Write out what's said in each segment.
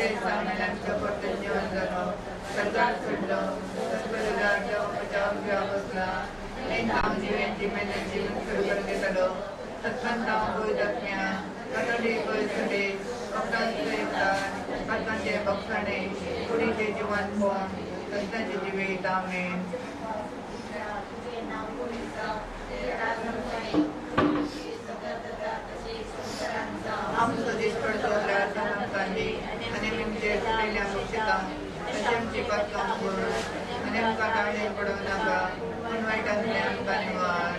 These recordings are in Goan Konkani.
क्रिस्तांच्या परतून जिवन जालो सरकार सोडलो देवा बसला हांव जिवेंची मेल्ल्याची सुरू करून दितलो सत्संत हांव गोंय जातम्या कटोली गोंय सडे भक्तांचे उपकार पातकांचे बक्षाणे कुडीचे जिवन कोण संतांचे जिवीत आमेन. आमचो दीस पडतो आमकां आनी आमचे सुटिल्ल्या मुक्षितां तशें आमची पातकां करून आनी आमकां ताळेर पडोवं नाका पूण वायटांतलें आमकां निवार.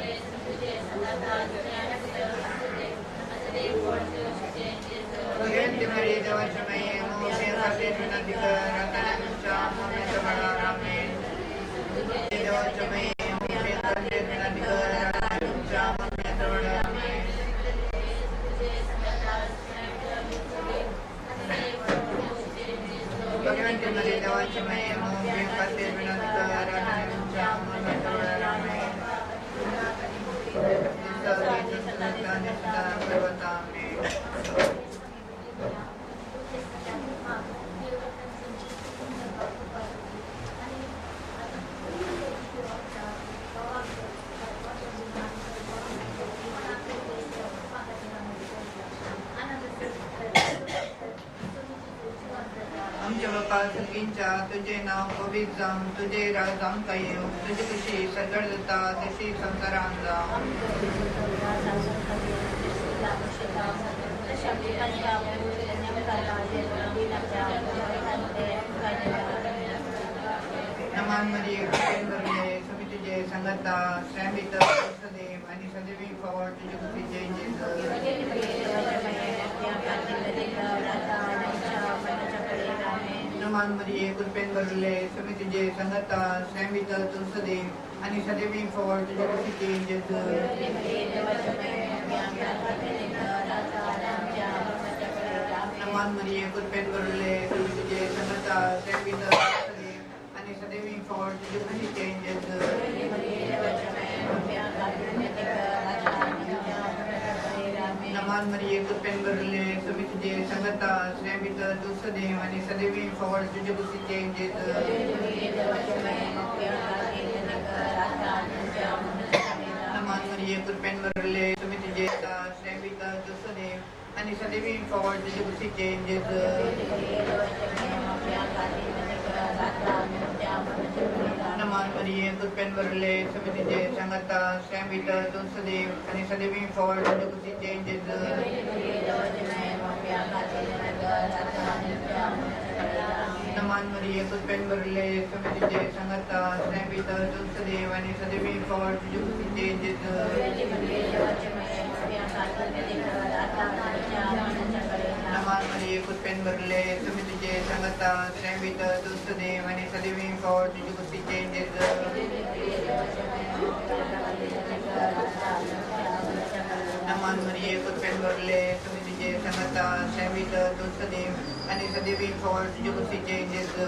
भगवंती मरिये देवाच्या माये मोगे खातीर विनंती कर आतां आमच्या मरणाच्या वेळार आमेन. देवाच्या माये मोगे खातीर विनंती कर आतां आमच्या मरणाच्या वेळार आमेन. भगवंती मरिये देवाच्या माये मोगे खातीर विनंती कर आतां आमच्या मरणाच्या वेळार आमेन. आमच्या बापा सर्गींच्या तुझे नाव पवित्र जावं, तुझे राज आमकां येवं, तुजी कशी सर्गार जाता तशी संवसारांत जावं. नमान मरिये कृपेन भरले स्वामी तुझे संगता स्त्रियां भितर सदैव आनी सदैवी फळ तुजे कुशीचे जेजू. नमान मरिये कृपेन भरले स्वामी तुझे संगता स्त्रियां भितर तूं सदैव आनी सदैवी फळ तुजे कुशीचे जेजू. नमान मरिये कृपेन भरले स्वामी तुझे संगता स्त्रियां भितर तूं सदैव आनी सदैवी फळ तुजे कुशीचे जेजू. नमान मरिये कृपेन भरले स्वामी तुझे संगता स्त्रियां भितर तूं सदैव आनी सदैवी फळ तुजे कुशीचे जेजू. नमान मरिये कृपेन भरले स्वामी तुझे स्त्रियां भितर तूं सदैव आनी सदैवी फळ तुजे कुशीचे जेजू. नमान मरिये कृपेन भरले स्वामी तुझे संगता स्त्रियां भितर तूं सदैव आनी सदैवी फळ तुजे कुशीचे जेजू. नमान मरिये कृपेन भरले स्वामी तुझे संगता स्त्रियां भितर तूं सदैव आनी सदैवी फळ तुजे कुशीचे जेजू. नमान मरिये कृपेन भरले स्वामी तुझे संगता स्त्रियां भितर तूं सदैव आनी सदैवी फळ तुजे कुशीचे जेजू. नमान मरिये कृपेन भरले स्वामी तुझे संगता स्त्रियां भितर तूं सदैव आनी सदैवी फळ तुजे कुशीचे जेजू.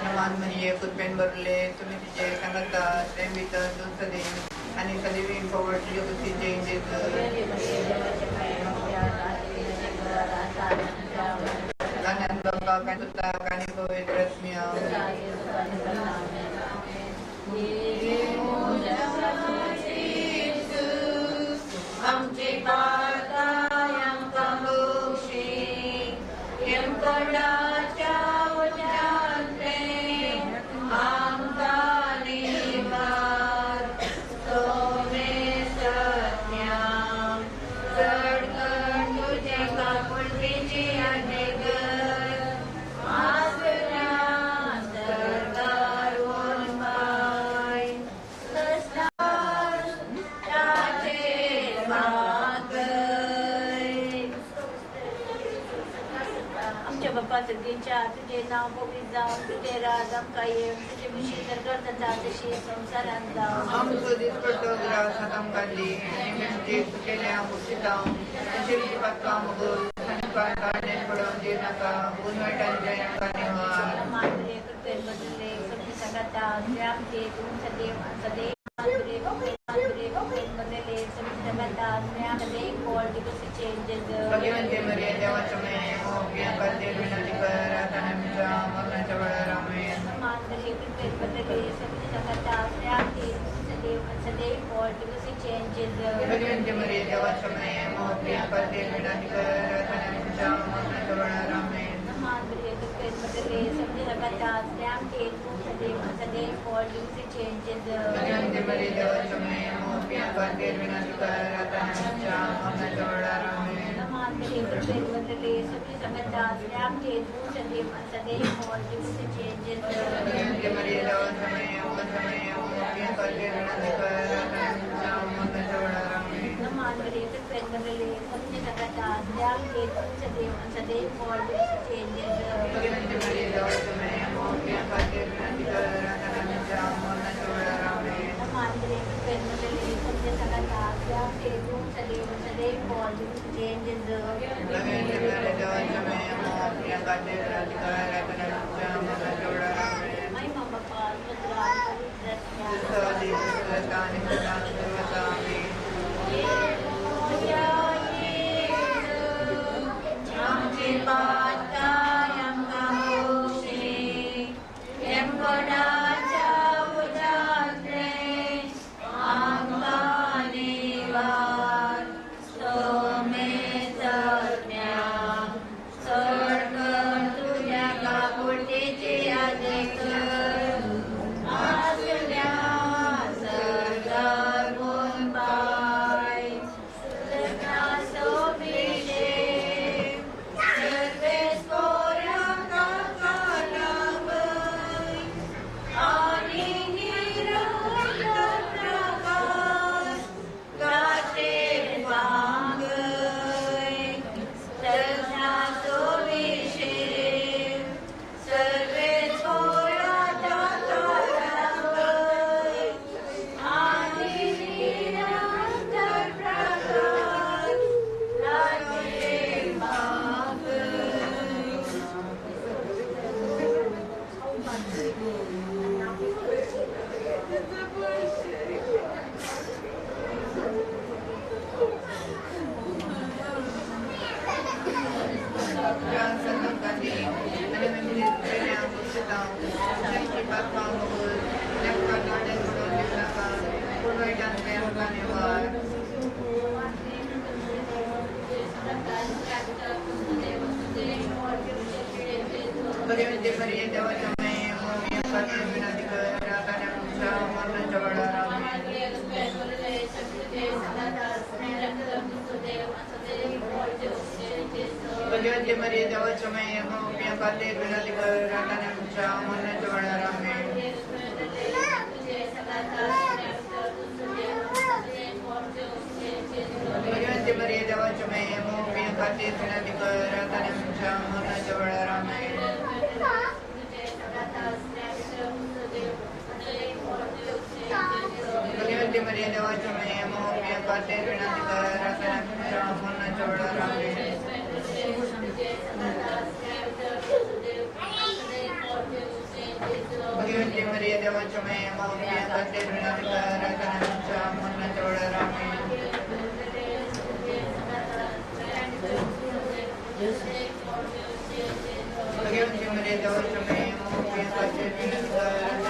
नमान मरिये कृपेन भरले स्वामी तुझे संगता स्त्रियां भितर तूं सदैव आनी सदैवी फळ तुजे कुशीचे जेजू. गाण्यान बाप्पा कांतुता काणी पवित्र आत्म्या. आमचे पातायांका बक्षी यमकडाच्या उज्यांतले आमकां निवार सोमे सत्या चड कर तुजे काकुळटीची आजेगर आसल्या सरकार वनपाय ताचेर मागय. आमच्या बाप्पा सर्गींच्या तुझे नाव पवित्र जावं, तुझे राज आमकां येवं, तुजे विशीं सर्गार जाता तशी संवसारांत जावं. आमचो दिसपट्टो ग्रास आमकां दी आनी आमचे चुकेल्या मुक्षितां तशें आमची पातकां मोगून आनी ताळणेन पडोवंक दिनाका पूण वायटांतल्यान आमकां निवार. नमान मरिये कृपेन भरले स्वामी संगता स्त्रियां भितर तूं सदैव आनी सदैव माधुर्य कृपेन भरलेले स्वामी संगता स्त्रियां सदैव फळ तुजे भगवंते मरिये देवाच्या माये मोप्या खातीर विनंती कर आता आमच्या मरणाच्या वेळार आमेन. भगवंते मरिये देवाच्या माये मोप्या खातीर विनंती कर आता आमच्या मरणाच्या वेळार आमेन. भगवंते मरिये देवाच्या माये मोप्या खातीर विनंती कर आता आमच्या मरणाच्या वेळार आमेन. भगवंते मरिये देवाच्या माये मोप्या खातीर विनंती कर आता आमच्या मरणाच्या वेळार आमेन. भगवंते मरिये देवाच्या माये मोप्या खातीर विनंती कर आता आमच्या मरणाच्या वेळार आमेन. भगवंते मरिये देवाच्या माये मोप्या खातीर विनंती कर आता आमच्या मरणाच्या वेळार आमेन. आमची पातकां आमकां बक्षी, यमकोणाच्या उजांतलें आमकां निवार. सोमे सज्ञा चड कर तुज्या काकुळटेची याद कर आसल्या सरदार पाय भगवंते मरिये देवाच्या माये मोप्या खातीर विनंती कर आता आमच्या मरणाच्या वेळार आमेन. भगवंते मरिये देवाच्या माये मोप्या खातीर विनंती कर आता आमच्या मरणाच्या वेळार आमेन. भगवंते मरिये देवाच्या माये मोप्या खातीर विनंती कर आता आमच्या मरणाच्या वेळार आमेन. भगवंते मरिये देवाच्या माये मोप्या खातीर विनंती कर आता आमच्या मरणाच्या वेळार आमेन. भगवंते मरिये देवाच्या माये मोप्या खातीर विनंती कर आता आमच्या मरणाच्या वेळार आमेन. भगवंते मरिये देवाच्या माये मोप्या खातीर विनंती कर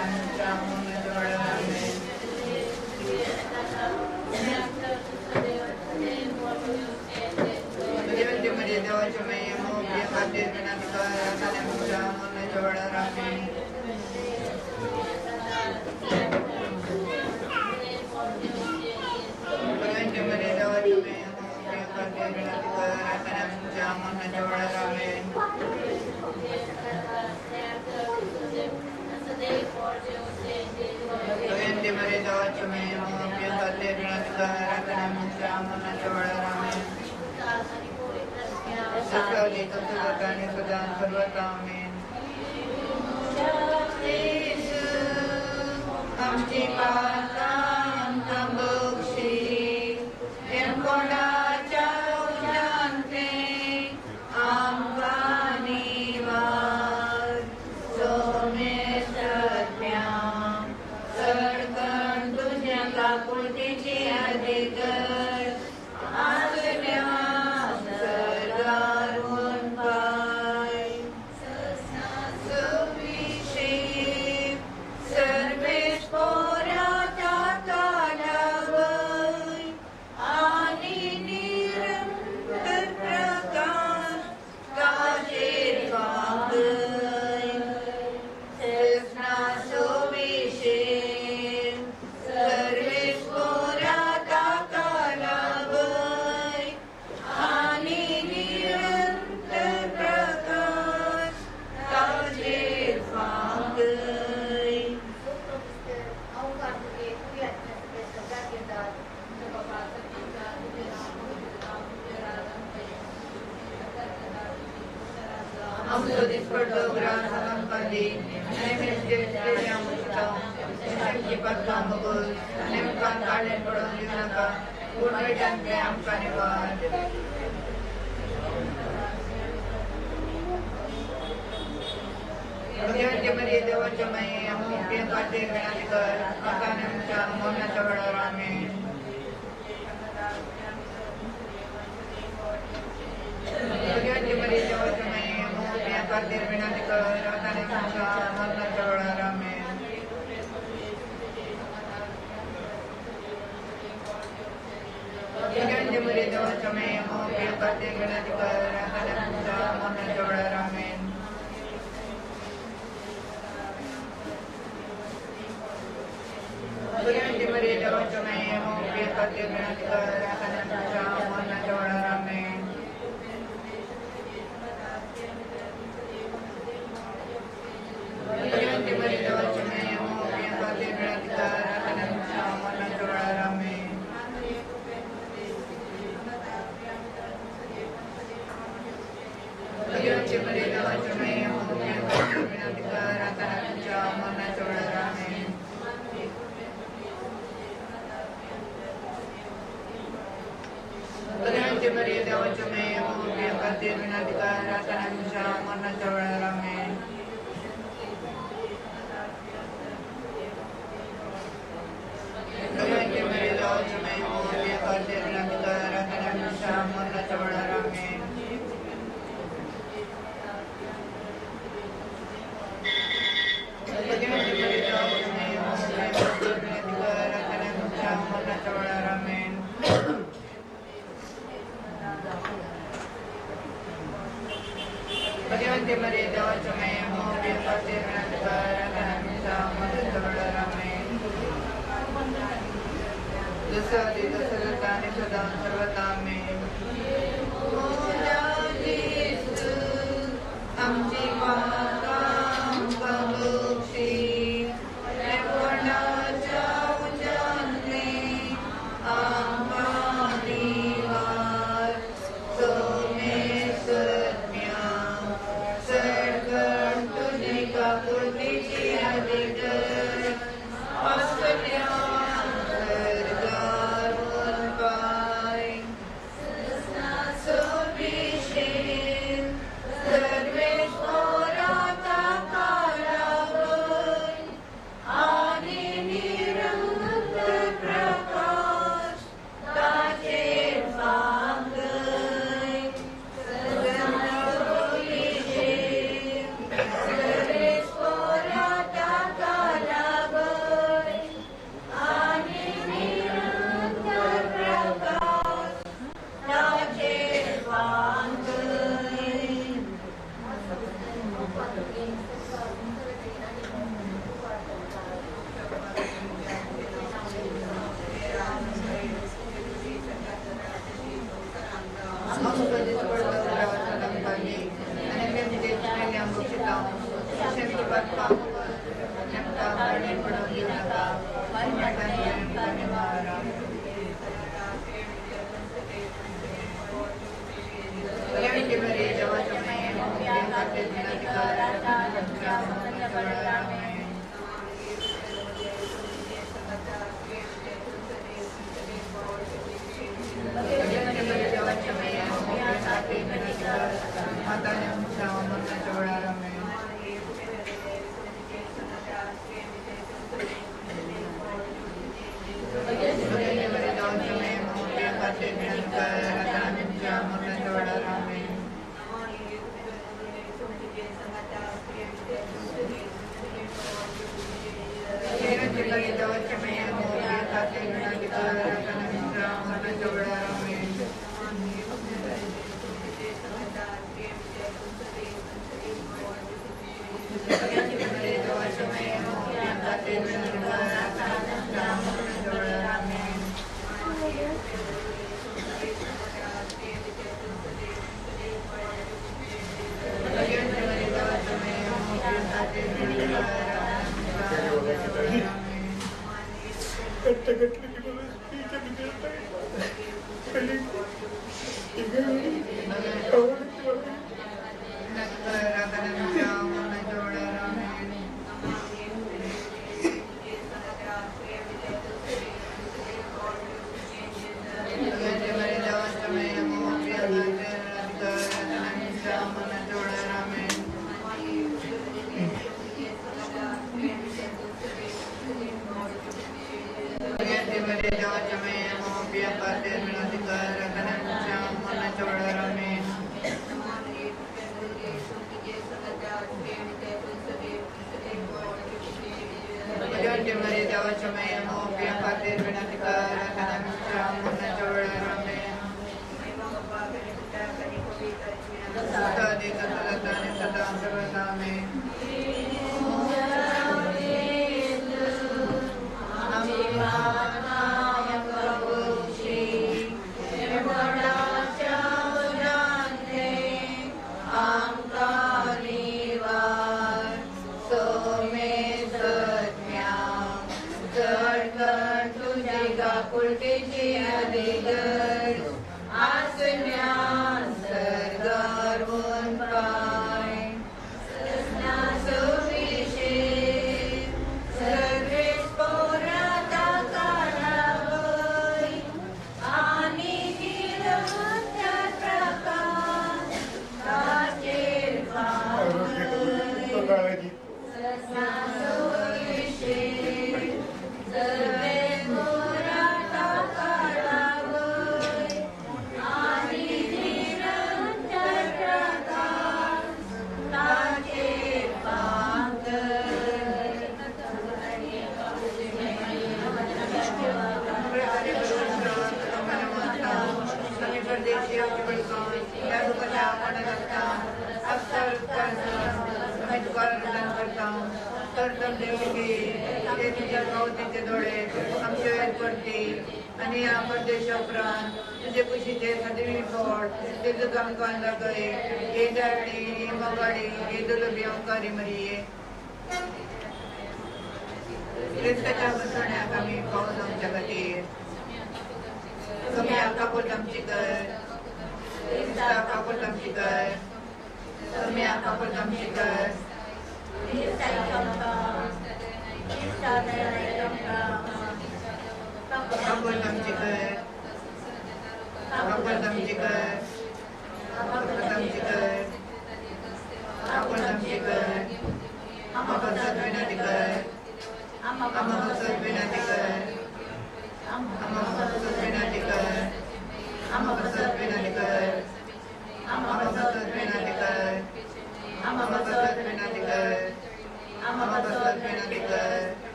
आता आमच्या मरणाच्या वेळार आमेन. भगवंते मरिये देवाच्या माये मोप्या खातीर विनंती कर आता आमच्या मरणाच्या वेळार आमेन. भगवंते मरिये देवाच्या माये मोप्या खातीर विनंती कर आता आमच्या मरणाच्या वेळार आमेन. भगवंते मरिये देवाच्या माये मोप्या खातीर विनंती कर आता आमच्या मरणाच्या वेळार आमेन. आणि सदा सर्वता आमेन. आमची पातकां आमकां बक्षी, यमकोणाच्या उजांतलें आमकां निवार. सोमे सज्ञा चड कर तुज्या काकुळटेची याद कर आसल्या आमचो दिसपडलो ग्रास आमकां दी आनी आमी आमचे आमकां आमची पातकां बगोस आनी आमकां काडल्यान पडोवन दिवं नाका पूण वायटांतलें आमकां निवार. भगवंते मरिये देवाच्या माये आमच्या खातीर विनंती कर आता आनी आमच्या मरणाच्या वेळार. आमेन. भगवंते मरिये देवाच्या माये आमच्या खातीर विनंती कर आता आनी आमच्या मरणाच्या वेळार. आमेन. भगवंते मरिये देवाच्या माये आमच्या खातीर विनंती कर आता आनी आमच्या मरणाच्या वेळार. आमेन. भगवंते मरिये देवाच्या माये आमच्या खातीर विनंती कर आता आनी आमच्या मरणाच्या वेळार. आमेन. भगवंते मरिये देवाच्या माये आमच्या खातीर विनंती कर आता आनी आमच्या मरणाच्या वेळार. आमेन. भगवंते मरिये देवाच्या माये आमच्या खातीर विनंती कर आता आनी आमच्या मरणाच्या वेळार. आमेन. भगवंते मरिये देवाच्या माये आमच्या खातीर विनंती कर आता आनी आमच्या मरणाच्या वेळार. आमेन. भगवंते मरिये देवाच्या माये आमच्या खातीर विनंती कर आता आनी आमच्या मरणाच्या वेळार. आमेन. भगवंते मरिये देवाच्या माये आमच्या खातीर विनंती कर आता आनी आमच्या मरणाच्या वेळार. आमेन. भगवंते मरिये देवाच्या माये आमच्या खातीर विनंती कर आता आनी आमच्या मरणाच्या वेळार. आमेन. जसं आधी तसं आता आणि सदा सर्वदा. आमेन. म्हज्या जेजू आमची पापां बक्षी लेपणाच्या उज्यांतली आमकां निवार. सोमेसज्ञा सडकण तुजी काकुळतीची आदिगर आसल्या सर्गार पाय सोबिशेन सर्वेश्वरा ताका लागय आनी निरंतर प्रकाश ताचेर फांकय. सोबिशेन सर्वेश्वरा ताका लागय आनी निरंतर प्रकाश ताचेर फांकय. आमचो दिसपडलो ग्रास आमकां दी आनी आमी आमचे चुकिल्ले बक्षिता तशें आमची पातकां आनी आमकां काडल्यान पडोवन दिवं नाका पूण वायटांतल्यान आमकां निवार. भगवंते मरिये देवाच्या माये आमच्या खातीर विनंती कर आता आनी आमच्या मरणाच्या वेळार. आमेन. भगवंते मरिये देवाच्या माये आमच्या खातीर विनंती कर आता आनी आमच्या मरणाच्या वेळार. आमेन. भगवंते मरिये देवाच्या माये आमच्या खातीर विनंती कर आता आनी आमच्या मरणाच्या वेळार. आमेन. भगवंते मरिये देवाच्या माये आमच्या खातीर विनंती कर आता आनी आमच्या मरणाच्या वेळार. आमेन. भगवंते मरिये देवाच्या माये आमच्या खातीर विनंती कर आता आनी आमच्या मरणाच्या वेळार. आमेन. भगवंते मरिये देवाच्या माये आमच्या खातीर विनंती कर आता आनी आमच्या मरणाच्या वेळार. आमेन.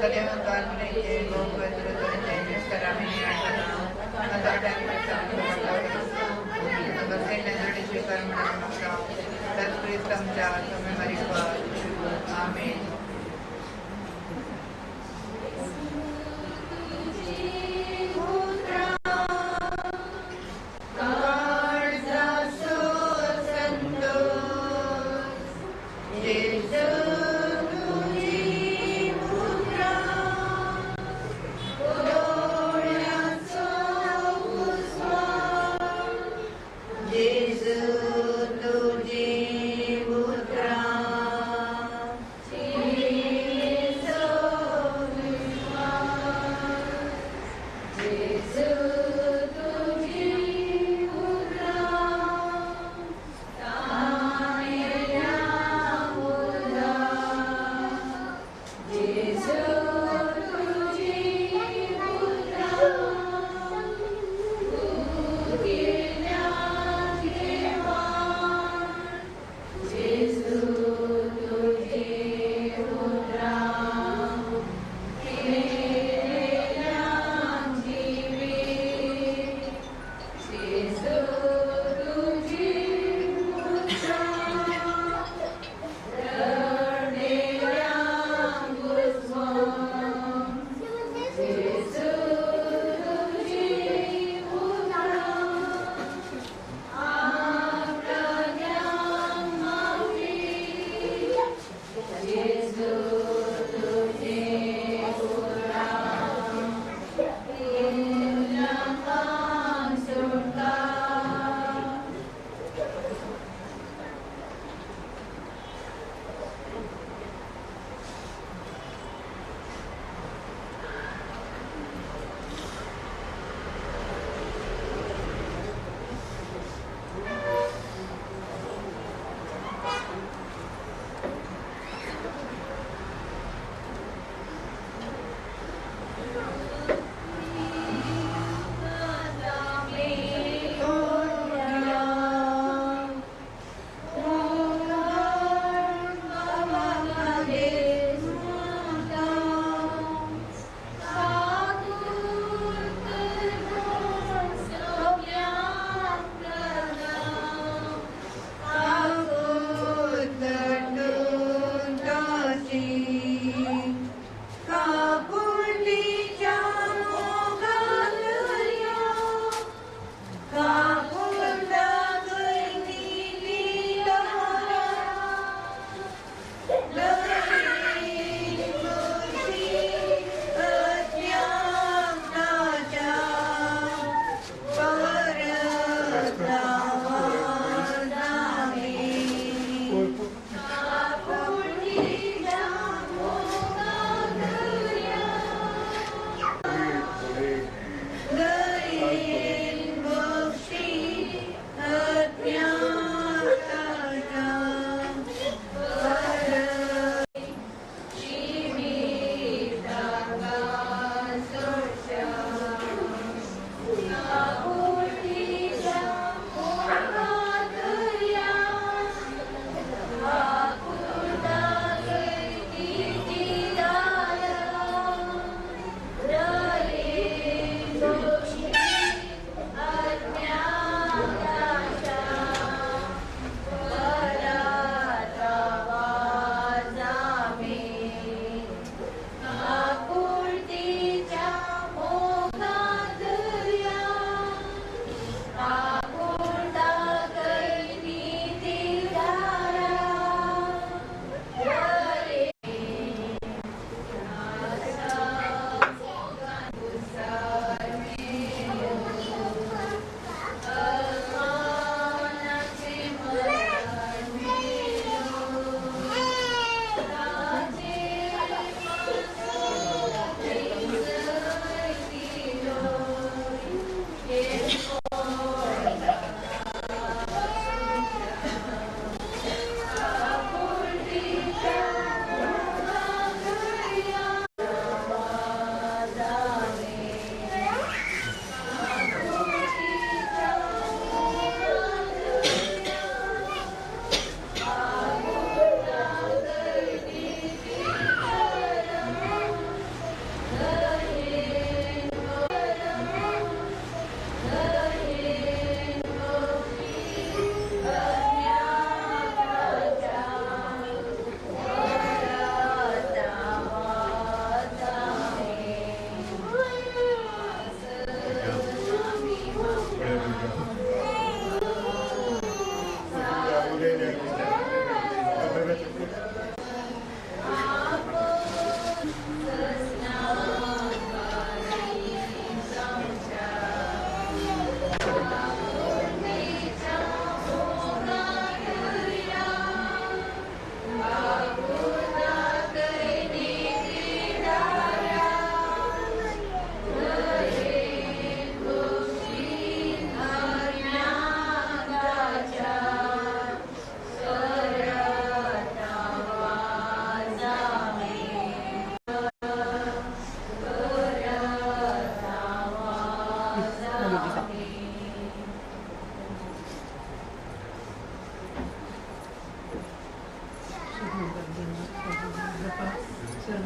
Amen. Jesu, tu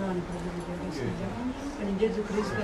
आणि जेजू ख्रिस्त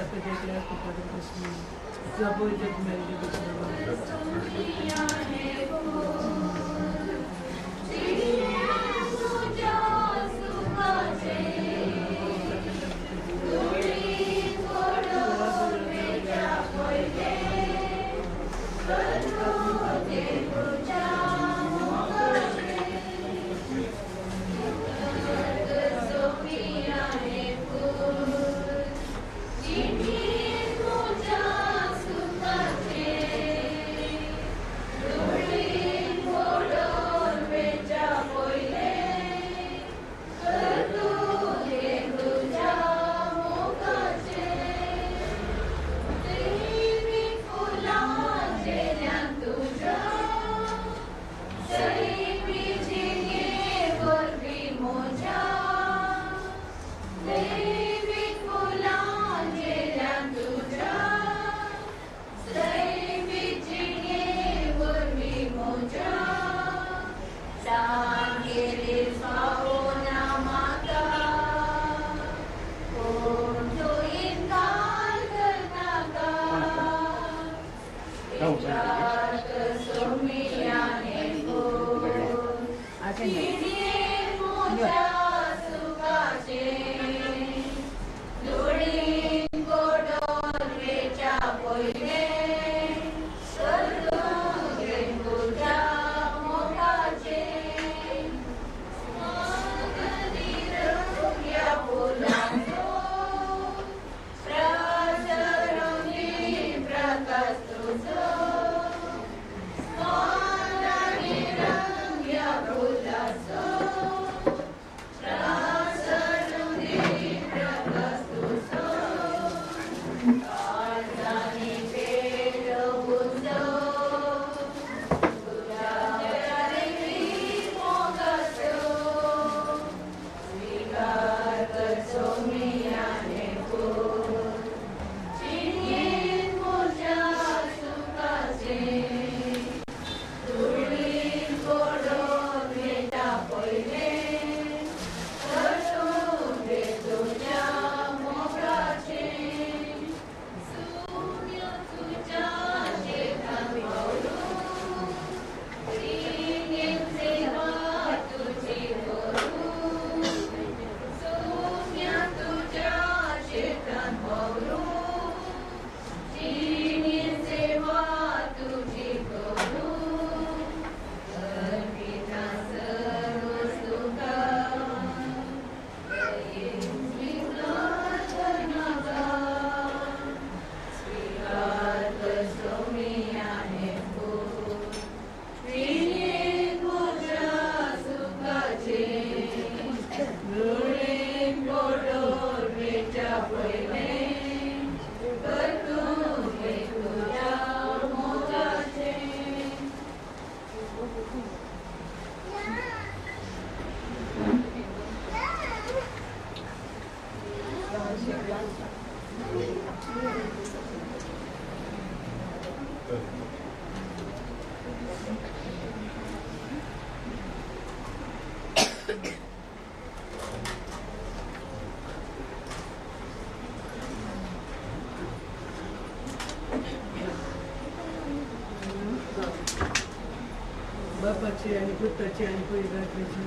बापाची आणि पुत्राची आणि पवित्र आत्म्याची.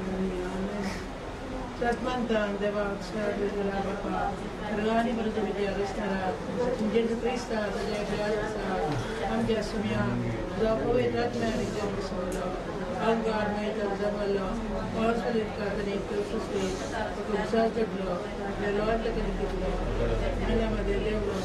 सत्मंतान देवाक बापा रंगानी बरोबर विद्या जेजू क्रिस्ता आमच्या सुम्या जो पवित्र आत्म्याने जन्म सोडलो अंगार मेळटा जमलो पावसाळी उपसार चडलो मेलो कितलो मेल्यामध्ये देवलो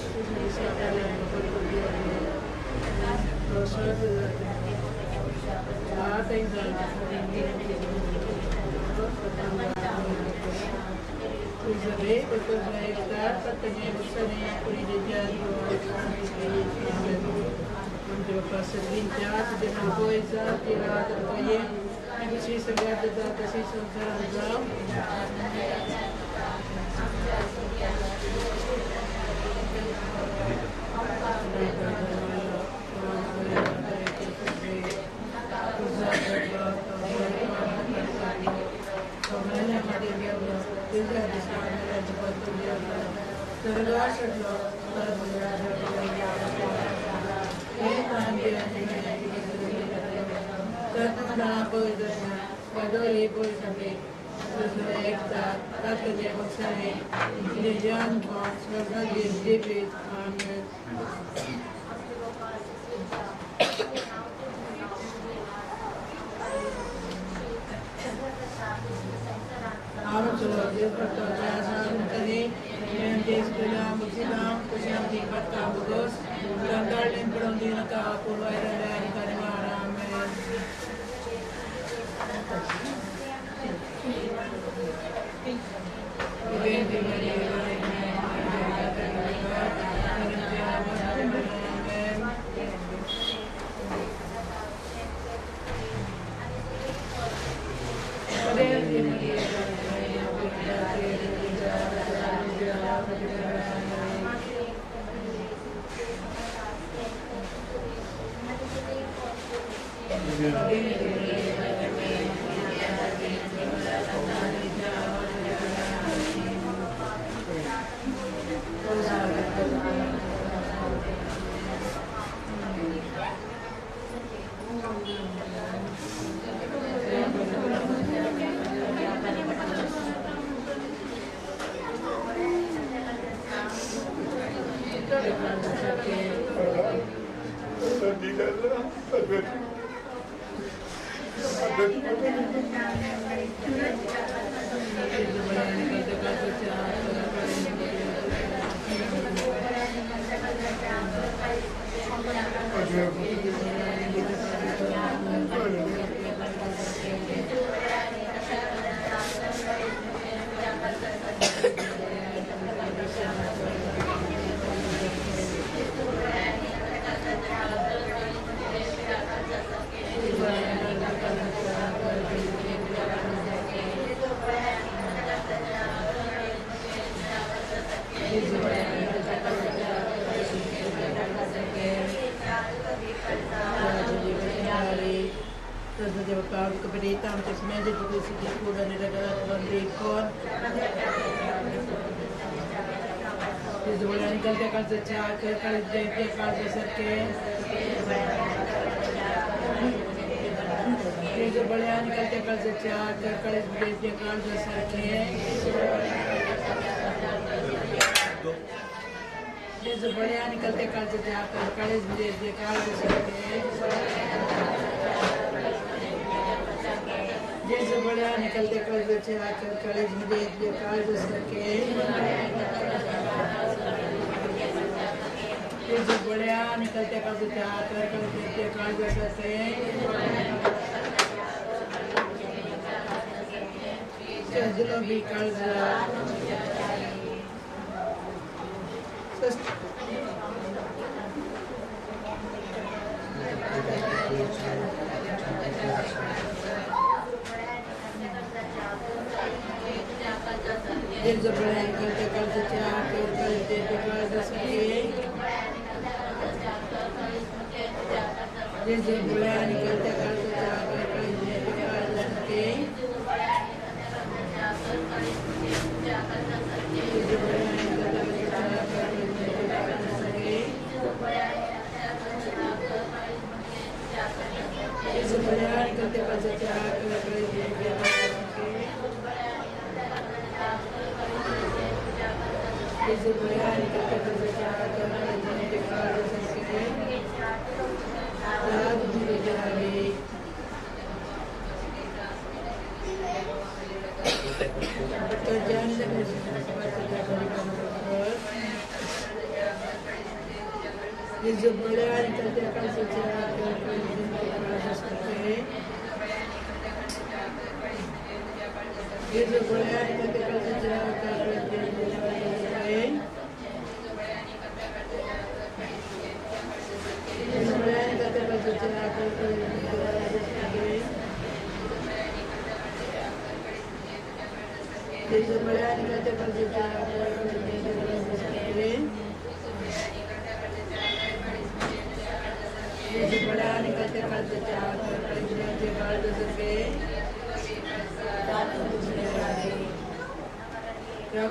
Doña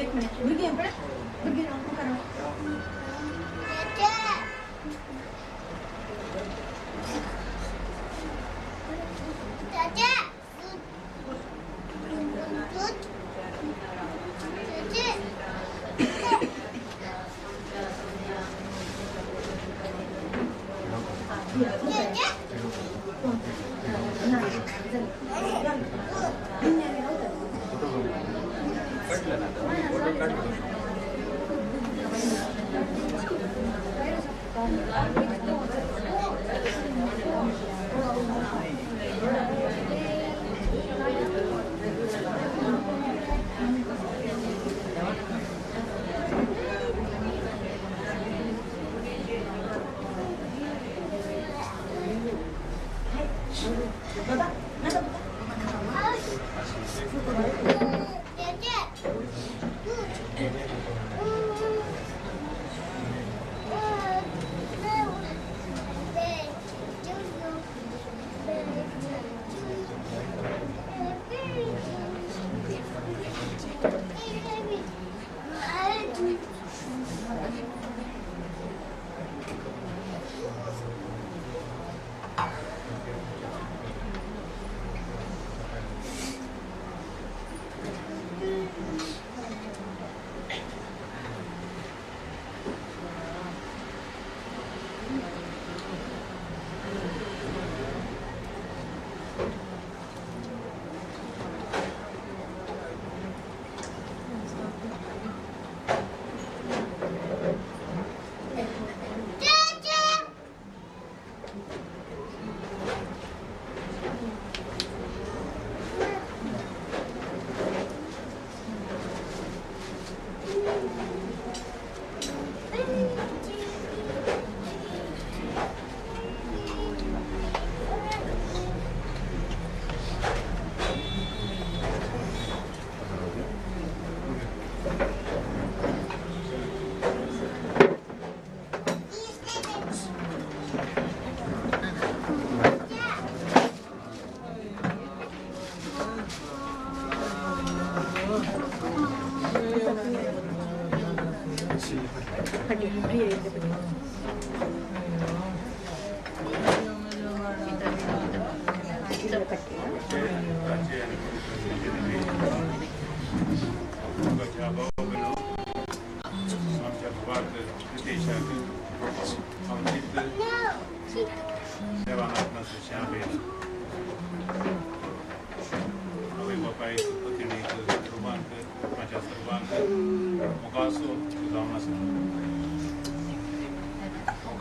एक मिनट भुरगीं पळय भुरगीं मुखार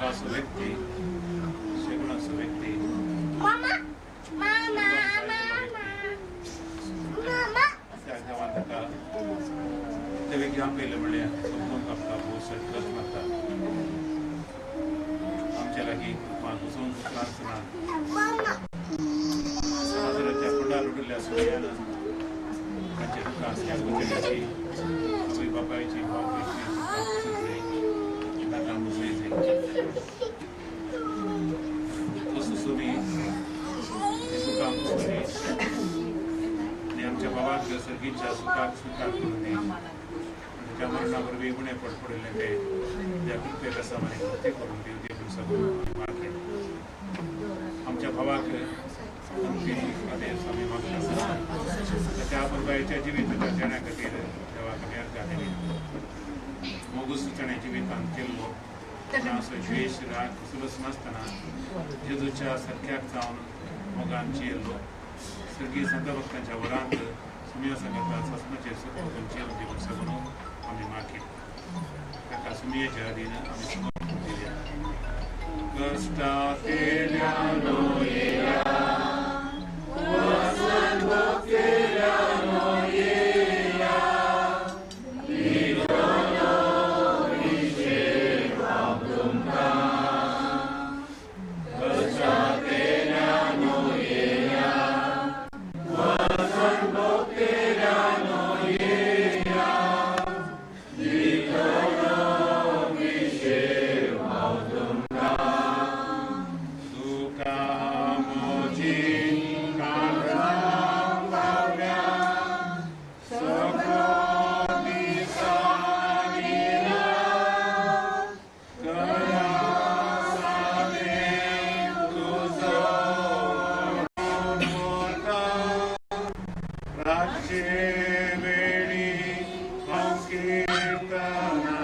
देवाचो व्यक्ती, शेगुणाचो व्यक्ती, त्या देवान ताका ते वेगळी आपयलें म्हणल्यार समजूंक आमकां भोव चड कश्ट मारता. आमच्या लागीं कृपा घुसोवन नासतना समाजाच्या फुडार उडिल्ल्या सुर्यान तांचे दुकान त्याची आवय बापायची बापायची ताका घुसयचे तसो सुमी दुकान घुसली आनी आमच्या बाबाक सर्गीच्या सुखाक स्विकार करून दी. ताच्या मरणा वरवीं उणें पड पडिल्लें तें त्या कृपेक आसा आनी कृती करून दिवं दी म्हूण सगळें मागलें. आमच्या भावाक अंतीम आदेश आमी मागता. ताच्या बरबायच्या जिविताच्या देण्या खातीर देवाक आमी अर्गां दिली. मोगूस ताणें जिवितांत केल्लो कोणाचो द्वेश राग कसलोच नासतना जेजूच्या सारक्याक जावन मोगान जियेल्लो. सर्गीय संत भक्तांच्या वरांत सुम्या सांगता सासणाचेर सुख जिवन दिवन सगळो आमी मागीर ताका सुमयेच्या अधीन आमी समर्पण दिल्या. कश्टांतल्यानो येया, वसंतोकेल्यानो येया, दितलो विशेव हांव तुमकां. कश्टांतल्यानो येया, वसंतोकेल्यानो येया, दितलो विशेव हांव तुमकां. तुका म्हजी काळजां पावल्या, सगळो दिसांनी रात, कळासाने तुजो मोठा. रातचे वेळी हांव किर्तना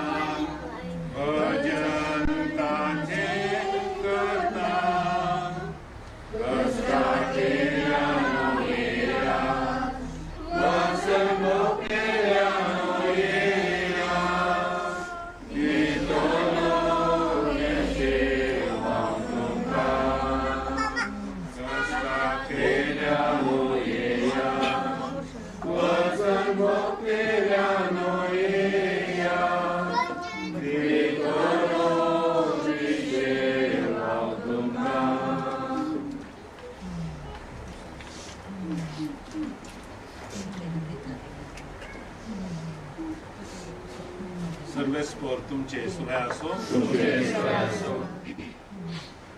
भजन ताचें करता. कश्टांतल्यानो येया, वसंतोकेल्यानो येया, दितलो विशेव हांव तुमकां. कश्टांतल्यानो येया, वसंतोकेल्यानो येया, दितलो विशेव हांव तुमकां. सर्वेस्पर तुमचे सुभाय आसो.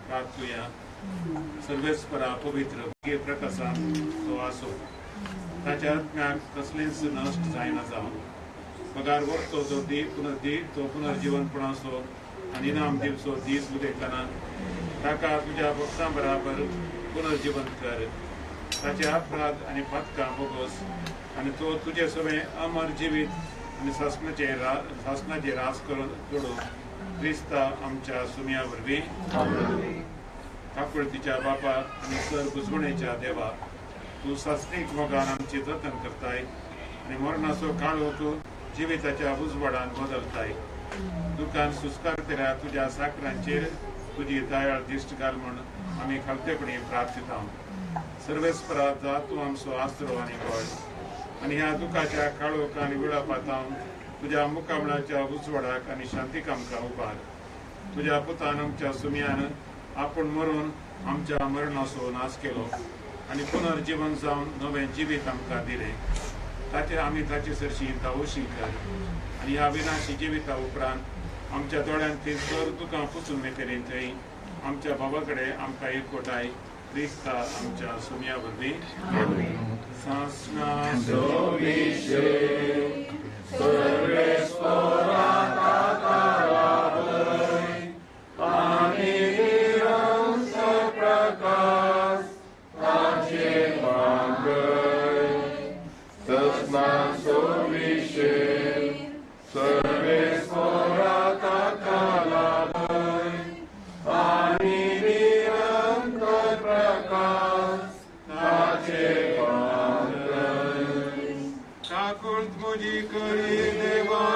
प्रार्थुया. सर्वेस्परा पवित्र प्रकाशान तो आसो, ताच्या आत्म्याक कसलेंच नश्ट जायना जावन पगार वरचो जो दी पुनर्दी तो पुनर्जीवनपणाचो आनी इनाम दिवचो दीस उलयतना ताका तुज्या भक्तां बराबर पुनर्जीवन कर. ताचे अपराध आनी पातकां बोगस आनी तो तुजे सगळें अमर जिवीत आनी सासणाचें रास करून जोडू क्रिस्ता आमच्या सुमया वरवीं. काकुळतीच्या बापा आनी सर बुजवणेच्या देवा, तूं सासणीक मोगान आमची जतन करताय आनी मरणाचो काळोख जिविताच्या उजवाडान बदलताय. दुकान सुस्कारतल्या तुज्या साकरांचेर तुजी दयाळ दिश्ट घाल म्हूण आमी खालतेपणी प्रार्थिता. सर्वेस्परा जा तूं आमचो आसरो आनी बळ आनी ह्या दुखाच्या काळोख आनी विळापातावन तुज्या मुखामळाच्या उजवाडाक आनी शांतीक आमकां उबार. तुज्या पुतान आमच्या सुमयान आपूण मरून आमच्या मरणाचो नाश केलो आनी पुनर्जीवन जावन नवें जिवीत आमकां दिलें. ताचेर आमी ताचे सरशी धांवशी कर आनी ह्या विनाशी जिविता उपरांत आमच्या दोळ्यांतली सर दुकां पुसून मेकली थंय आमच्या बाबा कडेन आमकां एकवटाय क्रिस्ता आमच्या सुमया वरवीं. सासणाचो विशेव सर्वेस्परा ताका लाभय, आनी निरंतर प्रकाश ताचे मागय. सस्नाचो विशेव सर्वेस्परा ताका लाभय, आनी निरंतर प्रकाश ताचे मागय. काकुळत म्हजी करी देवा,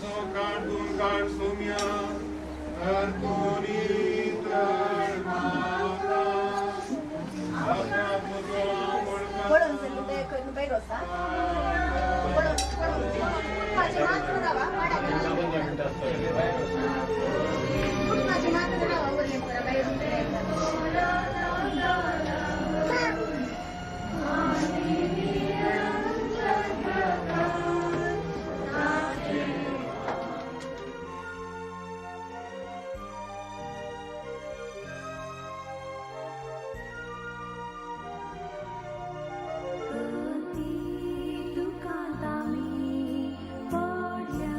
आमचो काडून काड सोम्या तर कोणी तर माता आपणा तुजो पळोवन जाल्यार भायर वचा पळोवन पळोवन म्हाजें मात्र रावा पूण म्हाजें मात्र रावा वरलें भायर. दुकांत आमी पडल्या.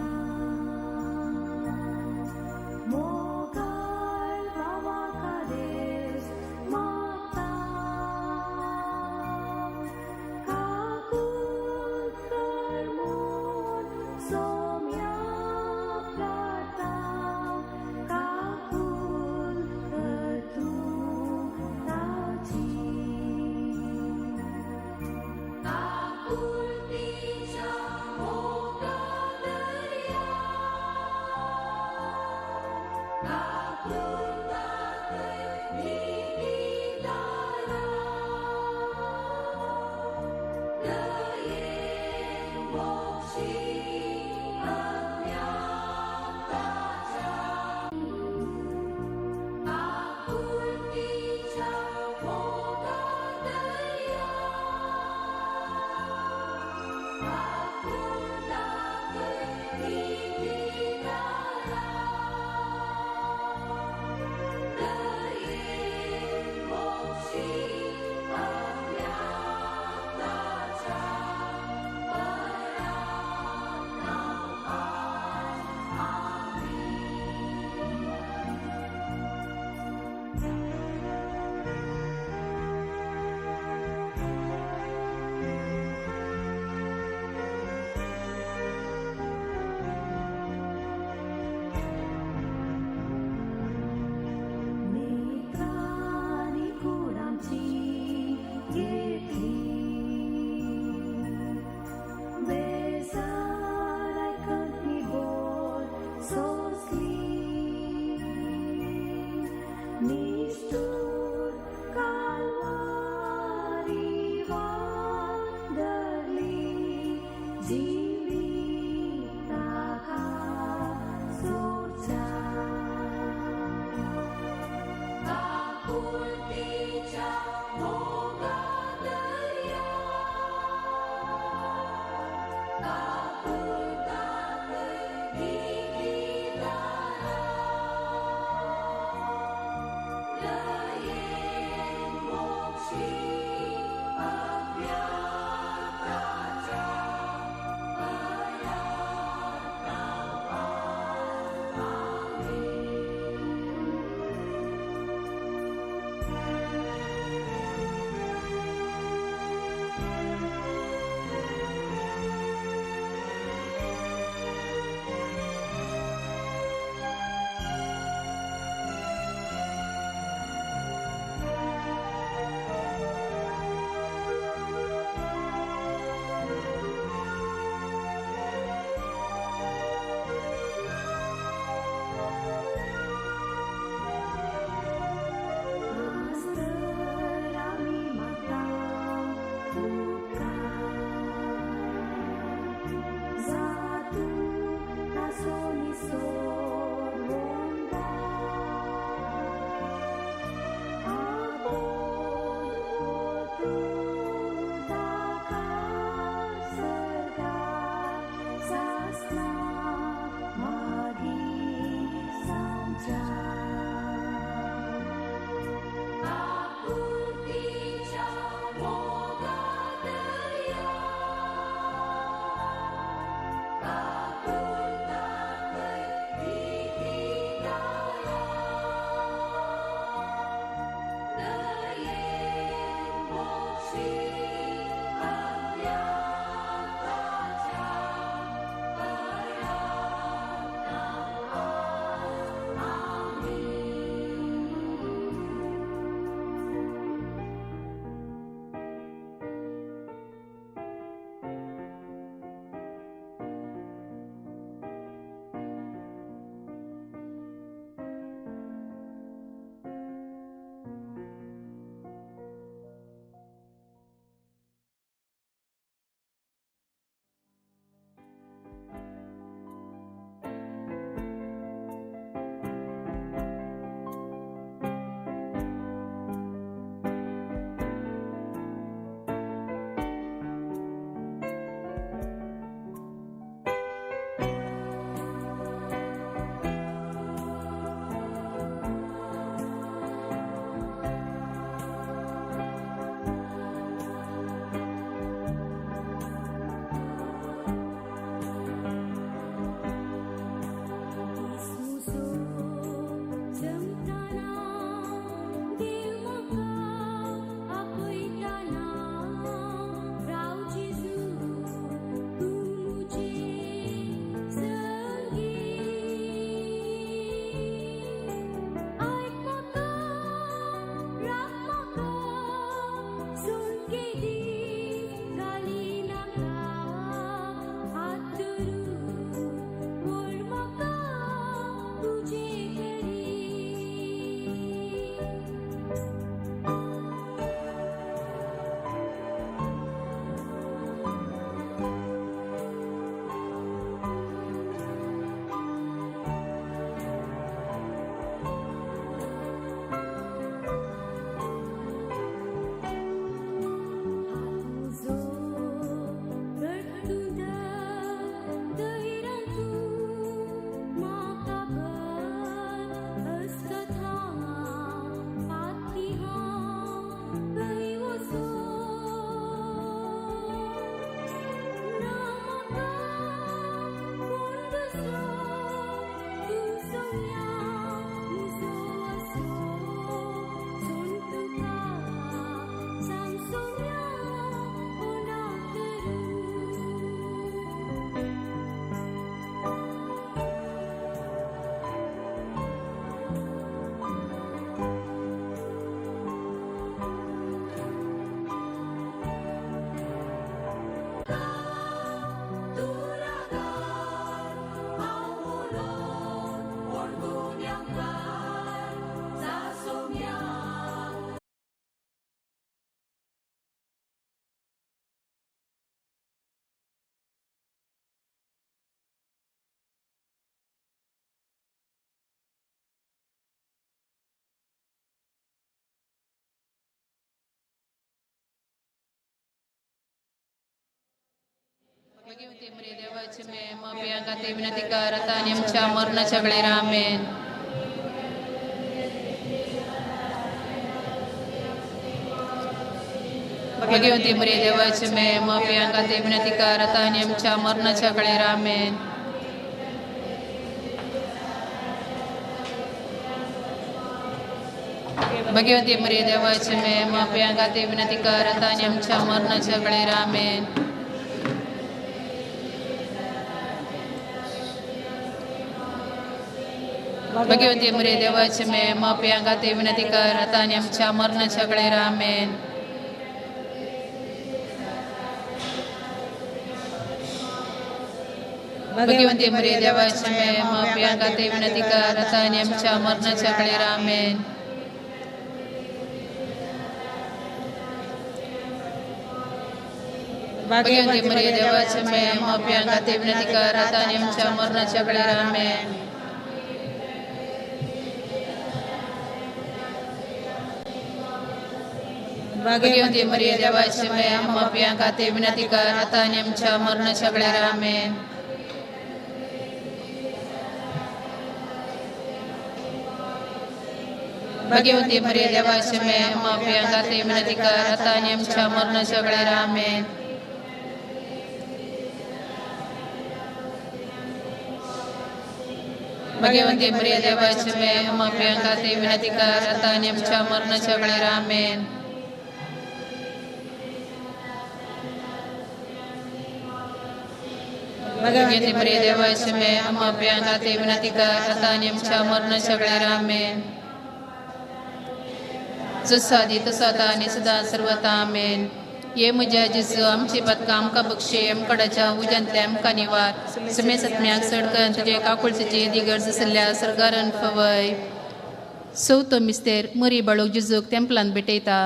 विनंती कर आता आणि आमच्या मरणाच्या वेळेला आमेन. भगवती मरिय देवाचे मे पाप्यांखातीर विनंती कर आता आणि आमच्या मरणाच्या वेळेला आमेन. भगवती मरिय देवाचे मे पाप्यांखातीर विनंती कर आता आणि आमच्या मरणाच्या वेळेला आमेन. भगवती मरिय देवाचे मे पाप्यांखातीर विनंती कर आता आणि आमच्या मरणाच्या वेळेला आमेन. भगवती मरिय देवाचे मे पाप्यांखातीर विनंती कर आता आणि आमच्या मरणाच्या वेळेला आमेन. भगवती मरिय देवाचे मे पाप्यांखातीर विनंती कर आता आणि आमच्या मरणाच्या वेळेला आमेन. भगवती मरिय देवाचे मे पाप्यांखातीर विनंती कर आता आणि आमच्या मरणाच्या वेळेला आमेन. भगवती मरिय देवाचे मे पाप्यांखातीर विनंती कर आता आणि आमच्या मरणाच्या वेळेला आमेन. भगवती मरिय देवाचे मे पाप्यांखातीर विनंती कर आता आणि आमच्या मरणाच्या वेळेला आमेन. भगवती मरिय देवाचे मे पाप्यांखातीर विनंती कर आता आणि आमच्या मरणाच्या वेळेला आमेन. जसो आदी तसो आता आनी सदां सर्वता आमेन. ये म्हज्या जेजू आमची पदकां आमकां बक्षे आमकडाच्या उज्यांतल्या आमकां निवार सुमे सत्म्याक चड करून तुजे काकुळचेची दी गरज आसल्या सरकारान फवय. चवथो मिस्तेर मरी बाळूक जेजूक तेंपलान भेटयता.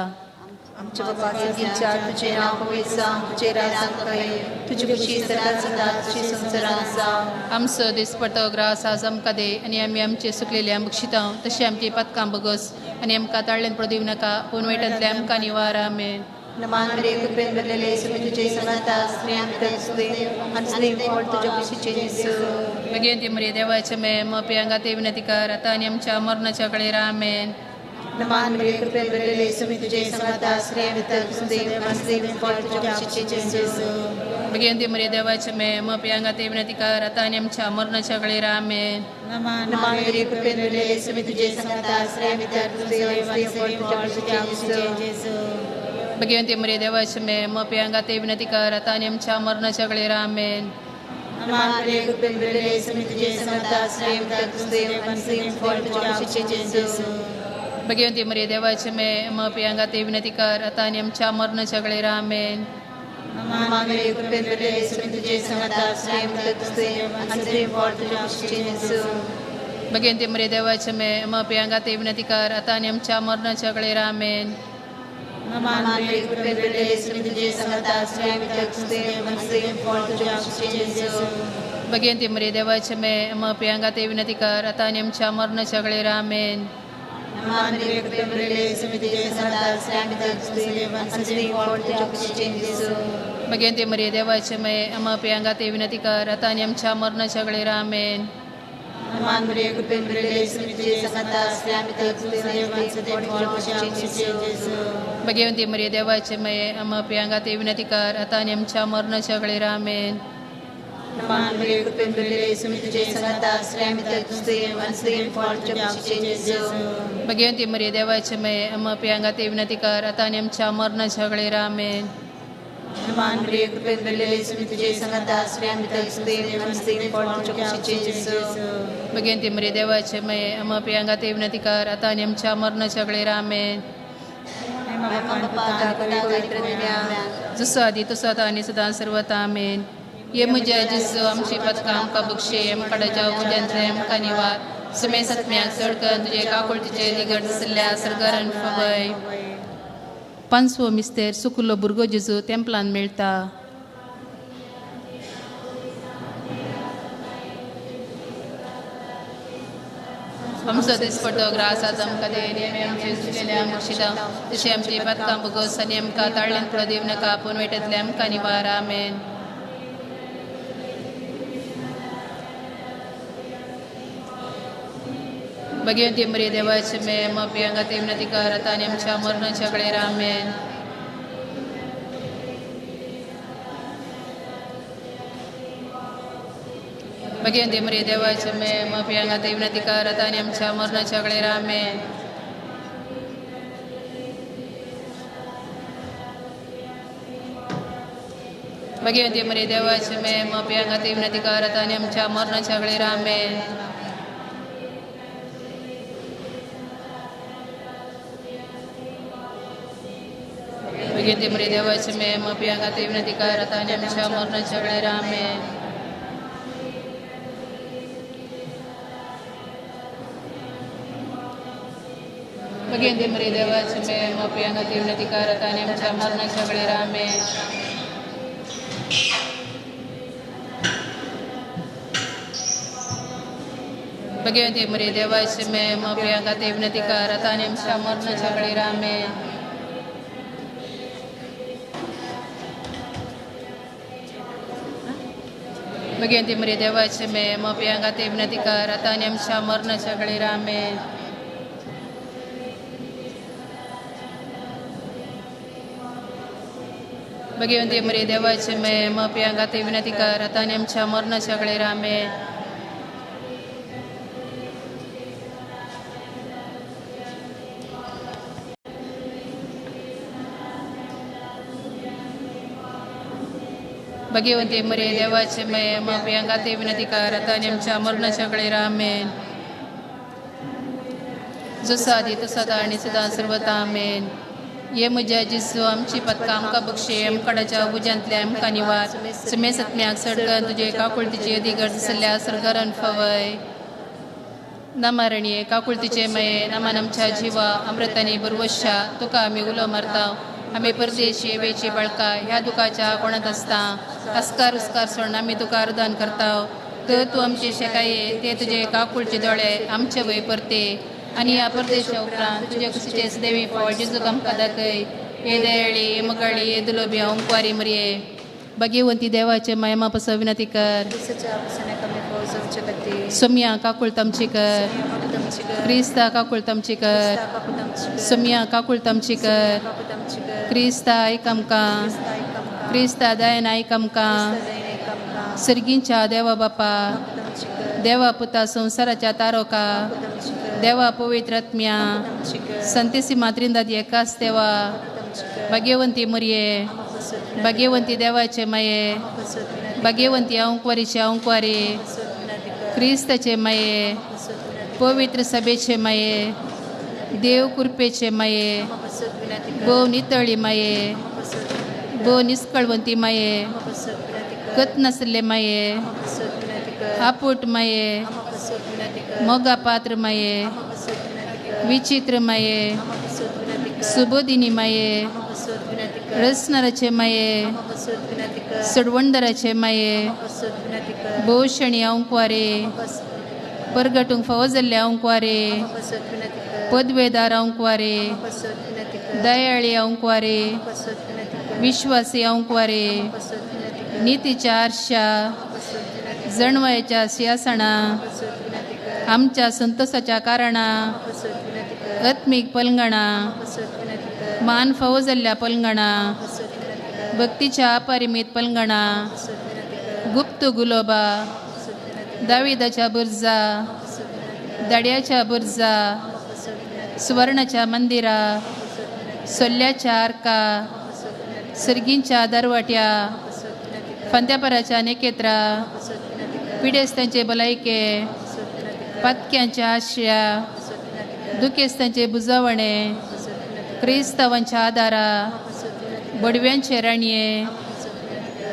आमच्या बाबा सर्गीच्या तुझे नाव पवित्र जावं, तुझे राज आमकां येवं, तुजी खुशी सर्गात जाता तशी संवसारांत जावं. आमचो दिसपटो ग्रास आज आमकां दे आनी आमी आमचे सुकलेले बक्षिता तशें आमची पदकां बगस आनी आमकां ताळ्ळेन पडूं दिवं नाका पूण वायटांतले आमकां निवार आमेन. नमान मरिये कृपेन भरलेले येसू तुझे समर्थ स्त्रियां भितर सुदेव आनी सुदैव फळ तुज्या कुशीचे जेजू. भगवती मरिय देवाचे मे पाप्यांखातीर विनंती कर आता आनी आमच्या मरणाच्या वेळेला आमेन. नमान मरिये कृपेन भरलेले येसू तुझे समर्थ स्त्रियां भितर सुदैव आनी सुदैव फळ तुज्या कुशीचे जेजू. भगवती मरिय देवाचे मे पाप्यांखातीर विनंती कर आता आनी आमच्या मरणाच्या वेळेला आमेन. नमान मरिये कृपेन भरलेले येसू तुझे समर्थ स्त्रियां भितर सुदैव आनी सुदैव फळ तुज्या कुशीचे जेजू. भगवती मरिय देवाचे मे पाप्यांखातीर विनंती कर आता आनी आमच्या मरणाच्या वेळेला आमेन. नमान मरिये कृपेन भरलेले येसू तुझे समर्थ स्त्रियां भितर सुदैव आनी सुदैव फळ तुज्या कुशीचे जेजू. भगवती मरिय देवाचे मे पाप्यांखातीर विनंती कर आता आनी आमच्या मरणाच्या वेळेला आमेन. नमान मरिये कृपेन भरलेले येसू तुझे समर्थ स्त्रियां भितर सुदैव आनी सुदैव फळ तुज्या कुशीचे जेजू. भगवती मरिय देवाचे मे पाप्यांखातीर विनंती कर आता आनी आमच्या मरणाच्या वेळेला आमेन. नमान मरिये कृपेन भरलेले येसू तुझे समर्थ स्त्रियां भितर सुदैव आनी सुदैव फळ तुज्या कुशीचे जेजू. भगवती मरिय देवाचे मे पाप्यांखातीर विनंती कर आता आनी आमच्या मरणाच्या वेळेला आमेन. नमान मरिये कृपेन भरलेले येसू तुझे समर्थ स्त्रियां भितर सुदैव आनी सुदैव फळ तुज्या कुशीचे जेजू. भगवती मरिय देवाचे मे पाप्यांखातीर विनंती कर आता आनी आमच्या मरणाच्या वेळेला आमेन. नमान मरिये कृपेन भरलेले येसू तुझे समर्थ स्त्रियां भितर सुदैव आनी सुदैव फळ तुज्या कुशीचे जेजू. भगवती मरिय देवाचे मे पाप्यांखातीर विनंती कर आता आनी आमच्या मरणाच्या वेळेला आमेन. नमान मरिये कृपेन भरलेले येसू तुझे समर्थ स्त्रियां भितर सुदैव आनी सुदैव फळ तुज्या कुशीचे जेजू. भगवती मरिय देवाचे मे पाप्यांखातीर विनंती कर आता आनी आमच्या मरणाच्या वेळेला आमेन. नमान मरिये कृपेन भरलेले येसू तुझे समर्थ स्त्रियां भितर सुदैव आनी सुदैव फळ तुज्या कुशीचे जेजू. भगवती मरिय देवाचे मे पाप्यांखातीर विनंती कर आता आनी आमच्या मरणाच्या वेळेला आमेन. जसो आदी तसो आता आनी सदां सर्वता आमेन. ये म्हज्या जेजू आमची पदकां आमकां बक्षे आमकडाच्या उज्यांतले आमकां निवार सुमे सत्म्याक चड करून तुजे काकुळतीचे दी गरज आसल्या सरकारान फवय. पांचवो मिस्तेर सुकुल्लो भुरगो जेजू तेंपलान मेळटा. आमचो दिसपटो ग्रास आज आमकां दे आनी आमचे सुकेले बक्षिता तशें आमची पदकां बगस आनी आमकां ताळ्ळेन पडूं दिवं नाका पूण वायटांतले आमकां निवार आमेन. भगवंती मरिये देवाचे माये आमच्या विनंती कर आता आणि आमच्या मरणाच्या वेळेर आमेन. भगवंती मरिये देवाचे माये आमच्या विनंती कर आता आणि आमच्या मरणाच्या वेळेर आमेन. भगवंती मरिये देवाचे माये आमच्या विनंती कर आता आणि आमच्या मरणाच्या वेळेर आमेन. भगवंती मरिये देवाचे माये आमच्या विनंती कर आता आणि आमच्या मरणाच्या वेळेर आमेन. भगवंती मरिये देवाचे माये आमच्या विनंती कर आता आणि आमच्या मरणाच्या वेळेर आमेन. भगवंती मरिये देवाचे माये आमच्या विनंती कर आता आणि आमच्या मरणाच्या वेळेर आमेन. भगवंती मरिये देवाचे माये आमच्या विनंती कर आता आणि आमच्या मरणाच्या वेळेर आमेन. भगवंती मरिये देवाचे माये आमच्या विनंती कर आता आणि आमच्या मरणाच्या वेळेर आमेन. भगवंती मरिये देवाचे माये आमच्या विनंती कर आता आणि आमच्या मरणाच्या वेळेर आमेन. जसो आदी तसो आतां आनी सदां सर्वता आमेन. ये म्हज्या जेजू आमची पदकां आमकां बक्षे आमकाडाच्या उज्यांतल्या आमकां निवार सुमे सत्म्याक सडकन तुजे काकुळतीची अधिगर्ज आसल्या सरकारान फावय. नामारणये काकुळतीचे माये नामान आमच्या जिवा अमृतानी बरवशा तुका आमी उलो मारता. आमी परदेशी वेची बाळका ह्या दुखाच्या कोणात आसता अस्कार उस्कार सोडून आमी तुका अर्दान करता. तर तूं आमचे शेकाये ते तुजे काकुळचे दोळे आमचे वय परते आनी ह्या परदेशा उपरांत तुजे कुशीचे सदैवी फावट जेजूक आमकां दाखय. हे दयाळी हे मगाळी हे दुलोबी ओंकवारी मरिये भगवंती देवाचे मायमा पासो विनंती कर. सोम्या काकुळ तमची कर. क्रिस्ता काकुळ तमची कर. सोम्या काकुळ तमची कर. क्रिस्ता आयक आमकां. क्रिस्ता दयेन आयक आमकां. सर्गींच्या देवा बापा देवा पुता संवसाराच्या तारोका देवा पवित्र आत्म्या संतेसी मात्रिंदाद एकाच देवा भाग्यवंती मरिये भाग्यवंती देवाचे माये भाग्यवंती अंकवारीचे अंकवारी क्रिस्ताचे माये पवित्र सभेचे माये देव कृपेचे माये भोव नितळी माये भोव निस्कळवंती माये कत नासले माये आपूट माये मोगा पात्र माये विचित्र माये सुबोधिनी माये रसनाराचे माये सडवणदाराचे माये भोवशणी अंकवारे परगटूंक फावो जाल्ले अंकवारे पदवेदार अंकवारे दयाळी अंकवारे विश्वासी अंकवारे नितीच्या आरशा जणवायच्या सिंहासना आमच्या संतोषाच्या कारणा आत्मीक पलंगणा मान फावो जाल्ल्या पलंगणा भक्तीच्या अपरिमीत पलंगणा गुप्त गुलोबा दाविदाच्या बुर्जा दाड्याच्या बुर्जा सुवर्णाच्या मंदिरा सोल्ल्याच्या आर्का सर्गींच्या दरवाट्या फांत्यापराच्या नेकेत्रा पिडेस्तांचे भलायके पातक्यांच्या आश्रया दुखेस्तांचे बुजवणे क्रिस्तावांच्या आदारा बडव्यांचे राणये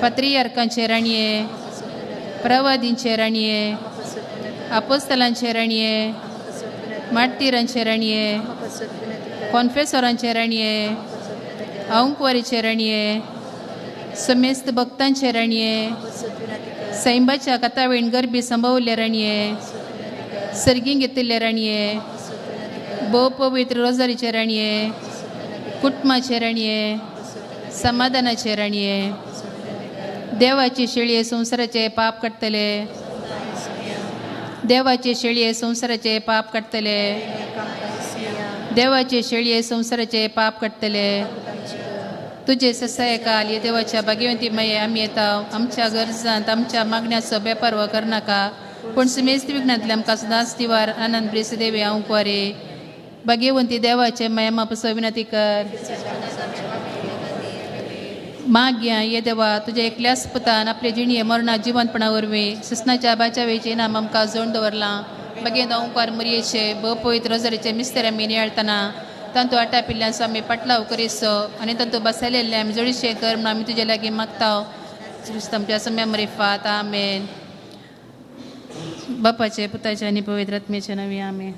पात्रियार्कांचे राणये प्रवादींचे राणये आपोस्तलांचे राणये मार्टिरांचे राणये कॉन्फेसोरांचे राणये अंकवारीचे राणये समेस्त भक्तांचे राणये सैंबाच्या कथावेण गरबी संभवले राणये सर्गीं घेतिल्ले राणये भोव पवित्र रोजारीचे राणये कुटुंबाचे राणये समाधानाचे राणये देवाची शेळये संवसाराचे पाप काडटले देवाचे शेळये संवसाराचे पाप काडटले. देवाचे शेळये संवसाराचे पाप काडटले. तुजे ससायकाल ये देवाच्या भाग्यवंती मये आमी येता. आमच्या गरजांत आमच्या मागण्याचो बेपारवा करनाका, पूण सुमेस्त विघ्नांतले आमकां सदांच दिवार आनंद ब्रेस देवी हांव कुवारे. भाग्यवंती देवाचे माया मापसो विनंती कर. माग्या ये देवा तुज्या एकल्याच पुतान आपले जिणये मरणा जिवंतपणा वरवीं ससनाच्या बाचावेचे नाम आमकां जोड दवरलां. मागीर ओंकार मुरयेचे भोव रोजरीचे मिस्तर आमी नियाळतना तांतू आटा पिल्ल्यांचो आमी पाटलाव करीसो आनी तांतू बसलेले आमी जोडीशे कर म्हणून आमी तुजे लागीं मागता. क्रिस्तांच्या सम्या मरिफात आमेन. बापाचे पुताचे आनी पवित्र आत्म्याचे नांवी आमेन.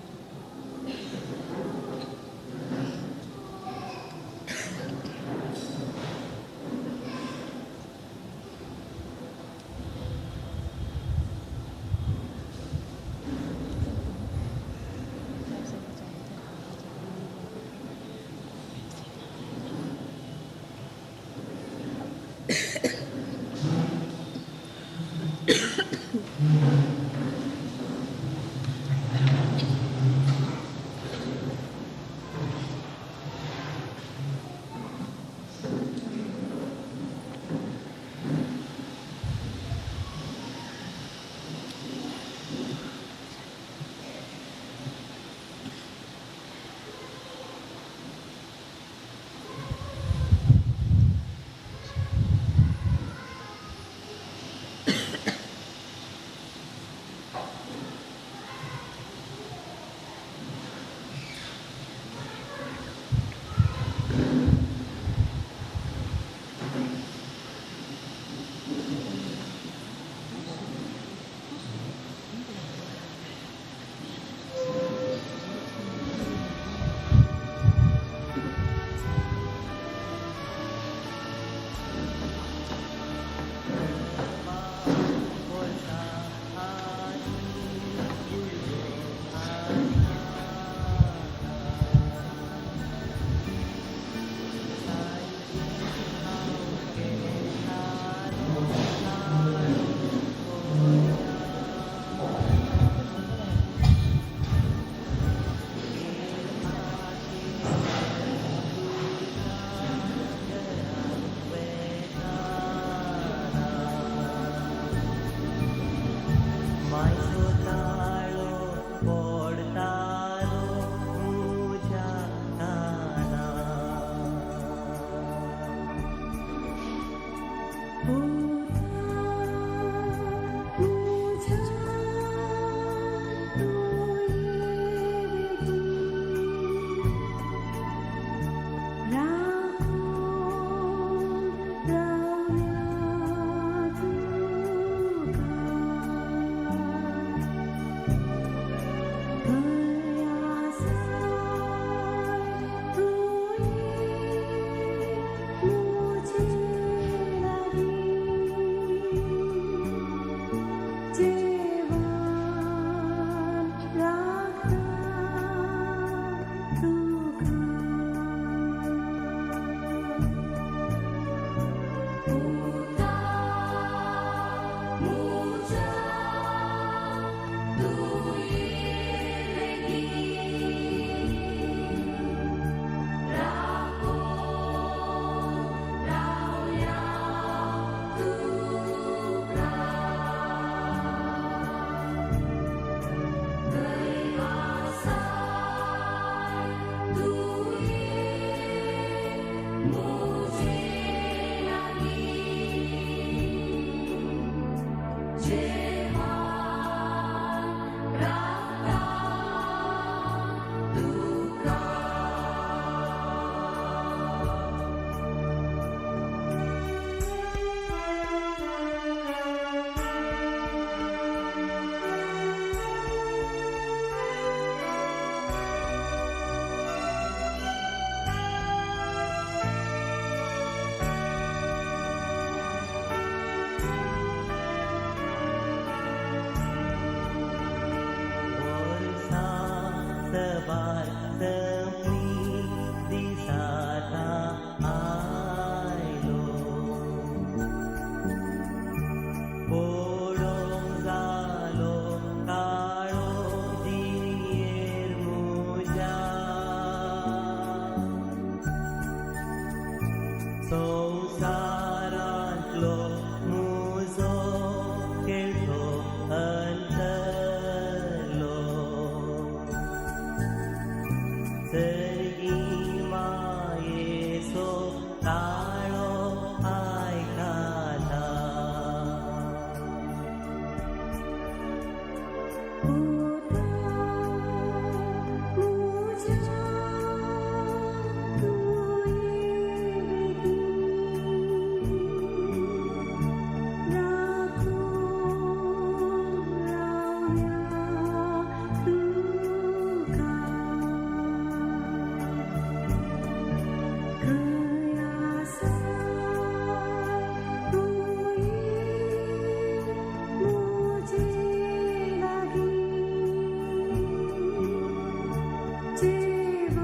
जीवन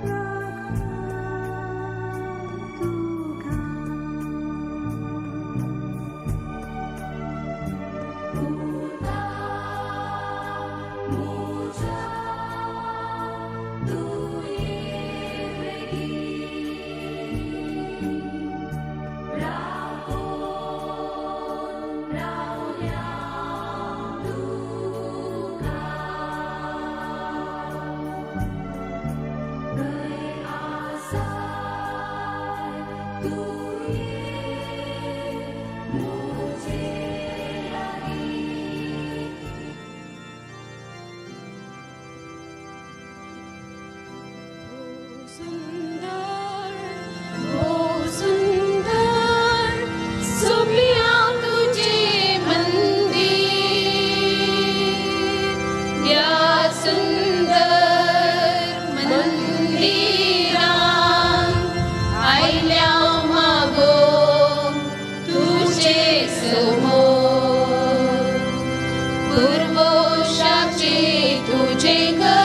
रक्त तुका. पुता म्हज्या तूं येवगी रावोन रावल्या तुका खंय आसाय तूं ये म्हजे लागीं. सुंदर ओ सुंदर सोम्या तुझे मंदिर, या सुंदर मंदिरान आयल्या मागो तुझे समोर, पुर्वोशाचे तुझे घर,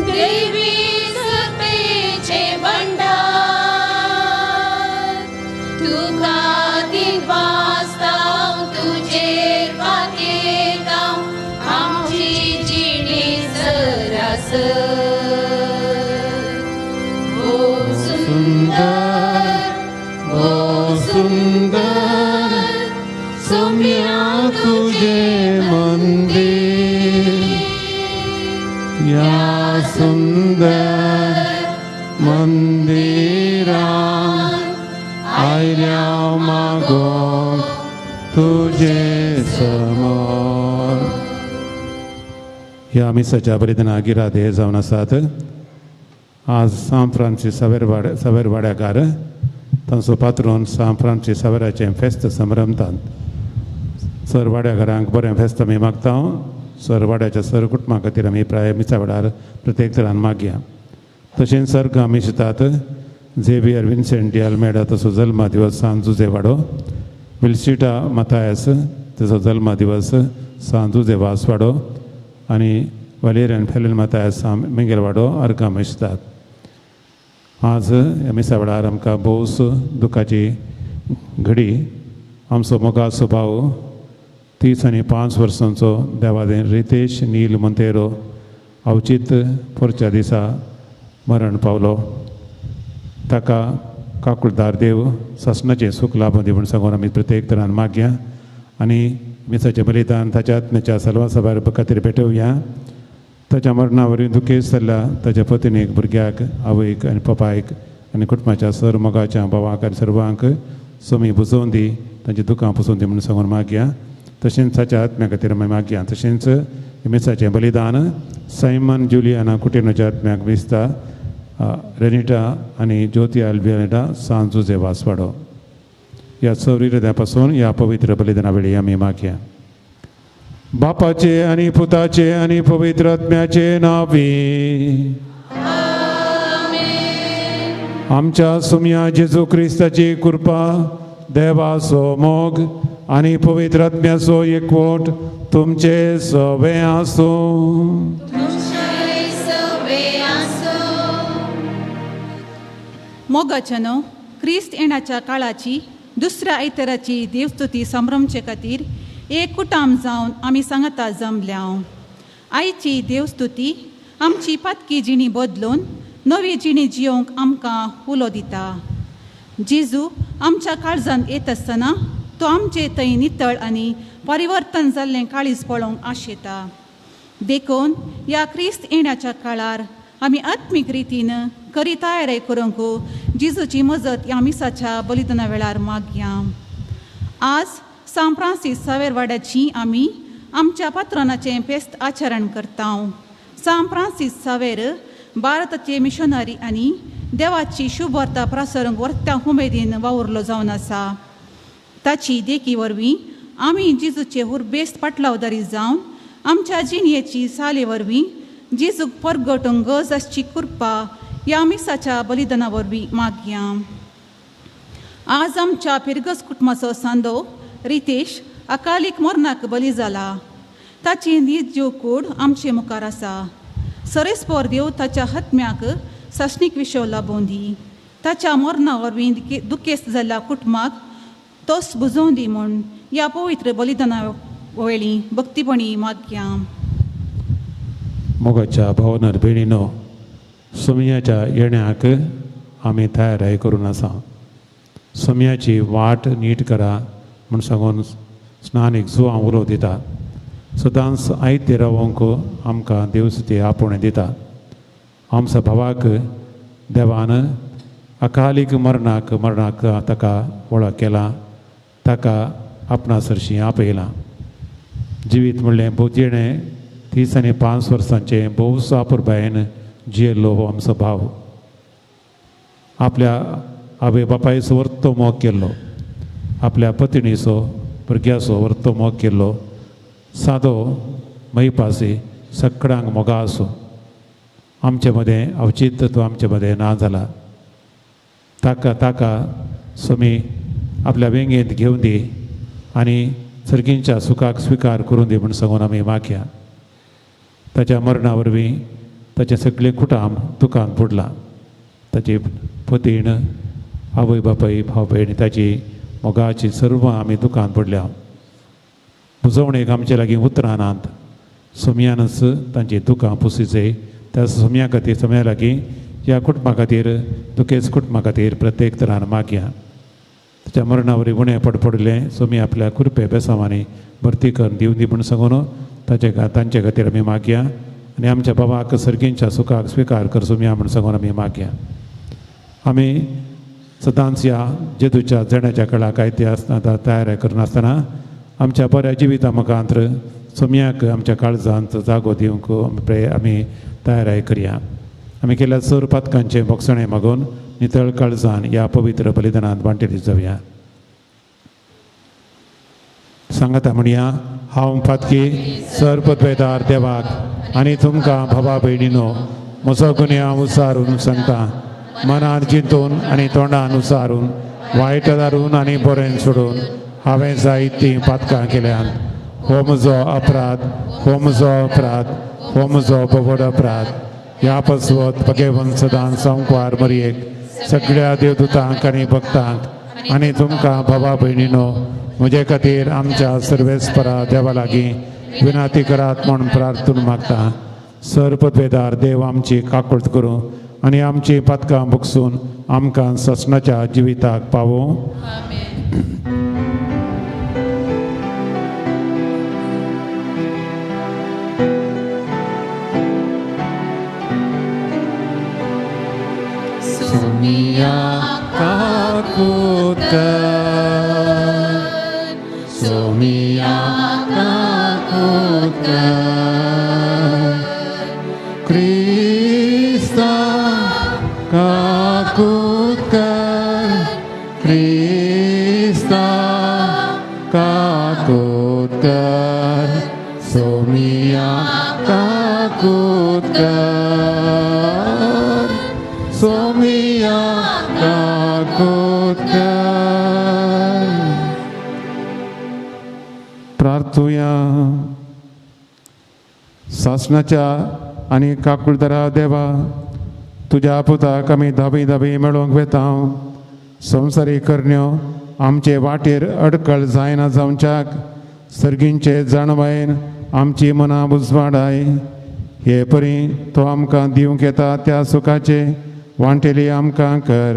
देवी सत्तेचे भंडार, तुका दिनवासताव तुजेर पातयेताव आमची जिणी सरासर. ओ सुंदर ओ सुंदर सोम्या तुझे मंदिर, या सुंदर मंदिरान आयल्या मागो तुझे समोर. ह्या मिसाच्या बलिदाना गिरादे जावन आसात. आज सांत फ्रांसीस सावेर वाड्याकार तांचो पात्रोन सांत फ्रांसीस सावेराचें फेस्त संभ्रमतात. सर वाड्याकारांक बरें फेस्त आमी मागता. सर वाड्याच्या सर कुटुंबा खातीर आमी प्राय मिसा वेळार प्रत्येक तरान मागया. तशेंच सर्ग आमी शितात झेवियर विन्सेंट डी आल्मेडा तसो जल्मा दिवस सांत जुजे वाडो, विल्सिटा मथायस तसो जल्मा दिवस सांत जुजे वासवाडो आनी वालेरियन फेलिन मथायस सांत मिंगेल वाडो अर्घ आमी शितात. आज ह्या मिसा वेळार आमकां भोवस दुखाची घडी आमचो मोगाचो भाव 30 आनी 5 वर्सांचो देवादेन रितेश नील मोंतेरो अवचीत पोरच्या दिसा मरण पावलो. ताका काकुळदार देव सासणाचें सूख लाभूं दी म्हूण सांगून आमी प्रत्येक तरान मागया आनी मिसाचें बलिदान ताच्या आत्म्याच्या सलवा सभार खातीर भेटोवया. ताच्या मरणा वरवीं दुखेस्त जाल्ल्या ताच्या पत्नीक, भुरग्याक, आवयक आनी पपायक आनी कुटुंबाच्या सर मोगाच्या भावाक आनी सर्वांक सोमी बुजोवन दी, तांची दुकां पुसोवन दी म्हूण सांगून मागया. तशेंच ताच्या आत्म्या खातीर आमी मागया. तशेंच मिसाचें बलिदान सायमन जुलियाना कुटेनोच्या आत्म्याक विस्ता रेनिटा आनी ज्योती आल्बियानिटा सांत जुजे वासवाडो ह्या सौरिद्या पासून ह्या पवित्र बलिदाना वेळी आमी मागया. बापाचे आनी पुताचे आनी पवित्र आत्म्याचे नांवी आमच्या सुम्या जेजू क्रिस्ताची कृपा, देवाचो मोग आनी पवित्र आत्म्याचो एकवट तुमचे सवे आसूं. मोगाच्यानो, क्रिस्त येण्याच्या काळाची दुसऱ्या आयताराची देवस्तुती संभ्रमचे खातीर एक कुटाम जावन आमी सांगाता जमल्या. आयची देवस्तुती आमची पातकी जिणी बदलून नवी जिणी जियोंक आमकां उलो दिता. जेजू आमच्या काळजांत येत आसतना तो आमचे थंय नितळ आनी परिवर्तन जाल्लें काळीज पळोवंक आशेता. देखून ह्या क्रिस्त येण्याच्या काळार आमी आत्मीक रितीन खरी तयारी करूंक जेजूची मजत ह्या मिसाच्या बलिदाना वेळार मागया. आज सांत फ्रांसीस सावेर वाड्याची आमी आमच्या पात्रानाचें फेस्त आचरण करता. सांत फ्रांसीस सावेर भारताचे मिशनरी आनी देवाची शुभवार्ता प्रसारूंक वर्त्या उमेदीन वावुरलो जावन आसा. ताची देखी वरवीं आमी जेजूचे हुरबेस्त पाटलावदारी जावन आमच्या जिणयेची साले वरवीं जेजूक परगटूंक गरज आसची कृपा ह्या मिसाच्या बलिदाना वरवीं मागया. आज आमच्या फिरगज कुटुंबाचो सांदो रितेश अकालीक मरणाक बली जाला. ताची नीज जीव कूड आमचे मुखार आसा. सरेस्पोर देव ताच्या हत्म्याक सासणीक विशव लाबोवन दी. ताच्या मरणा वरवीं दुखेस्त जाल्ल्या कुटुंबाक तोच बुजोवन दी म्हूण ह्या पवित्र बलिदाना वयली भक्तीपणी मागया. मोगाच्या भावनार भयणीनो, सोमयाच्या येण्याक आमी तयाराय करून आसा. सोमयाची वाट नीट करा म्हूण सांगून स्नानीक जुवां उलोव दिता. सदांच आयते रावंक आमकां देवसुती आपोवणें दिता. आमच्या भावाक देवान अकालीक मरणाक मरणाक ताका वळख केला, ताका आपणा सरशीं आपयलां. जिवीत म्हणलें भोवतेणें 30 आनी 5 वर्सांचें भोवसो आपुरबायेन जियेल्लो हो आमचो भाव. आपल्या आवय बापायचो वर्तो मोग केल्लो, आपल्या पत्नीचो भुरग्याचो वर्तो मोग केल्लो, सादो मैपासी सगळ्यांक मोगा आसूं. आमचे मदें अवचीत तो आमचे मदें ना जाला. ताका ताका स्वामी आपल्या वेंगेंत घेवन दी आनी सर्गींच्या सुखाक स्विकार करून दी म्हूण सांगून आमी मागया. ताच्या मरणा वरवीं ताचें सगळें कुटाम दुकान बुडलां. ताची पतीण, आवय बापाय, भाव भयण, ताची मोगाची सर्व आमी दुकान पडल्या. बुजवणेक आमचे लागीं उतरां नात. सोमयानच तांची दुकां पुसीचे. त्या सोमया खातीर, सोमया लागीं ह्या कुटुंबा खातीर, दुखेच कुटुंबा खातीर प्रत्येक तरान मागया. ताच्या मरणा वरवीं उणें पड पडलें सोमी आपल्या कृपे बेसांवांनी भरती करून दिवन दी म्हूण सांगून ताचे तांचे खातीर आमी मागया. आनी आमच्या बाबाक सर्गींच्या सुखाक स्विकार कर सोमया म्हूण सांगून आमी मागया. आमी सदांच ह्या जेजूच्या जण्याच्या कळाक आयते आसतना तयार करनासतना आमच्या बऱ्या जिविता मुखांतर सोमयाक आमच्या काळजांत जागो दिवंक आमी तयाराय करया. आमी केल्या सर पातकांचें भोगसणें मागून नितळ काळजान ह्या पवित्र बलिदानांत वांटेली जावया. सांगता म्हणया, हांव पातकी सर पदवेदार देवाक आनी तुमकां भावा भयणीनो म्हजो गुन्यांव उसारून सांगता. मनान चिंतून आनी तोंडान उसारून, वायट दारून आनी बरें सोडून हांवें जायतीं पातकां केल्यांत. हो म्हजो अपराध, हो म्हजो अपराध, हो म्हजो बवड अपराध. ह्या पसवत भगेवन सदां संकवार मरयेक सगळ्या देवदूतांक आनी भक्तांक आनी तुमकां भावा भयणीनो म्हजे खातीर आमच्या सर्वेस्परा देवा लागीं विनाती करात म्हूण प्रार्थून मागता. सर पदवेदार देव आमची काकूळट करूं आनी आमची पातकां भोगसून आमकां ससनाच्या जिविताक पावोवं. Sumia kakutan, Sumia kakutan, Krista kakutan, Krista kakutan, Sumia kakutan, Sumia kakutan. प्रार्थुया. सासणाच्या आनी काकुळदरा देवा, तुज्या पुताक आमी धावी धावी मेळोवंक वेता. संवसारी करण्यो आमचे वाटेर अडकळ जायना जावच्याक सर्गींचे जाणवायेन आमची मनां उजवाडाय. हे परी तो आमकां दिवंक येता त्या सुखाचे वांटेली आमकां कर.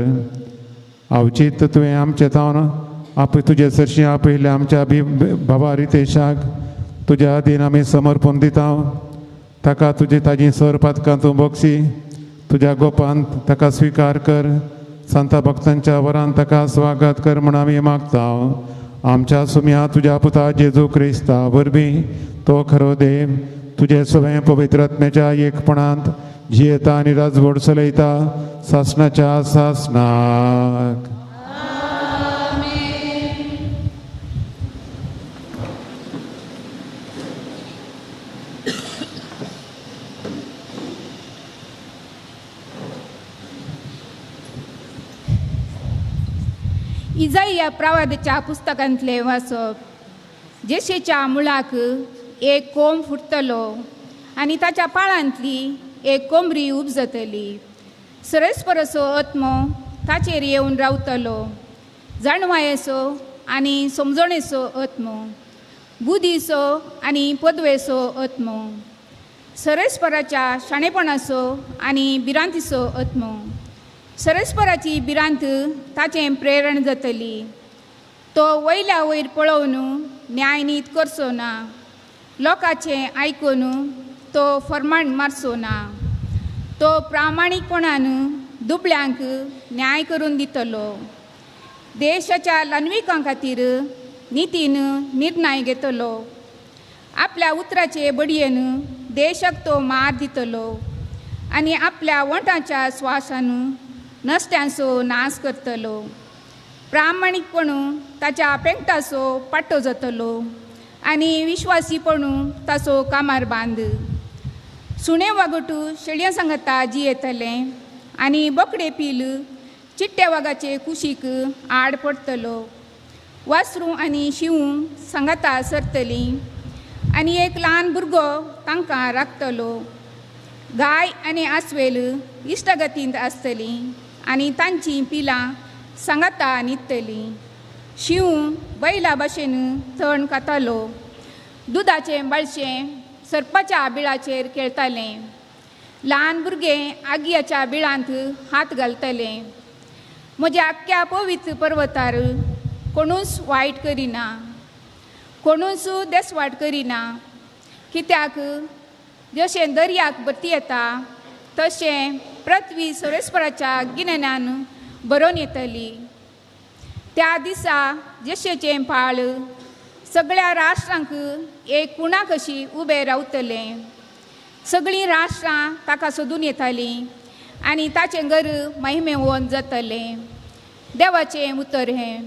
अवचीत तुवें आमचे तावन आप तुजे सरशीं आपयल्ल्या आमच्या बाबा रितेशाक तुज्या आदीन आमी समर्पण दिता. ताका तुजी ताजी सर पातकां तूं बोगसी, तुज्या गोपान ताका स्विकार कर. सांता भक्तांच्या वरान ताका स्वागत कर म्हूण आमी मागता. आमच्या सुम्या तुज्या पुता जेजू क्रिस्ता वरवीं तो खरो देव तुजे सवें पवित्र आत्म्याच्या एकपणांत जियेता आनी राजवट चलयता सासणाच्या सासणाक. इजाई या प्रवादाच्या पुस्तकांतले वाचप. जेशेच्या मुळाक एक कोंब फुटतलो आनी ताच्या पाळांतली एक कोमरी उपजतली. सरस्परसो आत्मो ताचेर येवन रावतलो, जाणवायेचो आनी समजणेचो आत्मो, बुद्धीचो आनी पदवेचो आत्मो, सरस्पराच्या शाणेपणाचो आनी भिरांतीचो आत्मो. सरस्पराची भिरांत ताचें प्रेरण जातली. तो वयल्या वयर पळोवन न्यायनीत करचो ना, लोकांचें आयकून तो फर्माण मारचो ना. तो प्रामाणीकपणान दुबळ्यांक न्याय करून दितलो. देशाच्या ल्हानविकां खातीर नितीन निर्णय घेतलो. आपल्या उतराचे बडयेन देशाक तो मार दितलो आनी आपल्या वोंठाच्या स्वासान नश्ट्यांचो नाश करतलो. प्रामाणीकपण ताच्या पेंकटाचो पाटो जातलो आनी विश्वासीपण ताचो कामार बांद. सुणे वागटू शेळयां सांगता जियेतलें आनी बोकडे पील चिट्ट्या वागाचे कुशीक आड पडटलो. वासरूं आनी शिंव सांगाता सरतलीं आनी एक ल्हान भुरगो तांकां राखतलो. गाय आनी आसवेल इश्टागतींत आसतली आनी तांचीं पिलां सांगाता न्हिदतलीं. शिंव बैला भाशेन थण खातालो. दुदाचें बाळशें सर्पाच्या बिळाचेर खेळटालें. ल्हान भुरगें आग्याच्या बिळांत हात घालतलें. म्हज्या आख्ख्या पवित्र पर्वतार कोणूच वायट करिना, कोणूच देसवाट करिना. कित्याक जशें दर्याक भरती येता तशें पृथ्वी सरस्पराच्या गिन्यानान भरोन येतली. त्या दिसा जशेचें पाळ सगळ्या राष्ट्रांक एक कुणा कशी उबें रावतलें. सगळीं राष्ट्रां ताका सोदून येतालीं आनी ताचें घर महिमेवन जातलें. देवाचें उतर हें.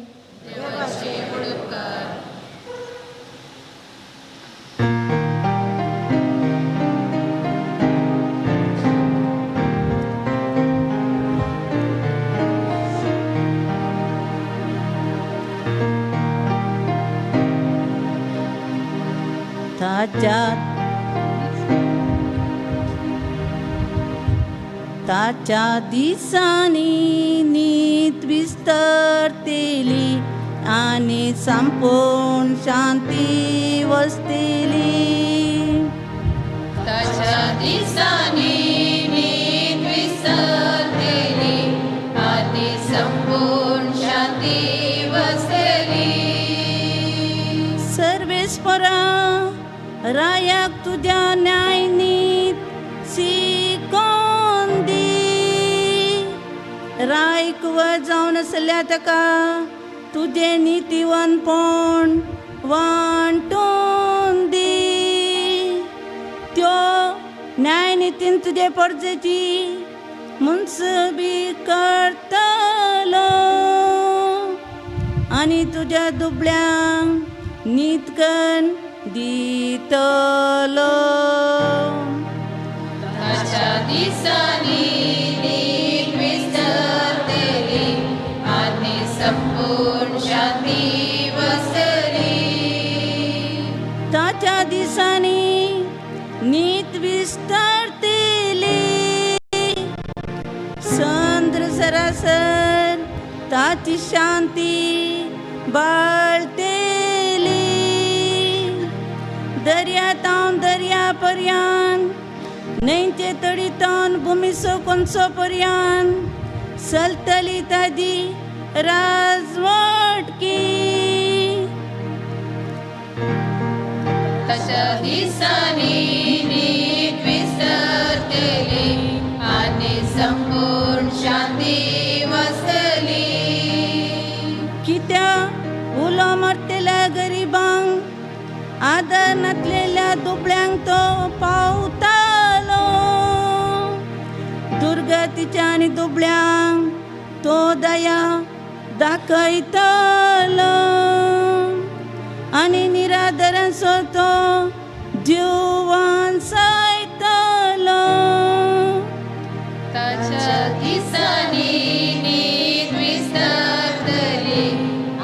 ताच्या दिसांनी नीत विस्तारतली आनी संपूर्ण शांती वसतली. ताच्या दिसांनी नीत विस्तारतली आनी संपूर्ण शांती वसतली. सर्वेस्परा रायाक तुज्या न्यायनीत शिकोवन दी. राय कुंवर जावन आसल्या ताका तुजें नितीवंतपण वांटून दी. त्यो न्यायनितीन तुजे परजेची मुनसबी करतलो आनी तुज्या दुबळ्यांक नीत कन्न दितलो. ताच्या दिसांनी नीत विस्तारतली आनी संपूर्ण शांती वसतली. ताच्या दिसांनी नीत विस्तारतली. संद्र सरासर ताची शांती बाळतली. दर्या तावन दर्या पर्यंत न्हंयचे तडी तावन भुमिसो कोनसो पर्यंत चलतली ताजी राजवटकी. ताच्या दिसांनी नीत विस्तारतली आनी संपूर्ण शांती वसतली. कित्याक उलो मारतल्या गरिबांक आदर नातलेल्या दुबळ्यांक तो पावतालो. दुर्गतीच्या आनी दुबळ्यांक तो दया दाखयतलो आनी निरादरांचो तो जीव वांचयतलो. ताच्या दिसांनी नीत विस्तारतली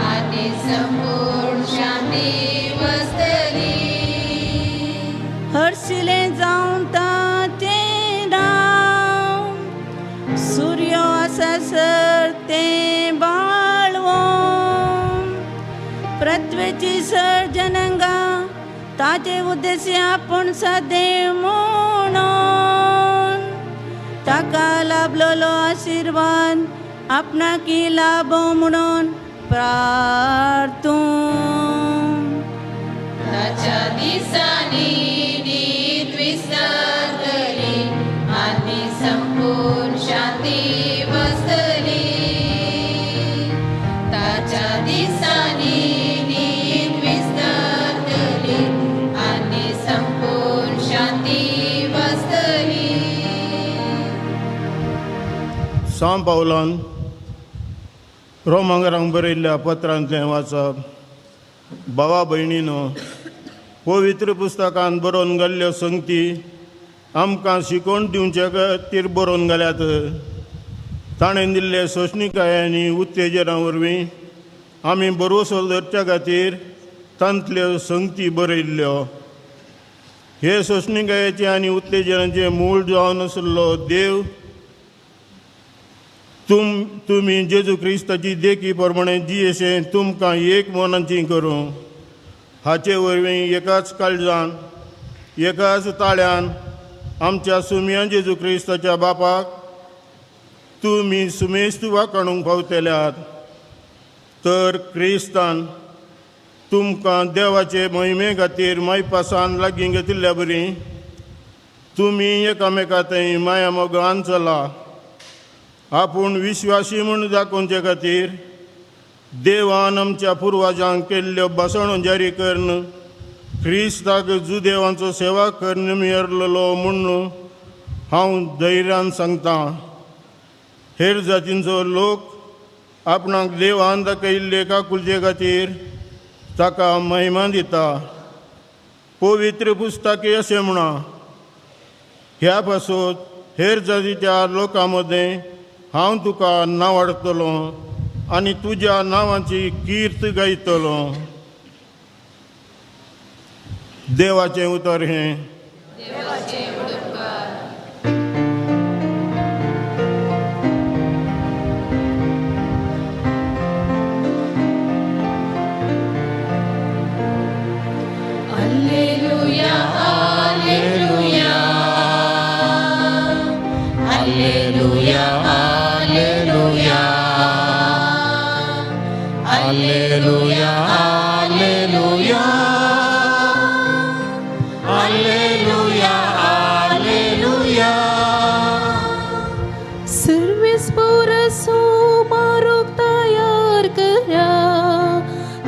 आनी संपूर्ण शांती वसतली. हर्शिलें जावन ताचें नांव सूर्य आसासर तें बाळवोन पृथ्वेची सर जनंगा ताचे उद्देश्य आपूण सदैव म्हणून ताका लाभलेलो आशिर्वाद आपणाकी लाभो म्हणून प्रार्थूं. ताच्या दिसांनी न्हीद विसरतली आनी संपूर्ण शांती वसतली. ताच्या दिसांनी न्हीद विसरतली आनी संपूर्ण शांती वसतली. सांव पावलान रोमांगरांक बरयल्ल्या पत्रांतलें वाचप. भावा भयणीनो, पवित्र पुस्तकांत बरोवन घाल्ल्यो संगती आमकां शिकोवन दिवचे खातीर बरोवन घाल्यात. ताणें दिल्ले सोंसणिकाय आनी उत्तेजना वरवीं आमी भरवंसो धरच्या खातीर तांतल्यो संगती बरयल्ल्यो. हे सोंसणिकायेचें आनी उत्तेजनाचें मूळ जावन आशिल्लो देव तुमी जेजू क्रिस्ताची देखी प्रमाणे जियेशें तुमकां एक मनाची करूं. हाचे वरवीं एकाच काळजान एकाच ताळ्यान आमच्या सुमया जेजू क्रिस्ताच्या बापाक तुमी सुमेस्त वाकाणूंक पावतल्यात. तर क्रिस्तान तुमकां देवाचे मोहिमे खातीर मायपासान लागीं घेतिल्ल्या बरी तुमी एकामेका थंय माया मोगान चला. आपूण विश्वासी म्हूण दाखोवचे खातीर देवान आमच्या पुर्वजांक केल्ल्यो भाशणो जारी करून क्रिस्ताक जुदेवांचो सेवा करून मेळलेलो म्हूण हांव धैर्यान सांगतां. हेर जातींचो लोक आपणाक देवान दाखयल्ले काकुळटे खातीर ताका महिमा दिता. पवित्र पुस्तकी अशें म्हणा, ह्या पासत हेर जातीच्या लोकां मदें हांव तुका नांवाडटलो आनी तुज्या नांवाची कीर्त गायतलो. देवाचें उतर हें. Alleluia, alleluia, alleluia, alleluia, alleluia, alleluia, alleluia, alleluia. Service Purso Mahrukh तयार करा,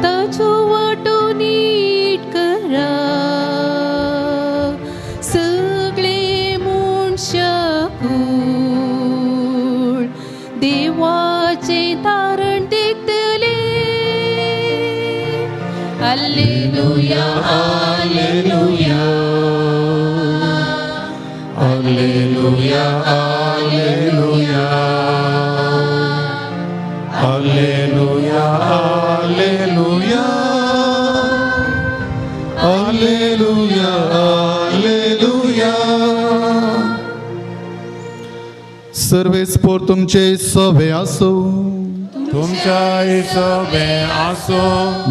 ताचो वाटो नीट करा. सगळे मनशाकूळ देवाचें तारण देखतले. Alleluia, alleluia, alleluia, alleluia, alleluia, alleluia, alleluia, alleluia. Sarves पोर तुमचे सवे आसो, तुमच्या सवे आसो.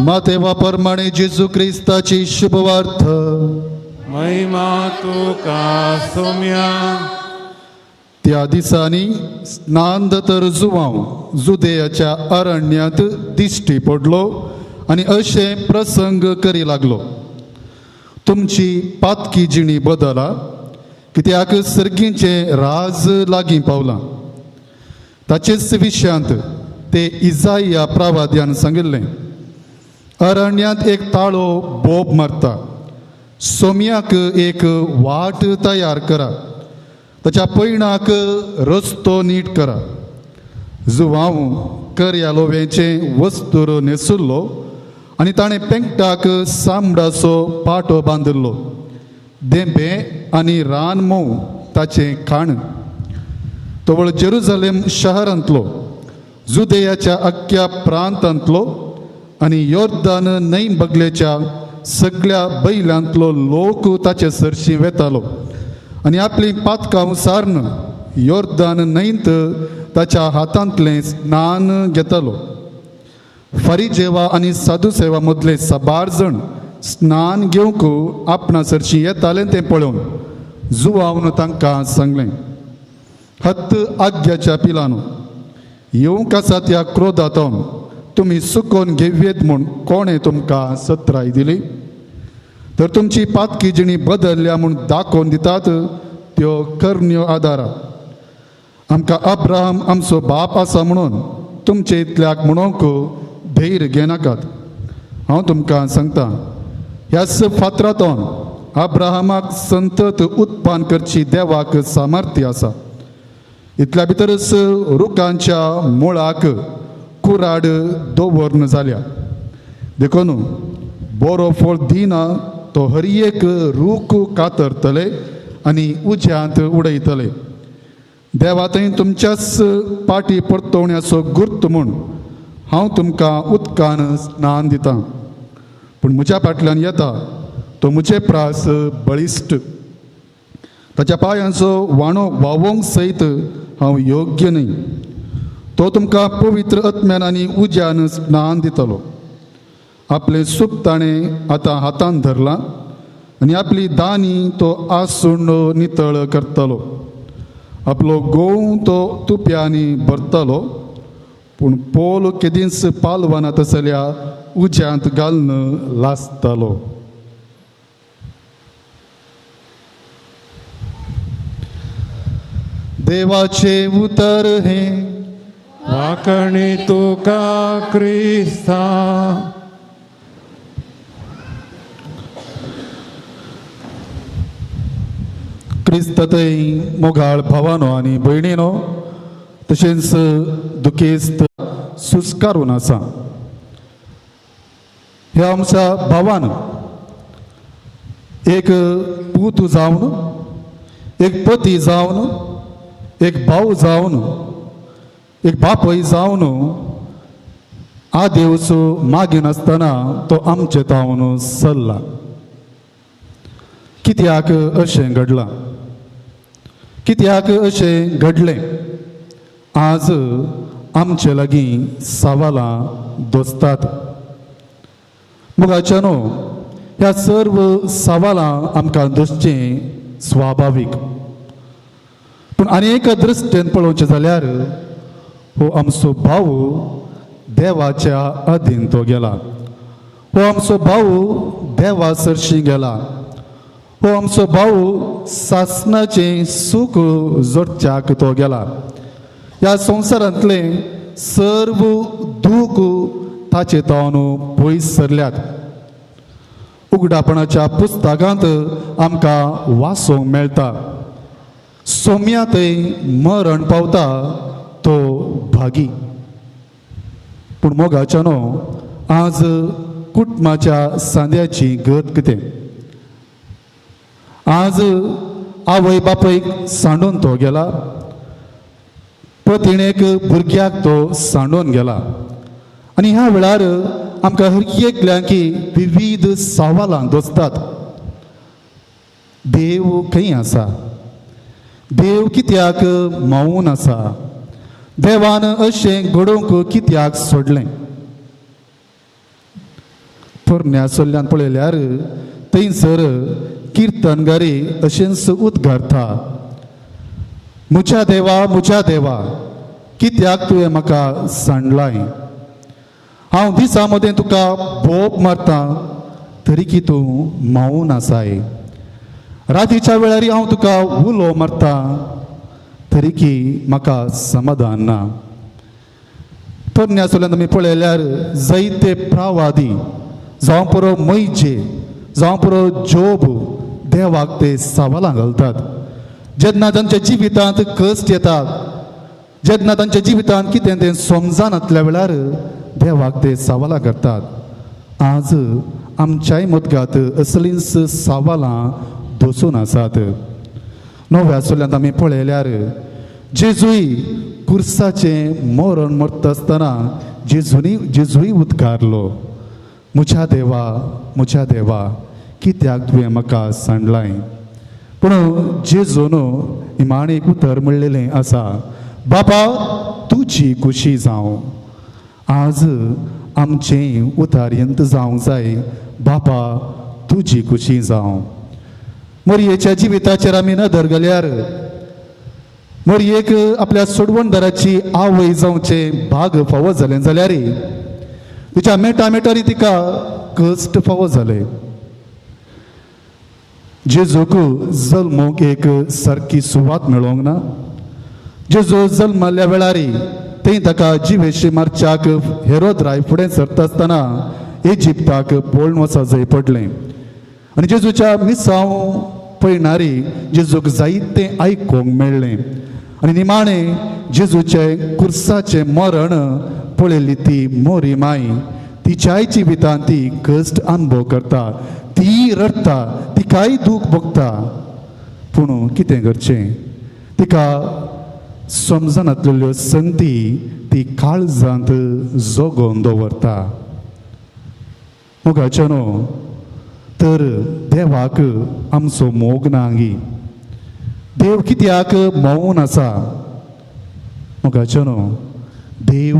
मातेवा प्रमाणे जेजू क्रिस्ताची शुभवार्थ. महिमा तुका सोम्या. त्या दिसांनी स्नान तर जुवांव जुदेयाच्या अरण्यांत दिश्टी पडलो आनी अशें प्रसंग करी लागलो. तुमची पातकी जिणी बदला, कित्याक सर्गींचें राज लागीं पावलां. ताचेच विशयांत ते इजाया प्रवाद्यान सांगिल्लें, अरण्यांत एक ताळो बोब मारता, सोम्याक एक वाट तयार करा, ताच्या पयणाक रस्तो नीट करा. जुवांव करया लोव्याचें वस्तूर न्हेसुल्लो आनी ताणें पेंकटाक सामडाचो पाटो बांदिल्लो. देंबे आनी रान मोव ताचें खाण. तवळ जेरुजलेम शहरांतलो, जुदेयाच्या अख्ख्या प्रांतांतलो आनी योर्दान न्हंय बगलेच्या सगळ्या बैलांतलो लोक ताचे सरशी वेतालो आनी आपली पातकां सारन योर्दान न्हंयत ताच्या हातांतलें स्नान घेतालो. फरिजेवा आनी साधुसेवा मदले साबार जण स्नान घेवंक आपणा सरशी येतालें तें पळोवन जुवावन तांकां सांगलें, हत्त आज्ञाच्या पिलानो, येवंक आसा त्या क्रोधांत तुमी सुकोवन घेवयेत म्हूण कोणें तुमकां सत्राय दिली? तर तुमची पातकी जिणी बदलल्या म्हूण दाखोवन दितात त्यो करण्यो आदारा. आमकां अब्राहम आमचो बाप आसा म्हणून तुमचे इतल्याक म्हणूंक धैर्य घेनाकात. हांव तुमकां सांगता, ह्याच फातरांतून अब्राहमाक संतत उत्पन्न करची देवाक सामर्थ्य आसा. इतल्या भितरच रुखांच्या मुळाक कुराड दवरन जाल्या. देखून बरो फळ दिना तो हर एक रूख कातरतले आनी उज्यांत उडयतले. देवा थंय तुमच्याच पाटी परतवण्याचो गुर्त म्हूण हांव तुमकां उदकान स्नान दितां, पूण म्हज्या फाटल्यान येता तो म्हजे प्रास बळिश्ट. ताच्या पांयांचो वाणो व्हांवोंक सयत हांव योग्य न्हय. तो तुमकां पवित्र आत्म्यान आनी उज्यान स्नान दितलो. आपलें सूप ताणें आतां हातान धरलां आनी आपली दानी तो आसून नितळ करतलो. आपलो गोंव तो तुप्यांनी भरतलो, पूण पोल केदींच पालवाना तसल्या उज्यांत घालून लासतलो. देवाचे उतर हे वाकणी तुका क्रिस्ता. क्रिस्ततय मोगाळ भावानो आनी भयणीनो, तशेंच दुखेस्त सुस्कारून आसा. ह्या आमच्या भावान एक पूत जावन, एक पती जावन, एक भाव जावन, एक बापय जावन आदेवचो मागिनासतना तो आमचे तावन सरला. कित्याक अशें घडलां? कित्याक अशें घडलें? आज आमचे लागीं सवालां दोसतात. मोगाच्यानो, ह्या सर्व सवालां आमकां दोसचें स्वाभावीक, पूण आनी एका दृश्टेन पळोवचें जाल्यार हो आमचो भाव देवाच्या अधीन तो गेला. हो आमचो भाव देवा सरशी गेला. हो आमचो भाव सासनाचें सूख जोडच्याक तो गेला. ह्या संवसारांतलें सर्व दूख ताचे तावन पयस सरल्यात. उगडापणाच्या पुस्तकांत आमकां वाचूंक मेळटा, सोम्या थंय मरण पावता तो भागी. पूण मोगाच्यानो, आज कुटुंबाच्या सांद्याची गत कितें? आज आवय बापयक सांडून तो गेला, पतिणेक भुरग्याक तो सांडून गेला. आनी ह्या वेळार आमकां हर एकल्यांकी विविध सवालां दोसतात. देव खंय आसा? देव कित्याक मौन आसा? देवान अशें घडोवंक कित्याक सोडलें? पोरण्या सोल्ल्यान पळयल्यार थंयसर किर्तनगारी अशेंच उद्गारता, म्हज्या देवा म्हज्या देवा कित्याक तुवें म्हाका सांडलाय? हांव दिसा मदें तुका बोप मारता तरी की तूं मौन आसाय. रातीच्या वेळार हांव तुका उलो मारता तरी की म्हाका समाधान ना. तरण्या सोल्यान आमी पळयल्यार जायते प्रावादी जावं पुरो मैजे जावं पुरो जोब देवाक ते सवालां घालतात. जेन्ना तांच्या जिवितांत कश्ट येतात, जेन्ना तांच्या जिवितांत कितें तें समजनातल्या वेळार देवाक ते सवालां करतात. आज आमच्याय मदगात असलींच सवालां दसून आसात. नव्या सोल्यांत आमी पळयल्यार जेजूय कुर्साचें मरण मरता आसतना जेजूय उद्गारलो, म्हज्या देवा म्हज्या देवा कित्याक तुवें म्हाका सांडलाय. पूण जेजून निमाणें एक उतर म्हणलेलें आसा, बाबा तुजी खुशी जावं. आज आमचें उतारयंत जावंक जाय, बाबा तुजी खुशी जावं. मोरयेच्या जिविताचेर आमी नदर घाल्यार मोरयेक आपल्या सोडवणदाराची आवय जावचें भाग फावो जालें जाल्यार तिच्या मेटा मेटांनी तिका कश्ट फावो जाले. जेजूक जल्मूंक एक सारकी सुवात मेळोंक ना. जेजू जल्मल्ल्या वेळार थंय ताका जिवेशी मारच्याक हेरोद राय फुडें सरता आसतना इजिप्ताक पळून वचूंक जाय पडलें. आनी जेजूच्या मिसांव पळयणारी जेजूक जायतें आयकूंक मेळ्ळें. आनी निमाणें जेजूचें कुर्साचें मरण पळयली ती मोरी माय तिच्याय जिवितांत ती कश्ट अनुभव करता, ती रडटा, तिकाय दूख भोगता. पूण कितें करचें, तिका समजनातलेल्यो संती ती काळजांत जगोवन दवरता. मोगाचें न्हू तर देवाक आमचो मोग ना गी, देव कित्याक मौन आसा. मोगाचें न्हू देव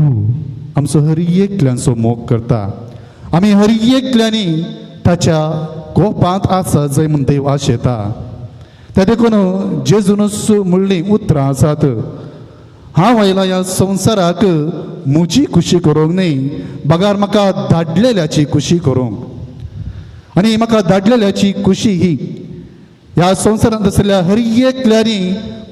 आमचो हर एकल्यांचो मोग करता. आमी हर एकल्यांनी ताच्या कोपांत आसा जंय म्हूण देव आशेता. त्या देखून जेजूनच म्हणलीं उतरां आसात, हांव आयला ह्या संवसाराक म्हजी खुशी करूंक न्हय, बगार म्हाका धाडलेल्याची खुशी करूंक. आनी म्हाका धाडलेल्याची खुशी ही ह्या संवसारांत आशिल्ल्या हर एकल्यांनी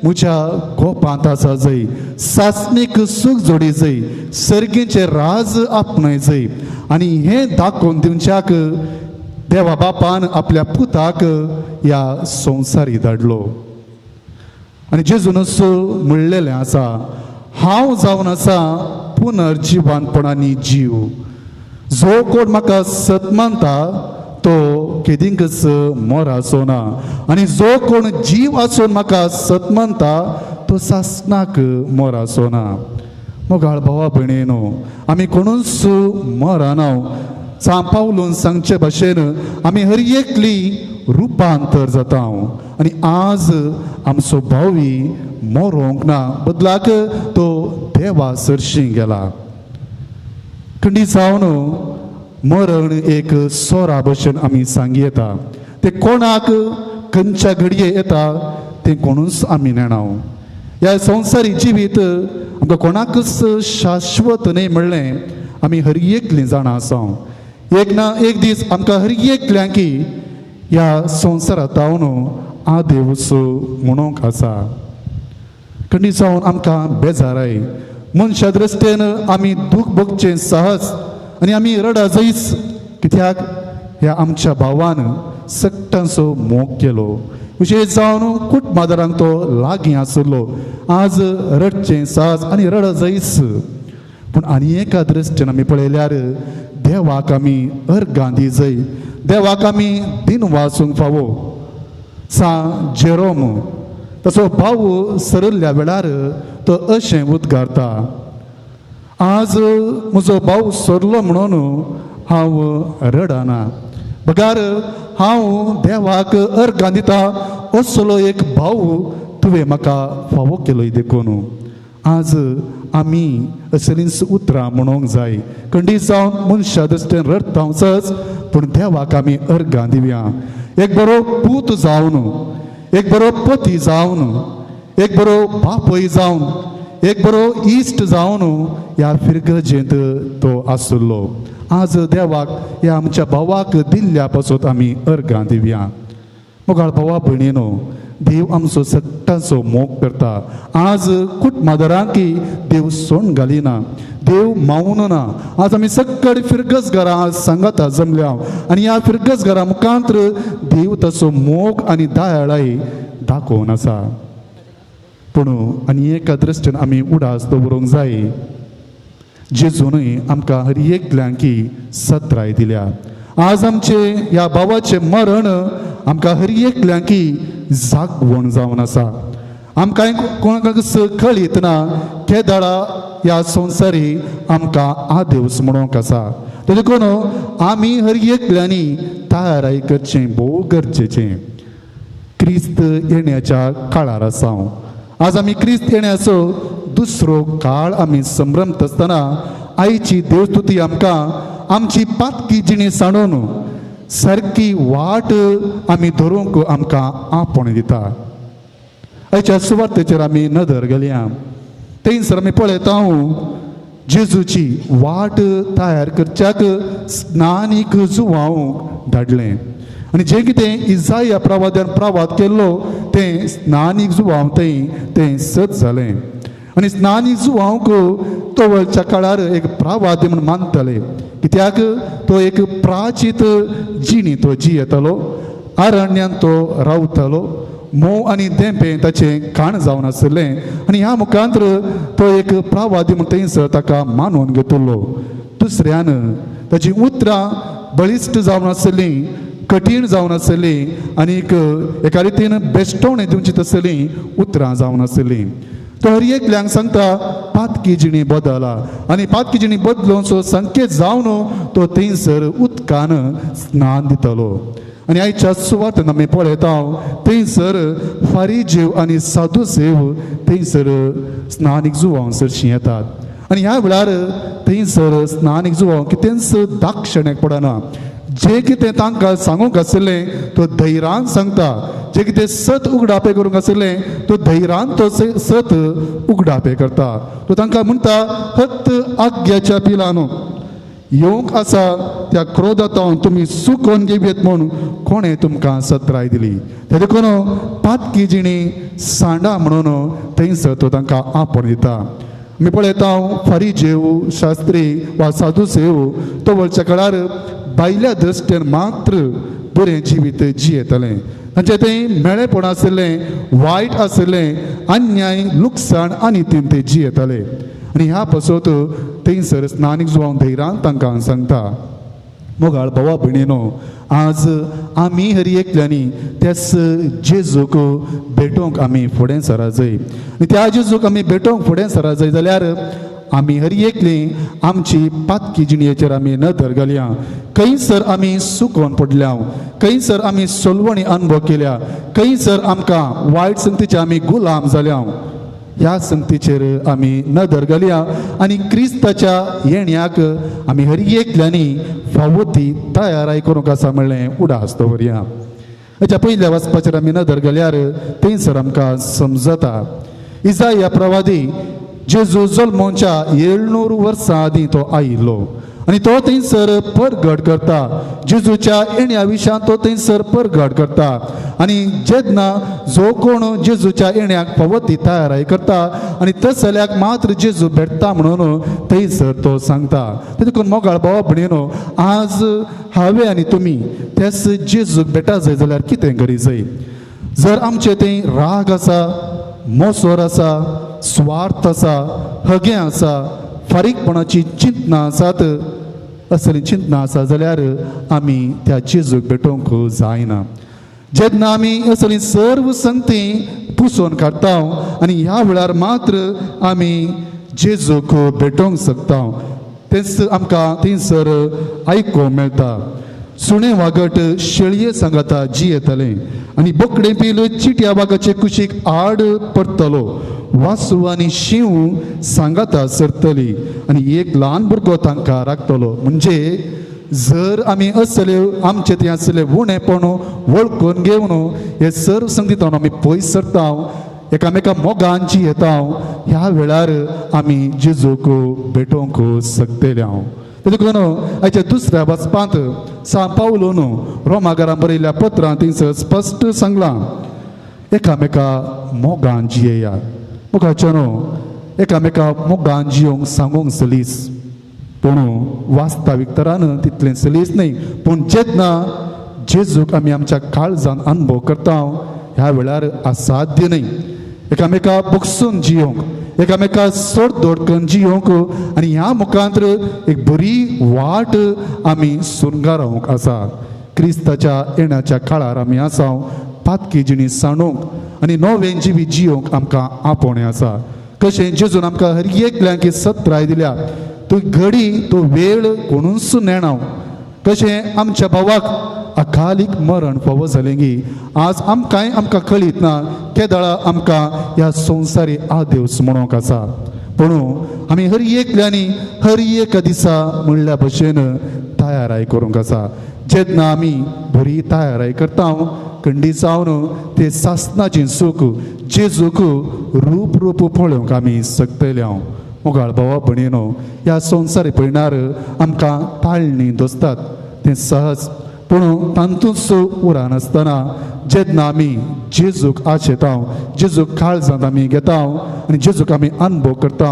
म्हज्या गोपांत आसा जय, सासणीक सूख जोडी जय, सर्गीचें राज आपणाय जय. आनी हें दाखोवन दिवच्याक देवा बापान आपल्या पुताक ह्या संवसारी धाडलो. आनी जेजूनच म्हणलेलें आसा, हांव जावन आसा पुनर्जिवानपणांनी जीव, जो कोण म्हाका सत मानता तो केदींकच मोराचो ना, आनी जो कोण जीव आसून म्हाका सत मानता तो सासणाक मोराचो ना. मोगाळ भावा भयणीनो, आमी कोणूच मराना. सांव पावलून सांगचे भाशेन आमी हर एकली रुपांतर जाता. आनी आज आमचो भावी मरोंक ना, बदलाक तो देवा सरशी गेला. खंडी जावन मरण एक सोरा भशेन आमी सांगी येता, ते कोणाक खंयच्या घडये येता तें कोणूच आमी नेणाव. ह्या संवसारी जिवीत आमकां कोणाकच शाश्वत न्हय म्हणलें आमी हर एकलीं जाणां आसा. एक ना एक दीस आमकां हर एकल्यांकी ह्या संवसारांत जावन आदेवस म्हणूंक आसा. खंडी जावन आमकां बेजाराय मनशा दृश्टेन आमी दूख भोगचें सहज आनी आमी रडा जयच, कित्याक ह्या आमच्या भावान सगटांचो मोग केलो. विशेश जावन कुटमादारांक तो लागीं आसलो. आज रडचें सहज आनी रडा जयच. पूण आनी एका दृश्टेन आमी पळयल्यार देवाक आमी अर्गां दी जय, देवाक आमी दिन वाचूंक फावो. सा जेरोम तसो भाव सरल्ल्या वेळार तो अशें उद्गारता, आज म्हजो भाव सरलो म्हणून हांव रडना, बगार हांव देवाक अर्गां दिता, असलो एक भाव तुवें म्हाका फावो केलो देखून. आज आमी असलींच उतरां म्हणूंक जाय. खंडी जावन मनशा दृश्टेन रडटा सहज, पूण देवाक आमी अर्गां दिवया. एक बरो पूत जावन, एक बरो पती जावन, एक बरो बापूय जावन, एक बरो इश्ट जावन ह्या फिरगजेंत तो आसलो. आज देवाक ह्या आमच्या भावाक दिल्ल्या पासत आमी अर्गां दिवया. मोगाळ भावा भयणीनो, देव आमचो सगटांचो मोग करता. आज कुटमादरांकी देव सोण घालिना, देव मावून ना. आज आमी सगळी फिरगज घरां आज सांगाता जमल्या आनी ह्या फिरगज घरां मुखांत देव ताचो मोग आनी दयाळाय दाखोवन आसा. पूण आनी एका दृश्टीन आमी उडास दवरूंक जाय, जेजूनय आमकां हर एकल्यांकी सत्राय दिल्या. आज आमचे ह्या भावाचें मरण आमकां हर एकल्यांकी जागवण जावन आसा. आमकां कोणाक कळीत ना केदाळा ह्या संवसारी आमकां आदेवस म्हणूंक आसा. देखून आमी हर एकल्यांनी तयाराय करचें भोव गरजेचें. क्रिस्त येण्याच्या काळार आसा. आज आमी क्रिस्त येण्याचो दुसरो काळ आमी संभ्रमत आसतना आयची देवस्तुती आमकां आमची पातकी जिणी सांडून सारकी वाट आमी धरूंक आमकां आपोवणें दिता. आयच्या सुवातेचेर आमी नदर घालया. थंयसर आमी पळयता जेजूची वाट तयार करच्याक स्नानीक जुवावंक धाडलें आनी जें कितें इजाया प्रवाद्यान प्रवाद केल्लो तें स्नानीक जुवांव थंय तें सत जालें. आनी स्नानीक जुवांवक तवळच्या काळार एक प्रवादी म्हूण मानताले, कित्याक तो एक प्राचीत जिणी तो जियेतालो, अरण्यान तो रावतालो, मोव आनी देंपें ताचें खाण जावन आशिल्लें आनी ह्या मुखांतर तो एक प्रवादी म्हूण थंयसर ताका मानून घेतिल्लो. दुसऱ्यान ताचीं उतरां बळिश्ट जावन आशिल्लीं, कठीण जावन आशिल्लीं आनीक एका रितीन बेश्टवणें दिवची तसलीं उतरां जावन आशिल्लीं. तो हर एकल्यांक सांगता पातकी जिणी बदला आनी पातकी जिणी बदलून सो संकेत जावन तो थंयसर उदकान स्नान दितालो. आनी आयच्या सुवातेन आमी पळयता थंयसर फारीजेव आनी साधुसेव थंयसर स्नानीक जुवांव सरशीं येतात आनी ह्या वेळार थंयसर स्नानीक जुवांव कितेंच दाक्षण्याक पडना. जें कितें तांकां सांगूंक आशिल्लें तो धैर्यान सांगता, जें कितें सत उगडापें करूंक आशिल्लें तो धैर्यान तो सत उगडापें करता. तो तांकां म्हणटा, हत्त आग्याच्या पिलानो, येवंक आसा त्या क्रोधांत तुमी सुकोवन घेवयेत म्हूण कोणें तुमकां सत्राय दिली. ते देखून पातकी जिणी सांडा म्हणून थंयसर तो तांकां आपोवण दिता. आमी पळयता फारीजेव शास्त्री वा साधुसेव तो वळच्या काळार भायल्या दृश्टेन मात्र बरें जिवीत जियेतालें. तांचें तें मेळेपण आशिल्लें, वायट आशिल्लें, अन्याय लुकसाण आनी ते जियेताले. आनी ह्या पासत थंयसर स्नानीक जुवांव धैर्यान तांकां सांगता. मोगाळ भावा भयणीनो, आज आमी हर एकल्यांनी त्याच जेजूक भेटोवंक आमी फुडें सरा जाय आनी त्या जेजूक आमी भेटोवंक फुडें सरा जाय जाल्यार आमी हर एकली आमची पातकी जिणेचेर आमी नदर घालया. खंयसर आमी सुकोवन पडल्या, खंयसर आमी सोलवणी अनुभव केल्या, खंयसर आमकां वायट संगतीचे आमी गुलाम जाल्या, ह्या संगतीचेर आमी नदर घालया आनी क्रिस्ताच्या येण्याक आमी हर एकल्यांनी फावो ती तयाराय करूंक आसा म्हणलें उडास दवरया. हाच्या पयल्या वाचपाचेर आमी नदर घाल्यार थंयसर आमकां समजता इजाया प्रवादी जेजू जल्मोच्या 700 वर्सां आदीं तो आयिल्लो आनी तो थंयसर परगट करता. जेजूच्या येण्या विशयान तो थंयसर परगट करता आनी जेन्ना जो कोण जेजूच्या येण्याक फावो ती तयाराय करता आनी तसल्याक मात्र जेजू भेटता म्हणून थंयसर तो सांगता. देखून मोगाळ भावा भयणीनो, आज हांवें आनी तुमी त्याच जेजूक भेटा जाय जाल्यार कितें करी जाय? जर आमचे थंय राग आसा, मोसोर आसा, स्वार्थ आसा, हगें आसा, फारीकपणाची चिंतना आसात, असली चिंतना आसा जाल्यार आमी त्या जेजूक भेटोवंक जायना. जेन्ना आमी असली सर्व संगती पुसोवन काडटा आनी ह्या वेळार मात्र आमी जेजूक भेटोवंक शकता. तेंच आमकां थंयसर आयकूंक मेळटा. सुणें वागट शेळये सांगाता जियेतलें आनी बोकडें पिल चिट्या वागाचे कुशीक आड पडटलो, वासू आनी शींव सांगाता सरतली आनी एक ल्हान भुरगो तांकां राखतलो. म्हणजे जर आमी असले आमचे थंय आसले उणेपण वळखून घेवन हे सर्व संगीतान आमी पयस सरता, एकामेका मोगान जियेता, ह्या वेळार आमी जेजूक भेटोवंक शकतले. देखून आयच्या दुसऱ्या वाचपांत सान पावलोन रोमागारां बरयल्ल्या पत्रांत थंयसर स्पश्ट सांगलां, एकामेका मोगान जियेया. मोगाच्या न्हू, एकामेका मोगान जियोंक सांगूंक सलीस, पूण वास्तवीक तरान तितलें सलीस न्हय. पूण जेन्ना जेजूक आमी आमच्या काळजान अनुभव करता ह्या वेळार असाध्य न्हय एकामेका बगसून जियोंक, एकामेका सोड करून जियोंक आनी ह्या मुखांतर एक बरी वाट आमी सुनगारोवंक आसा. क्रिस्ताच्या येण्याच्या काळार आमी आसा पातकी जिणी सांडूंक आनी नवें जिवीत जियोंक आमकां आपोवणें आसा. कशें जेजून आमकां हर एकल्यांक सत्राय दिल्या तो घडी तो वेळ कोणूच नेणाव. कशें आमच्या भावाक अकालीक मरण फावो जालें गी आज आमकांय आमकां कळीत ना केदळा आमकां ह्या संवसारी आदेवस म्हणूंक आसा. पूण आमी हर एकल्यांनी हर एका दिसा म्हणल्या भशेन तयाराय करूंक आसा. जेन्ना आमी बरी तयाराय करता कंडी जावन ते सासनाचें सूख जेजूक रूप रूप पळोवंक आमी शकतले. मोगाळ भावा भयणीनो ह्या संवसारी पयणार आमकां ताळणी दसतात तें सहज पूण तातूंत उरनासतना जेन्ना आमी जेजूक आशेता जेजूक काळजांत आमी घेता आनी जेजूक आमी अनुभव करता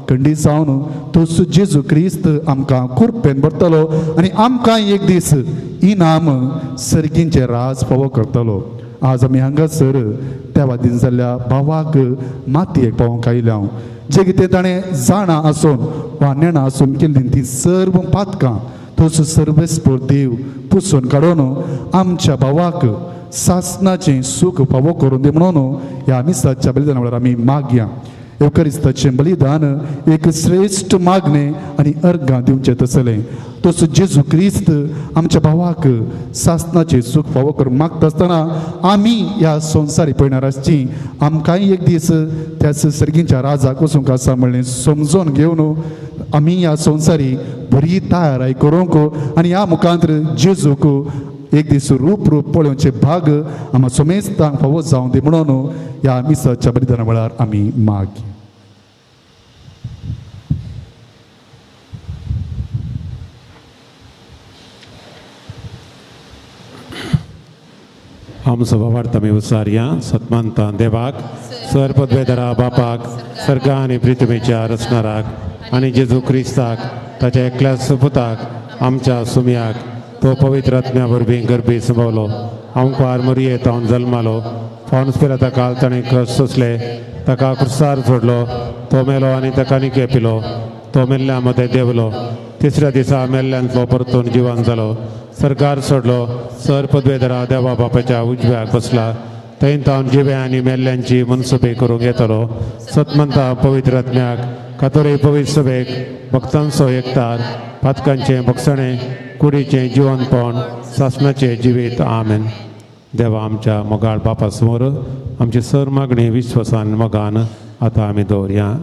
खंडीत जावन तोच जेजू क्रिस्त आमकां कुरपेन भरतलो आनी आमकां एक दीस इनाम सर्गींचें राज फावो करतलो. आज आमी हांगासर त्या वादीन जाल्ल्या भावाक मातयेक पावोवंक आयल्या. जे कितें ताणें जाणा आसून वा नेणां आसून केल्लीं ती सर्व पातकां तोच सर्वेस्पर देव पुसून काडून आमच्या भावाक सासनाचें सूख फावो करून दी म्हणून ह्या मिसाच्या बलिदाना वेळार आमी मागया. येवकरिस्ताचें बलिदान एक श्रेश्ठ मागणें आनी अर्घां दिवचें तसलें तसो जेजू क्रिस्त आमच्या भावाक सासनाचें सूख फावो करून मागता आसतना आमी ह्या संवसारी पयणार आसची आमकांय एक दीस त्याच सर्गीच्या राजाक वचूंक आसा म्हणलें समजून घेवन आमी ह्या संवसारी बरी तयाराय करूंक आनी ह्या मुखांत जेजूक एक दीस रूप रूप पळोवचे भाग आमकां समेस्तांक फावो जावं दी म्हणून ह्या मिसाच्या बलिदाना वेळार आमी माग. आमचो बाबार्थ आमी उसारया सतमानता देवाक सर पदवेदरा बापाक सर्गा आनी पृथ्वीच्या रचणाराक आनी जेजू क्रिस्ताक ताच्या एकल्या सुपुताक आमच्या सुमयाक तो पवित्र आत्म्या वरवीं गर्भी संभवलो आमकार मरिये तावन जल्मालो फावन्स पिराता काल ताणें कश्ट सोंसले ताका क्रुसार सोडलो तो मेलो आनी ताका निके पिलो तो मेल्ल्या मदें देंवलो तिसऱ्या दिसा मेल्ल्यांतलो परतून जिवन जालो सरकार सोडलो सर पदवेदरा देवा बापाच्या उजव्याक बसला थंय तावन जिवे आनी मेल्ल्यांची मनसुबी करूंक येतलो. सतमंता पवित्र आत्म्याक कातोरे पवित्र सभेक भक्तांचो एकतार पातकांचें भोगसणें कुडीचें जिवनपण सासणाचें जिवीत. आमेन. देवा आमच्या मोगाळ बापा समोर आमची सर मागणी विश्वासान मोगान आतां आमी दवरया.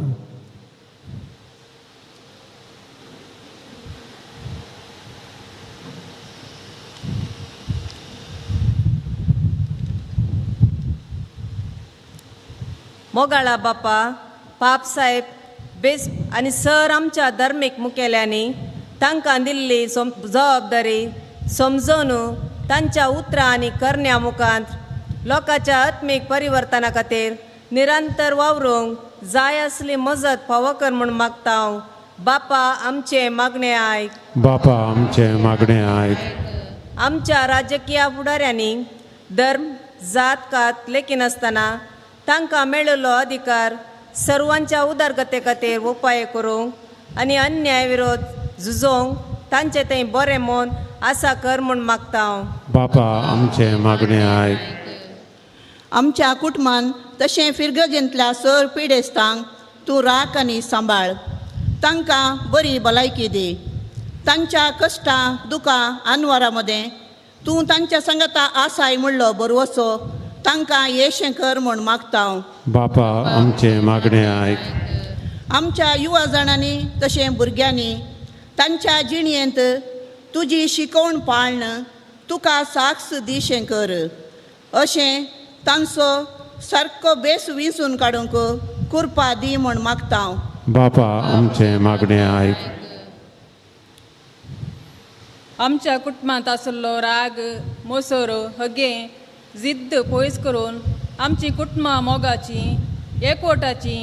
मोगाळा बापा पाप साहेब बेस आनी सर आमच्या धर्मीक मुखेल्यांनी तांकां दिल्ली जबाबदारी समजून तांच्या उतरां आनी करण्या मुखांत लोकांच्या आत्मीक परिवर्तना खातीर निरंतर वावरूंक जाय असली मजत फावो कर म्हूण मागता हांव. बापा आमचें मागणें आयक. बापा आमचें मागणें आयक. आमच्या राजकीय फुडाऱ्यांनी धर्म जात कात लेखिनासतना तांकां मेळिल्लो अधिकार सर्वांच्या उदरगते खातीर उपाय करूंक आनी अन्याय विरोध झुजोवंक तांचे थंय बरें मन आसा कर म्हूण मागता हांव. बापा आमचें मागणें आयक. आमच्या कुटुंबान तशें फिरगजेंतल्या सर पिडेस्तांक तूं राख आनी सांबाळ तांकां बरी भलायकी दी. तांच्या कश्टां दुकां आनवारा मदें तूं तांच्या सांगाता आसाय म्हणलो बरवसो तांकां येशें कर म्हूण मागता हांव. बापा आमचें मागणें आयक. आमच्या युवा जाणांनी तशें भुरग्यांनी तांच्या जिणेंत तुजी शिकवण पाळन तुका साक्ष दिशें कर अशें तांचो सारको बेस विंचून काडूंक कृपा दी म्हूण मागता हांव. बापा आमचें मागणें आयक. आमच्या कुटुंबांत आशिल्लो राग मोसोर हगें जिद्द पयस करून आमची कुटुंबां मोगाची एकवटाची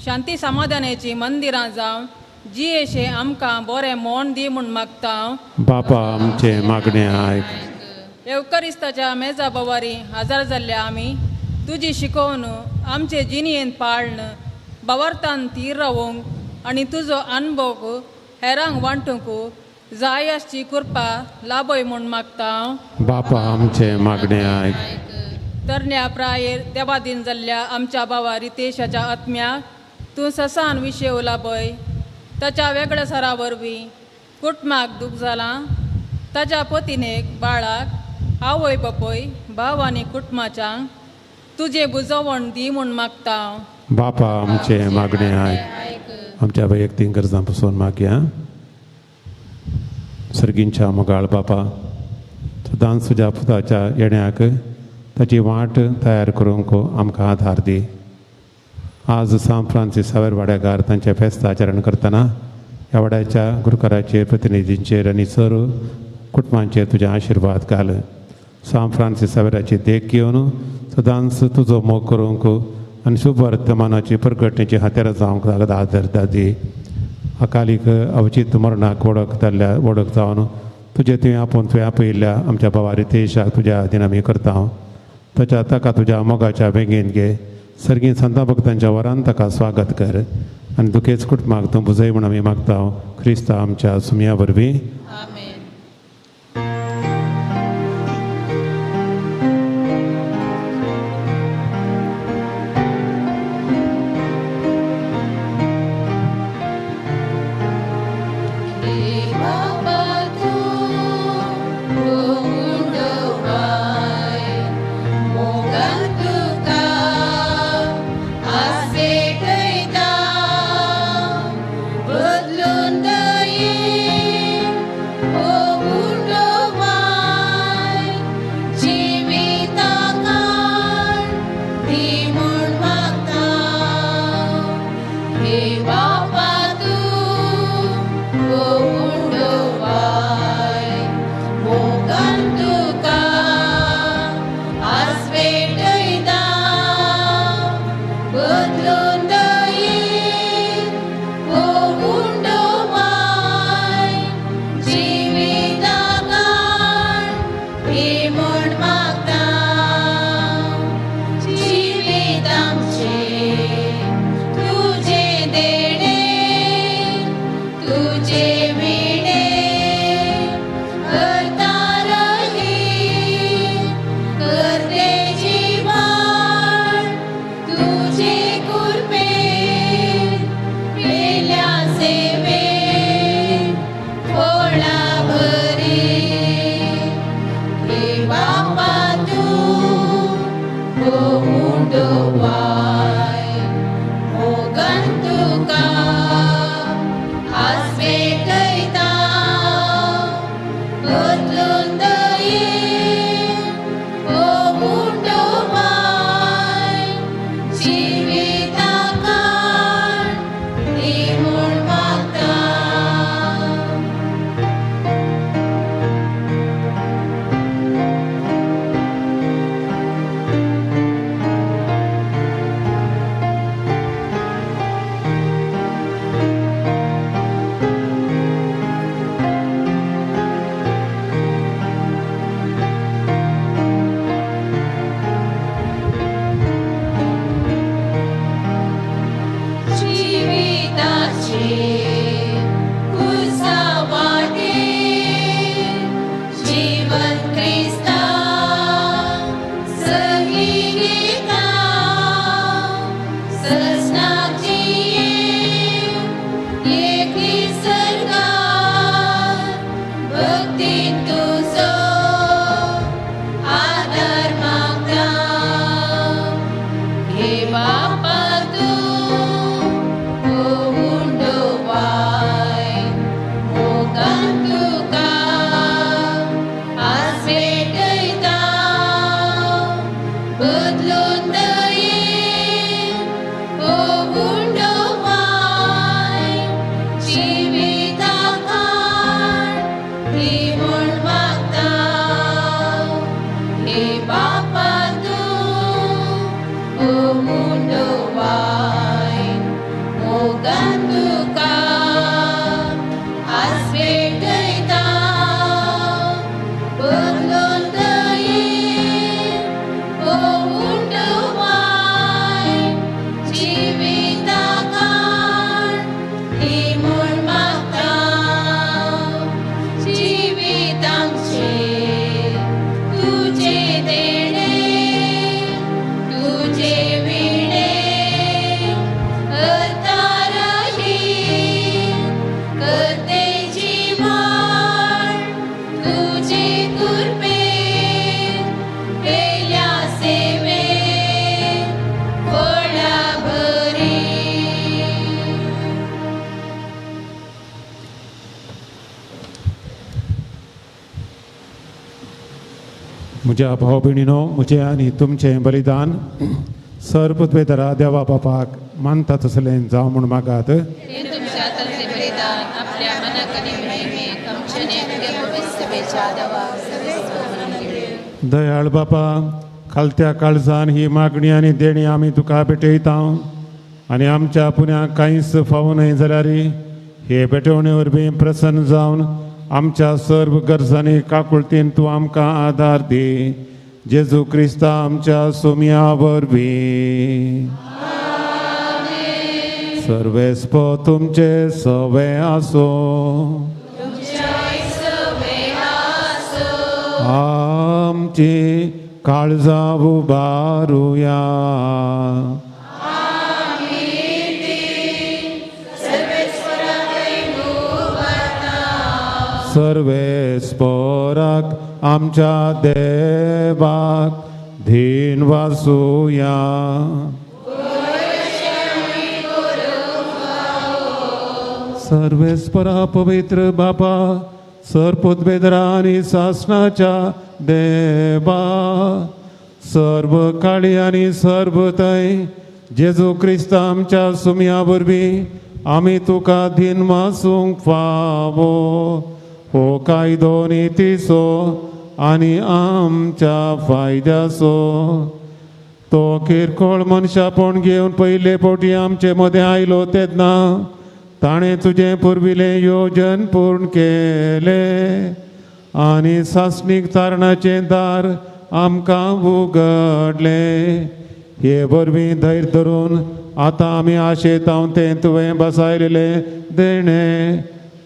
शांती समाधानाची मंदिरां जावन जियेशें आमकां बरें मोन दी म्हूण मागता हांव. बापा आमचें मागणें आयक. येवकरिस्ताच्या मेजा बवारी हजर जाल्ल्या आमी तुजी शिकोवन आमचे जिणयेन पाळन बावरतान तीर रावोंक आनी तुजो अनुभव हेरांक वांटूंक जाय आसची कृपा लाभय म्हूण मागता हांव. बापा आमचें मागणें आयक. तरण्या प्रायेर देवादीन जाल्ल्या आमच्या बाबा रितेशाच्या आत्म्याक तूं ससान विशेव लाबय ताच्या वेगळ्या सरा वरवीं कुटुंबाक दूख जालां ताच्या पतिनेक बाळाक आवय बापूय भाव आनी कुटुंबाच्या तुजें बुजवण दी म्हूण मागता. बापा आमचे मागणे आयक, आमच्या वैयक्तीक गरजां पसून मागया. सर्गींच्या मोगाळ बापा, सदांच तुज्या पुताच्या येण्याक ताची वाट तयार करूंक आमकां आधार दी. आज सांत फ्रांसीस सावेर वाड्याकार तांचें फेस्त आचरण करतना ह्या वाड्याच्या गुरुकाराचेर, प्रतिनिधींचेर आनी सर्व कुटुंबांचेर तुजे आशिर्वाद घाल. सांत फ्रांसीस सावेराची देख घेवन सदांच तुजो मोग करूंक आनी शुभ वर्तमानाची प्रगटणेची हत्यारां जावंक आदार दी. अकालीक अवचीत मरणाक वळख जाल्ल्या वळख जावन तुजें तुवें आपोवन तुवें आपयिल्ल्या आमच्या बाबा रितेशाक तुज्या अधीन आमी करता. ताच्या ताका तुज्या मोगाच्या बेगीन घे. सर्गीन संता भक्तांच्या वरान ताका स्वागत कर आनी दुखेच कुटुंबाक तूं बुजय म्हूण आमी मागता. क्रिस्ता आमच्या सुमया वरवीं. म्हज्या भाव भयणीनो, म्हजें आनी तुमचें बलिदान सर पुतवेदरा देवा बापाक मानता तसलें जावं म्हूण मागात. दयाळ बापा, खालत्या काळजान ही मागणी आनी देणी आमी तुका भेटयता आनी आमच्या पुण्याक कांयच फावो न्हय जाल्यार हे भेटवणे वरवीं प्रसन्न जावन आमच्या सर्व गरजांनी काकुळतीन तूं आमकां आदार दी. जेजू क्रिस्ता आमच्या सोम्या वरवीं. सर्वेस्पो तुमचे सवे आसो. आमची काळजां उबारुया. सर्वेस्पोराक आमच्या देवाक धीन वासुया. सर्वेस्परा पवित्र बापा, सरपुतबेदरा आनी सासणाच्या देवा, सर्व काळी आनी सर्व थंय जेजू क्रिस्ता आमच्या सुम्या वरवीं आमी तुका धीन वासूंक फावो. हो कायदो नितीचो आनी आमच्या फायद्याचो. तो किरकोळ मनशापण घेवन पयले फावटी आमचे मदें आयलो तेन्ना ताणें तुजें पुर्विलें योजन पूर्ण केलें आनी सासणीक तारणाचें दार आमकां उगडलें. हे वरवीं धैर्य धरून आतां आमी आशेतावन तें तुवें बसायलेलें देणें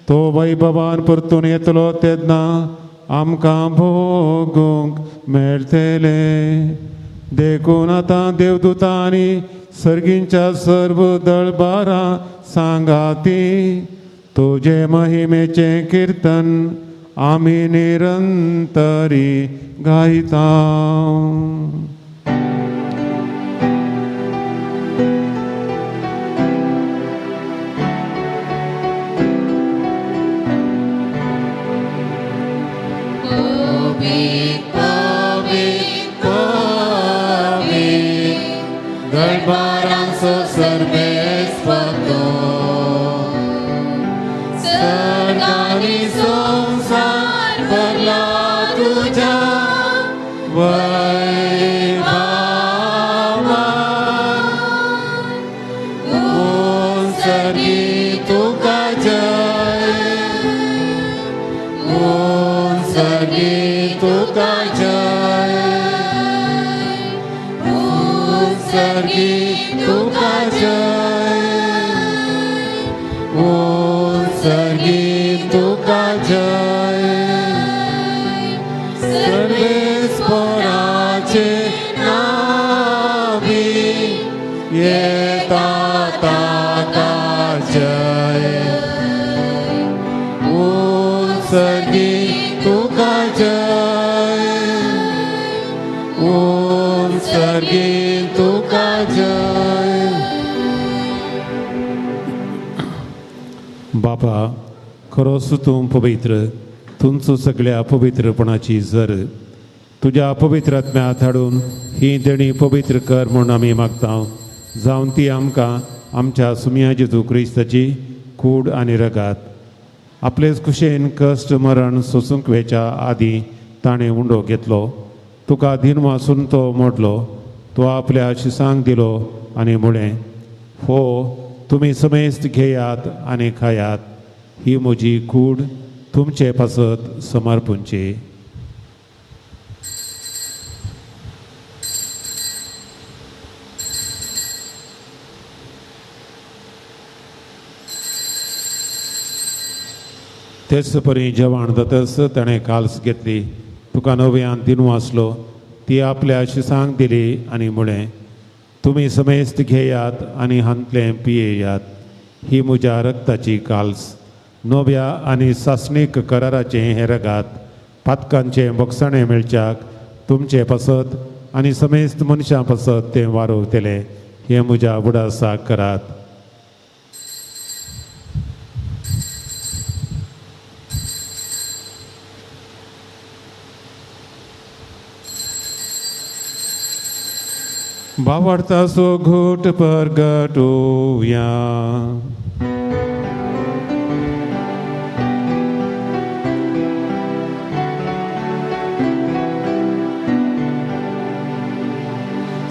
तो वैभवान परतून येतलो तेन्ना आमकां भोगूंक मेळटलें. देखून आतां देवदूतां आनी सर्गींच्या सर्व दळबारां सांगाती तुजे महिमेचें किर्तन आमी निरंतरी गायता. दरबारांचो सर्वेस्पतो सर्गानी संवसार भरला तुज्या वैभवान. उंचरी तुका जय, उंचरी तुका जय, उंचरी तुका जय, उंचरी तुका जय. सर्वेस्पराचे नावी येता ताका जय, उंचरी तुका जय, उंचरी तुका जय. बापा, खरोच तूं पवित्र, तुमचो सगळ्या पवित्रपणाची जर तुज्या पवित्र आत्म्यात हाडून ही देणी पवित्र कर म्हूण आमी मागता. जावन ती आमकां आमच्या सुमया जेजू क्रिस्ताची कूड आनी रगात आपलेच कुशेन कश्ट मरण सोसूंक वेच्या आदीं ताणें उंडो घेतलो. तुका दिनवासून तो मोडलो, तो आपल्या शिसांक दिलो आनी म्हळें, हो तुमी समेस्त घेयात आनी खायात, ही म्हजी कूड तुमचे पासत समर्पूंची. तेच परी जेवण जातच ताणें काल्स घेतली, तुका नव्यान दिनवासलो, ती आपल्या शिसांक दिली आनी म्हळें, तुमी समेस्त घेयात आनी हांतलें पियेयात, ही म्हज्या रक्ताची काल्स, नव्या आनी सासणीक कराराचें हें रगात, पातकांचें बोगसाणें मेळच्याक तुमचे पासत आनी समेस्त मनशां पासत तें वारोवतलें. हें म्हज्या उडासाक करात. भावार्थाचो घोट परगटोवया.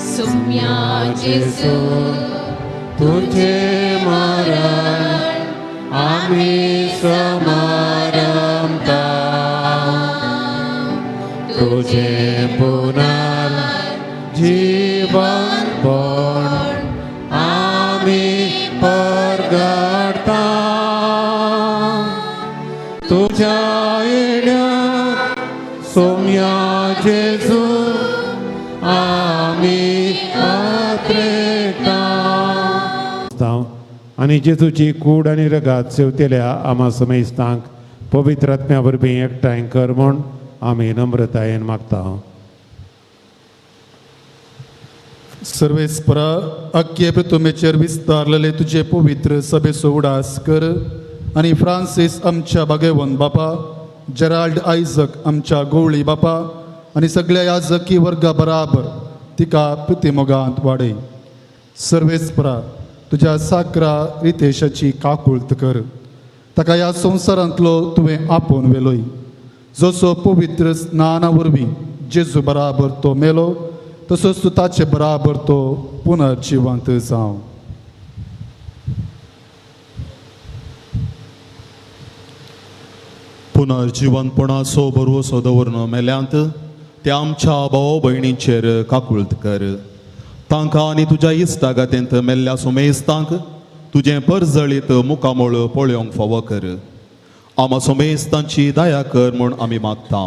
सुम्या जेजू तुझे मरण आमी समारंभता, तुझे पुनर्जीवनपण आमी परगटता, तुझ्या येण्याक सोम्या जेजू आमी अत्रेता. आनी जेजूची कूड आनी रगात सेवतेल्या आमा समेस्तांक पवित्र आत्म्या वरवीं एकठांय कर म्हूण आमी नम्रतायेन मागता. सर्वेस्परा अख्खे पृथ्वीचेर विस्तारलेले तुजे पवित्र सभेचो उडास कर आनी फ्रांसीस आमच्या बागेवन बापा, जेराल्ड आयजक आमच्या गोवळी बापा आनी सगळ्या याजकी वर्गा बराबर तिका प्रतिमोगांत वाडय. सर्वेस्परा तुज्या साकरा रितेशाची काकुळत कर, ताका ह्या संवसारांतलो तुवें आपोवन व्हेलोय. जसो पवित्र स्नाना वरवीं जेजू बराबर तो मेलो तसोच तूं ताचे बराबर तो पुनर्जिवंत जावं. पुनर्जिवंतपणाचो भरवसो दवरून मेल्यांत त्या आमच्या भाव भयणीचेर काकुळत कर. तांकां आनी तुज्या इश्टागतेंत मेल्ल्या सुमेस्तांक तुजें परजळीत मुखामळ पळोवंक फावो कर. आमा सुमेस्तांची दया कर म्हूण आमी मागता.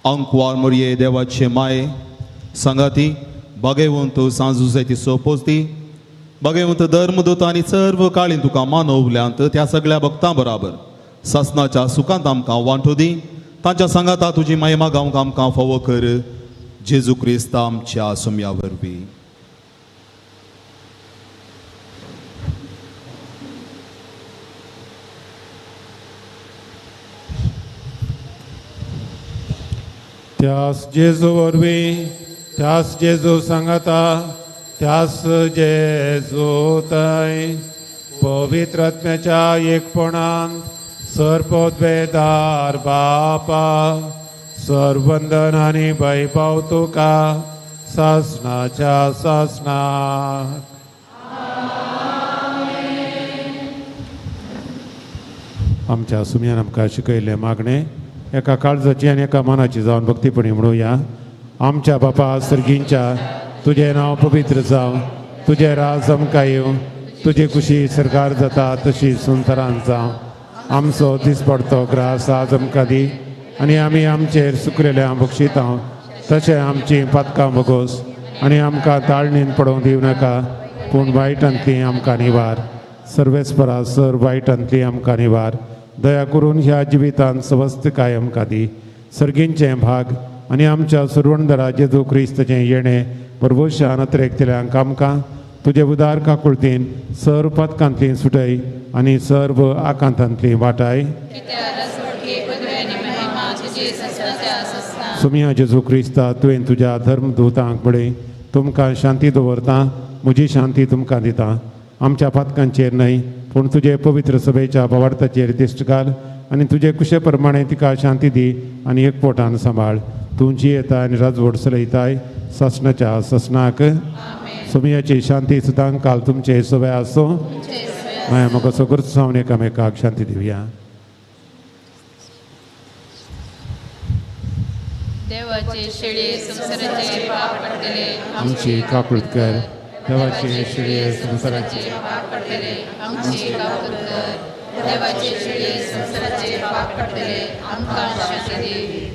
आंकवार मोरये देवाचे माये सांगाती बागेवंत सांजुजेती सोपोजती बागेवंत धर्मदूत आनी सर्व काळीन तुका मानवल्यांत त्या सगळ्या भक्तां बराबर सासनाच्या सुखांत आमकां वांटो दी. तांच्या सांगाता तुजी महिमा गावंक आमकां फावो कर. जेजू क्रिस्त आमच्या सुम्या वरवीं. त्यास जेजू वरवीं, त्यास जेजू सांगाता, त्यास जेजू थंय पवित्र आत्म्याच्या एकपणान सर्वोद्वेदार बापा सर्वंदन आनी वैभव तुका सासनाच्या सासनाक. आमच्या सुम्यान आमकां शिकयल्लें मागणें एका काळजाची आनी एका मनाची जावन भक्तीपणी म्हणुया. आमच्या बापा सर्गींच्या, तुजें नांव पवित्र जावं, तुजें राज आमकां येवं, तुजी कुशी सरकार जाता तशी संवसारांत जावं. आमचो दिसपडतो ग्रास आज आमकां दी आनी आमी आमचेर सुकलेल्या बक्षितां तशें आमचीं पातकां भोगोस आनी आमकां ताळणीन पडोवंक दिवं नाका, पूण वायटांतली आमकां निवार. सर्वेस्परा सर वायटांतली आमकां निवार. दया करून ह्या जिवितांत सवस्तकाय आमकां दी. सर्गींचें भाग आनी आमच्या सुरवणदरा जेजू क्रिस्ताचें येणें बरबोशान अत्रेकतल्यांक आमकां तुजे उदार काकुळतीन सर्व पदकांतली सुटय आनी सर्व आकांतांतली वाटाय. सुमिया जेजू क्रिस्ता, तुवें तुज्या धर्मदूतांक म्हळें, तुमकां शांती दवरता, म्हजी शांती तुमकां दिता. आमच्या पातकांचेर न्हय पूण तुजे पवित्र सभेच्या भावार्थाचेर दिश्ट घाल आनी तुजे कुशे प्रमाणे तिका शांती दी आनी एकपोटान सांबाळ. तूं जियेता आनी राजवट चलयताय सासणाच्या सासणाक. सुमियाची शांती सुदां काल तुमचे सवे आसूं. माया म्हाका सगळोच जावन एकामेकाक शांती दिवया. देवाचे शेळये संवसाराचे पाप पडटले आमची काकूळत कर. देवाचे शेळये संवसाराचे पाप पडटले आमची काकूळत कर. देवाचे शेळये संवसाराचे पाप पडटले आमकां शांती दी.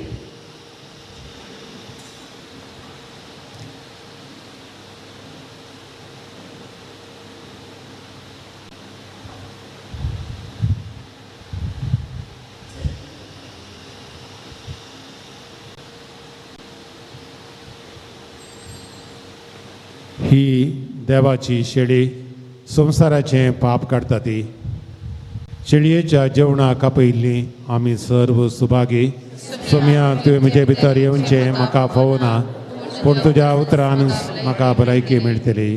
ही देवाची शेळी संवसाराचें पाप काडटा ती. शेळयेच्या जेवणाक आपयिल्ली आमी सर्व सुभागी. सोम्या, तुवें म्हजे भितर येवचें म्हाका फावना, पूण तुज्या उतरान म्हाका भलायकी मेळटली.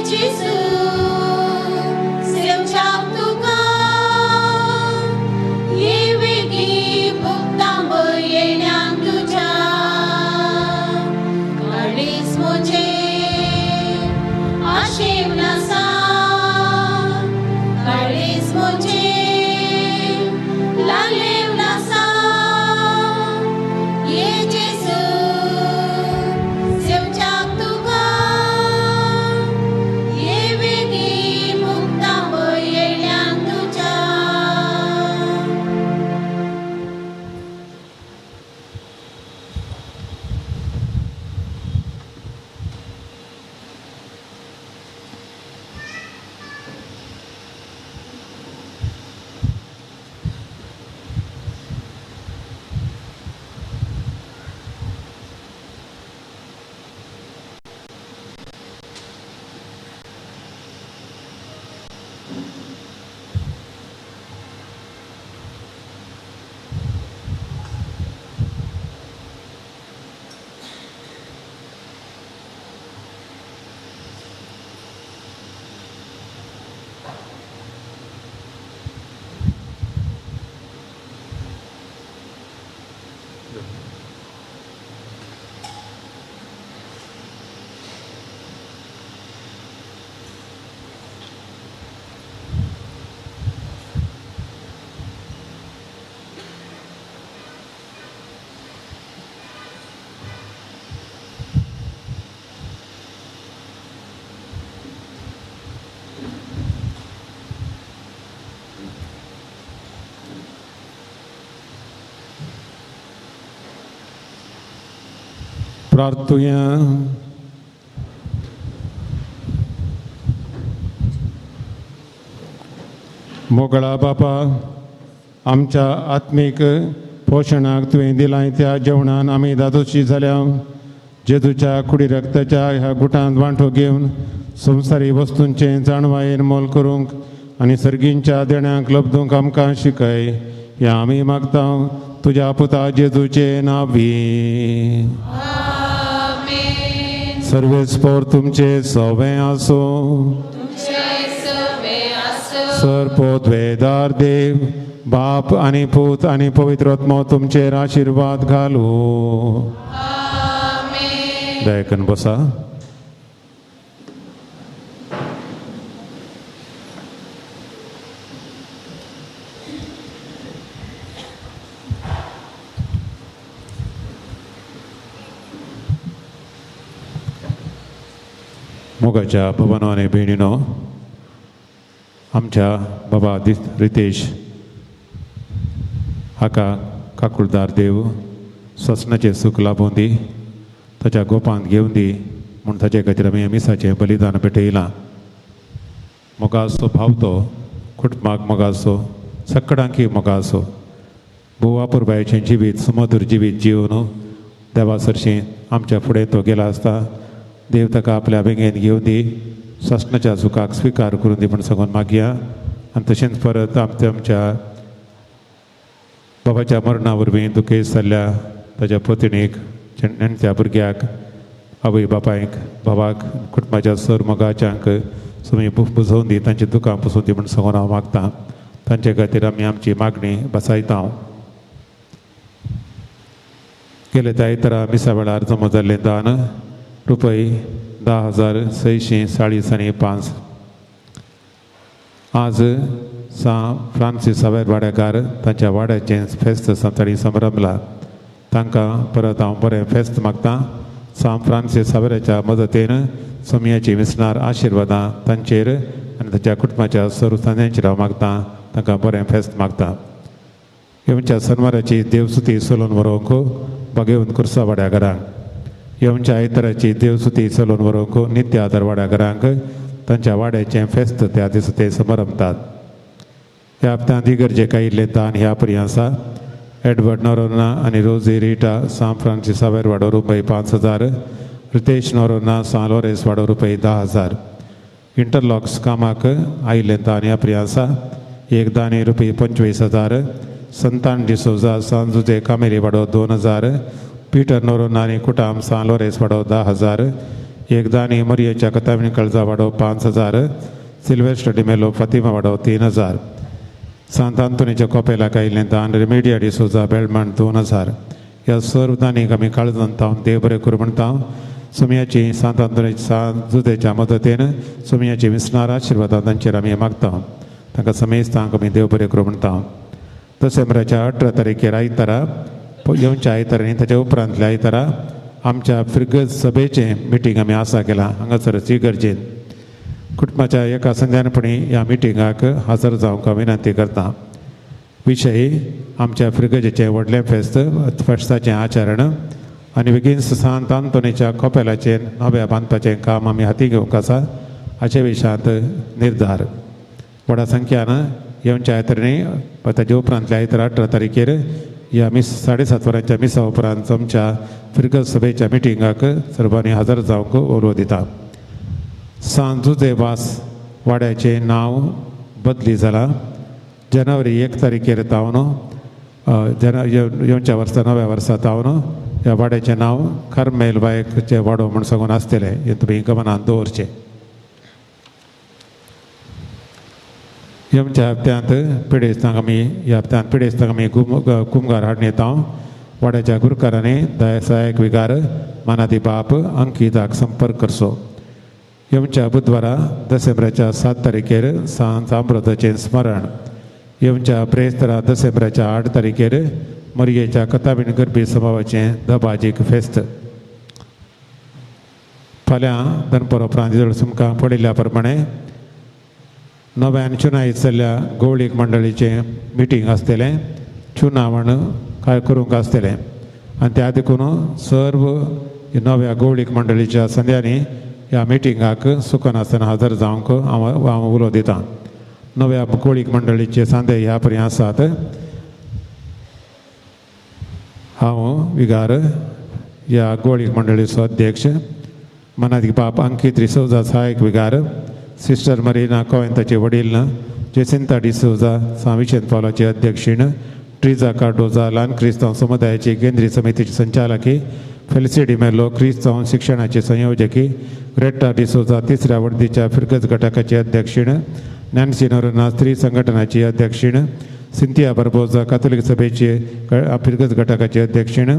Gesù, प्रार्थुया. मोगळा बापा, आमच्या आत्मीक पोशणाक तुवें दिलां त्या जेवणान आमी दादोशी जाल्या. जेजूच्या कुडी रक्ताच्या ह्या गुटांत वांटो घेवन संवसारी वस्तूंचें जाणवायेन मोल करूंक आनी सर्गींच्या देण्यांक लब्दूंक आमकां शिकय ह्या आमी मागता तुज्या पुता जेजूचे नावी. सर्वेस्पोर तुमचे सवे आसूं. सर पोतवेदार देव बाप आनी पूत आनी पवित्र आत्मो तुमचेर आशिर्वाद घालू. दयाकन बसा. मोगाच्या बाबानो आनी भयणीनो, आमच्या बाबा रितेश हाका काकुळदार देव ससनाचें सूख लाबून दी, ताच्या गोपांत घेवन दी म्हूण ताचे खातीर आमी मिसाचें बलिदान पेटयलां. मोगाचो भाव तो कुटुंबाक मोगाचो, सकडांकी मोगाचो, भोव अपुरबायेचें जिवीत, सुमधूर जिवीत जिवन देवा सरशीं आमच्या फुडें तो गेला आसता. देव ताका आपल्या बेंगेन घेवन दी, सासणाच्या सुखाक स्विकार करून दी म्हूण सांगून मागया. आनी तशेंच परत आमच्या आमच्या बाबाच्या मरणा वरवीं दुखेस्त जाल्ल्या ताच्या पत्नीक, नेणत्या भुरग्याक, आवय बापायक, भावाक, कुटुंबाच्या सर मोगाच्यांक सुमी बुजोवन दी, तांची दुकां पुसून दी म्हूण सांगून हांव मागतां. तांचे खातीर आमी आमची मागणी बसायता. गेले त्या आयतारा मिसा वेळार जमा जाल्लें दान रुपय 10,640.05. आज सां फ्रांसीस सावेर वाड्याकार तांच्या वाड्याचें फेस्त तांणी संभ्रमला. तांकां परत हांव बरें फेस्त मागतां. सां फ्रांसीस सावेराच्या मदतीन सोमयाची विसणार आशिर्वादां तांचेर आनी तांच्या कुटुंबाच्या सर्व सांद्यांचेर हांव मागतां. तांकां बरें फेस्त मागतां. येवच्या सनवाराची देवसुती चलोवन व्हरूंक बागेवन कुर्सा वाड्याकारांक, येवच्या आयताराची देवसुती चलोवन व्हरूंक नित्य आदार वाड्याकारांक तांच्या वाड्याचें फेस्त त्या दिसा ते समारंभतात. ह्या हप्त्यांत इगर्जेक आयिल्लें दान ह्या परी आसा. एडवर्ड नोरोना आनी रोजी रिटा सां फ्रांसीस सावेर वाडो रुपय 5,000, रितेश नोरोना सां लोरेस वाडो रुपय 10,000. इंटरलॉक्स कामाक आयिल्लें दान ह्या परी आसा. एक दानी रुपय 25,000, संतान डिसोजा सां जुजे कामेरी वाडो 2,000, पीटर नोरोना आनी कुटाम सां लोरेस वाडो 10,000, एक दानी मरियेच्या कतामिन कळजा वाडो 5,000, सिल्वेस्टर डिमेलो फातिमा वाडो 3,000, सांत आंतोनीच्या कोपेलाक आयिल्लें दान रेमेडिया डिसोजा बेलमंट 2,000. ह्या सर्व दानीक आमी काळजान तावन देव बरें करूं म्हणटा. सुमयाची सांत आंतोनीच्या सां जुदेच्या मदतीन सुमयाची विसणार आशिर्वादां तांचेर आमी मागता. तांकां समेस्तांक आमी देव बरें करूं म्हणटा. डिसेंबराच्या 18 तारखेर आयतारा, येवच्या आयतारा आनी ताच्या उपरांतल्या आयतारा आमच्या फिर्गज सभेचें मिटींग आमी आसा केलां हांगासरच इगर्जेन. कुटुंबाच्या एका संध्यानपणी ह्या मिटिंगाक हजर जावंक हांव विनंती करता. विशय आमच्या फिर्गजेचें व्हडलें फेस्त, फेस्ताचें आचरण आनी बेगीन सांत आंतोनीच्या कोपेलाचें नव्या बांदपाचें काम आमी हाती घेवंक आसा हाचे विशयांत निर्धार. व्हडा संख्यान येवच्या आयतारांनी ताचे उपरांतल्या आयतारा 18 तारखेर ह्या मिस 7:30 वरांच्या मिसा उपरांत आमच्या फिर्गज सभेच्या मिटिंगाक सर्वांनी हजर जावंक उलो दिता. सां जुजे वास वाड्याचें नांव बदली जाला. जानेवारी 1 तारखेर तावन येवच्या वर्सा नव्या वर्सा तावन ह्या वाड्याचें नांव कार्मेल बायकचें वाडो म्हूण सांगून आसतलें, हें तुमी गमनान दवरचें. येवच्या हप्त्यांत पिडेस्तांक आमी ह्या हप्त्यांत पिडेस्तांक आमी कुमगार हाडून येता. वाड्याच्या गुरकारांनी सहायक विगार मानादी बाप अंकिताक संपर्क करचो. येवच्या बुधवारा दसेंबराच्या 7 तारखेर सांत आंब्रोजाचें स्मरण. येवच्या ब्रेस्तारा दसेंबराच्या 8 तारखेर मरयेच्या कथाबीण गरबी सभावाचें दबाजीक फेस्त. फाल्यां दनपार उपरांत तुमकां पडिल्ल्या प्रमाणे नव्यान चुनायत जाल्ल्या गवळीक मंडळीचें मिटींग आसतलें, चुनावण काय करूंक आसतलें आनी त्या देखून सर्व नव्या गवळीक मंडळीच्या संद्यांनी ह्या मिटिंगाक सुकनासतना हजर जावंक हांव उलो दितां. नव्या गवळीक मंडळीचे सांदे ह्या परी आसात. हांव विगार ह्या गवळीक मंडळीचो अध्यक्ष, मनादी बाप अंकित डिसोजा सहायक विगार, सिस्टर मरीना कोवेंताचे वडील, जेसिंता डिसोजा सांत विशेंत पावलाचे अध्यक्षीण, ट्रिजा कार्डोजा ल्हान क्रिस्तांव समुदायाची केंद्रीय समितीची संचालकी, फेलिसी डिमेलो क्रिस्तांव शिक्षणाचे संयोजकी, ग्रेटा डिसोजा तिसऱ्या वर्दीच्या फिरगज घटकाचे अध्यक्षीण, नॅन्सी नोरोना स्त्री संघटनाची अध्यक्षीण, सिंथिया बार्बोजा कातोलीक सभेचे फिरगज घटकाचे अध्यक्षीण,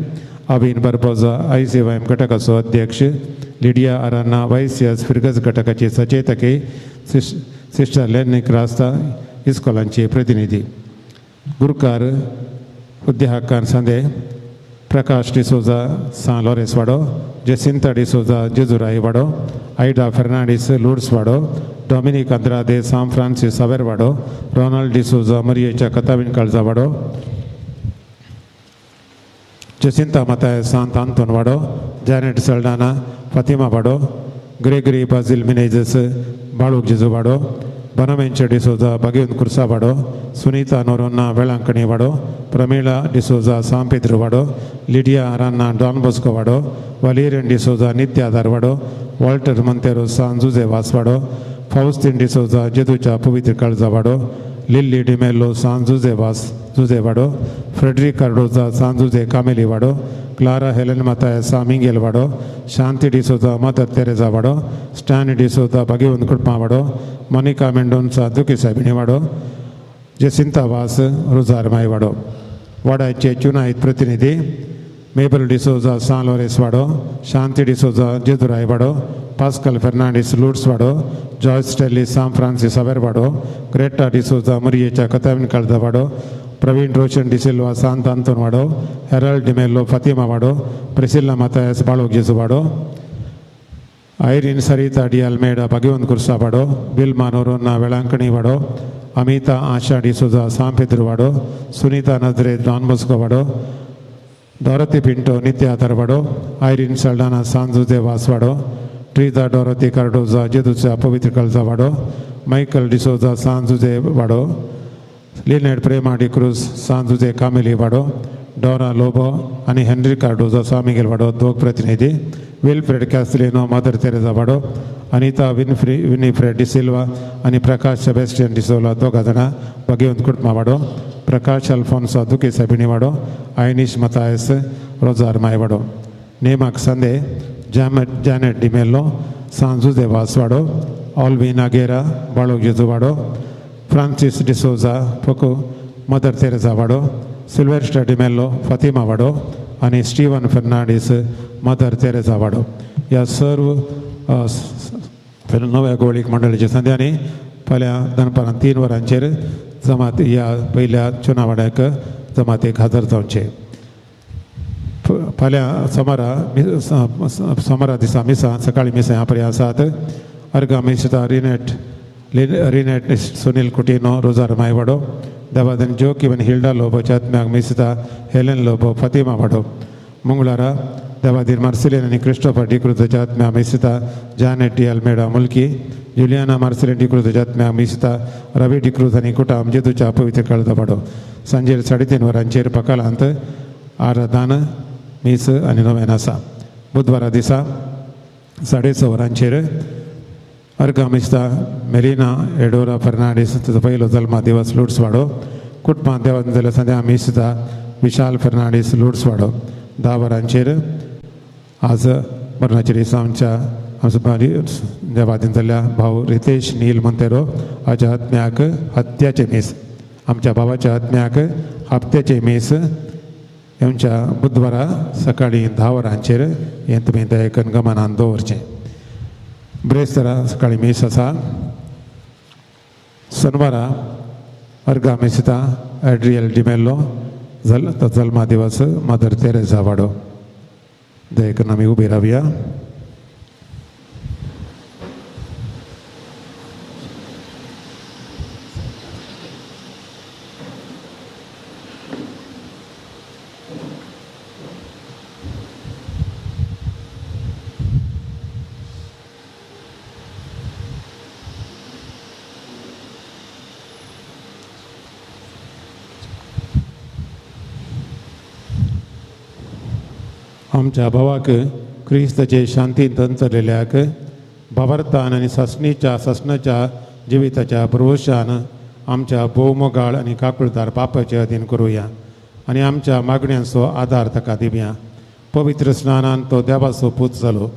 अविन बार्बोजा ICYM घटकाचो अध्यक्ष, लिडिया अराना YCS फिरगज घटकाचे सचेतकी, सिस्टर लेनी क्रास्ता इस्कॉलांचे प्रतिनिधी. गुरकार उद्या सांदे प्रकाश डिसोजा सांत लॉरेन्स वाडो, जेसिंता डिसोजा जेजुराई वाडो, आयडा फेर्नांडीस लुर्ड्स वाडो, डॉमिनीक आंद्रादे सांत फ्रांसीस सावेर वाडो, रोनाल्ड डिसोजा मरियेच्या कथाबीन काळजा वाडो, जेसिंता माताय सांत आंतोन वाडो, जॅनेट सल्डाना फातिमा वाडो, ग्रेगरी बाजील मिनेजस बाळूक जेजू वाडो, बनमेंचे डिसोजा बागेवन कुर्सा वाडो, सुनीता नोरोन्ना वेळांकणी वाडो, प्रमिळा डिसोजा सांत पेद्रू वाडो, लिडिया अरान्ना डॉन बॉस्को वाडो, वालेरियन डिसोजा नित्याधार वाडो, वॉल्टर मंतेरो सांत जुजे वास वाडो, फावस्तीन डिसोजा जेजूच्या पवित्र काळजा वाडो, लिल्ली डिमेलो सांत जुजे वास जुजे वाडो, फ्रेडरिक कार्डोजा सांत जुजे कामेली वाडो, क्लारा हेलन माताय सांत मिंगेल वाडो, शांती डिसोजा मदर तेरेजा वाडो, स्टॅन डिसोजा बागेवन कुटुंबा वाडो, मोनिका मेंडोन्सा दुकी सायबिणी वाडो, जेसिंता वास रोजार माय वाडो. वाड्याचे चुनायत प्रतिनिधी मेबल डिसोजा सांत लॉरेन्स वाडो, शांती डिसोजा जेजुराय वाडो, पास्कल फेर्नांडीस लुर्ड्स वाडो, जॉयस टेली सांत फ्रांसीस सावेर वाडो, ग्रेटा डिसोजा मरियेच्या कथाबीन काळजा वाडो, प्रवीण रोशन डिसिल्वा सांत आंतोन वाडो, हेराल्ड डिमेलो फातिमा वाडो, प्रिसिल्ला मातायस बाळोक जेजू वाडो, आयरीन सरिता डी अल्मेडा भाग्यवंत कुर्सा वाडो, विल्मा नोरोन्ना वेळांकणी वाडो, अमिता आशा डिसोजा सांत पेद्रू वाडो, सुनीता नजरे डॉन बॉस्को वाडो, डॉरती पिंटो नित्याधार वाडो, आयरीन सल्डाना सांत जुजे वास वाडो, ट्रिजा डॉरती कार्डोजा जेजूच्या पवित्र काळजा वाडो, मायकल डिसोजा सांत जुजे वाडो, लिनेट प्रेमा डिक्रूज सांत जुजे कामेली वाडो, डॉरा लोबो आनी हेनरी कार्डोजा सांत मिगेल वाडो दोग प्रतिनिधी, विल्फ्रेड कॅस्टलिनो मदर तेरेजा वाडो, अनिता विनीफ्रेड डिसिल्वा आनी प्रकाश सेबेस्टियन डिसोला दोगां जाणां बागेवंत कुटुंबा वाडो, प्रकाश अल्फोन्सो दुकी सायबिणी वाडो, आयनीश मतायस रोजार माय वाडो. नेमाक सांदे जॅनेट डिमेलो सांत जुजे वास वाडो, ऑल्विन आगेरा बाळोक जेजू वाडो, फ्रांसीस डिसोजा फोको मदर तेरेजा वाडो, सिल्वेस्टर डिमेलो फातिमा वाडो आनी स्टीवन फेर्नांडीस मदर तेरेजा वाडो. ह्या सर्व नव्या गोळीक मंडळीच्या संद्यांनी फाल्यां दनपारां 3 वरांचेर जमात ह्या पयल्या चुनावण्याक जमातीक हजर जावचें. फाल्यां सोमारा दिसा मिसां सकाळीं मिसां ह्या पर्यंत आसात. अर्गा मिसता रिनेट सुनील कुटिनो रोजार माय वाडो, देवादन जोकिम हिल्डा लोबो आत्म्याक मिसता हेलन लोबो फातिमा वाडो. मंगळारा देवादीर मार्सिलिन आनी क्रिस्टोफर डिक्रूजाच्या आत्म्या मिसता Janet D Almeida Mulki, Juliana Marcelin डिक्रूजाच्या आत्म्या मिसता रवी डिक्रूज आनी कुटाम जेजूच्या पवित्र काळजा वाडो. सांजेर 3:30 वरांचेर पकालांत आराधन मीस आनी नोवेन आसा. बुधवारा दिसा 6:30 वरांचेर अर्गा मिस्ता मेलिना एडोरा फर्नांडीस तुजो पयलो जल्मा दिवस लुड्सवाडो. कुटुंबांत देवान जाल्यार सद्या मिस्ता विशाल फर्नांडीस लुड्सवाडो. 10 वरांचेर आज मरणाचेर दिसा आमच्या आमचो देवादीन जाल्ल्या भाव रितेश नील मोंतेरो हाच्या आत्म्याक हत्याचें मीस, आमच्या भावाच्या आत्म्याक हप्त्याचें मीस येवच्या बुधवारा सकाळीं 10 वरांचेर हें तुमी दयेकन गमनान दवरचें. ब्रेस्तारा सकाळीं मीस आसा. शनवारा अर्गा मिसता एड्रियल डिमेल्लो जल्मा दिवस मदर तेरेजा वाडो. दयेकन आमी उबी रावया. आमच्या भावाक क्रिस्ताचे शांतींत अंतरलेल्याक भावार्थान आनी सासणीच्या सासणाच्या जिविताच्या भरवशान आमच्या भोवमोगाळ आनी काकुळदार पापाचे अधीन करुया आनी आमच्या मागण्यांचो आदार ताका दिवया. पवित्र स्नानान तो देवाचो पूत जालो.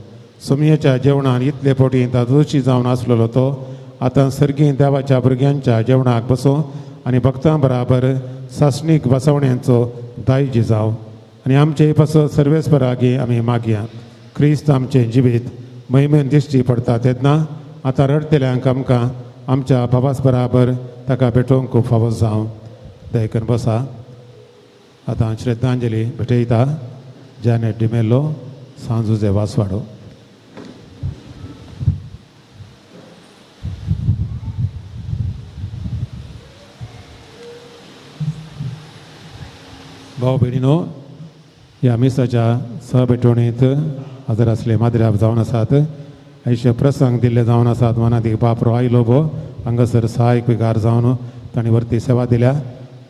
सोमयेच्या जेवणान इतले पोटी तादोशी जावन आसलेलो तो आतां सर्गीं देवाच्या भुरग्यांच्या जेवणाक बसो आनी भक्तां बराबर सासणीक बसवण्यांचो दायजी जावं आनी आमचे पासत सर्वेस्परागी आमी मागया. क्रिस्त आमचें जिवीत महिमेन दिश्टी पडटा तेन्ना आतां रडटल्यांक आमकां आमच्या भावास बराबर ताका भेटोवंक फावो जावं. दयकन बसा. आतां श्रद्धांजली भेटयता जॅनेट डिमेल्लो, सांजुजे वासवाडो. भाव भयणीनो, ह्या मिसाच्या सहभेटवणींत हजर आसले माद्र्याब जावन आसात. आयचे प्रसंग दिल्ले जावन आसात. मनादीक बाप रॉय लोबो हांगासर सहायक विकार जावन तांणी वरती सेवा दिल्या.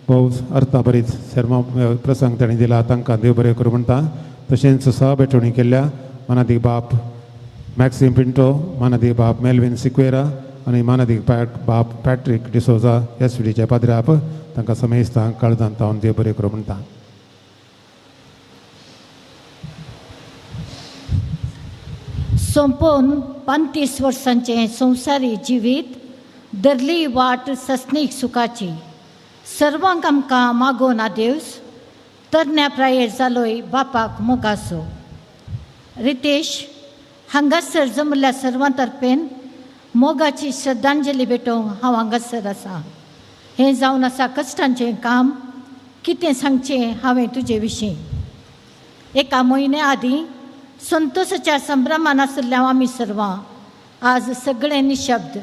भोव अर्थाभरीत शर्मा प्रसंग तांणी दिला, तांकां देव बरें करूं म्हणटा. तशेंच सहभेटवणी केल्ल्या मनादीक बाप मॅक्सिम पिंटो, मानादीक बाप मेलवीन सिक्वेरा आनी मानादीक बाप पॅट्रीक डिसोजा एस डीचे पाद्र्याप तांकां समेस्तांक काळजांत तावन देव बरें करूं म्हणटा. सोंपोवन 35 वर्सांचें संवसारी जिवीत धरली वाट ससनीक सुखाची. सर्वांक आमकां मागोन आदेवस तरण्या प्रायेर जालोय बापाक मोगासो. रितेश हांगासर जमल्या सर्वां तर्फेन मोगाची श्रद्धांजली भेटोवंक हांव हांगासर आसा. हें जावन आसा कश्टांचें काम. कितें सांगचें हांवें तुजे विशीं. एका म्हयन्या आदीं संतोषाच्या संभ्रमान आशिल्ल्या आमी सर्वां आज सगळे निशब्द,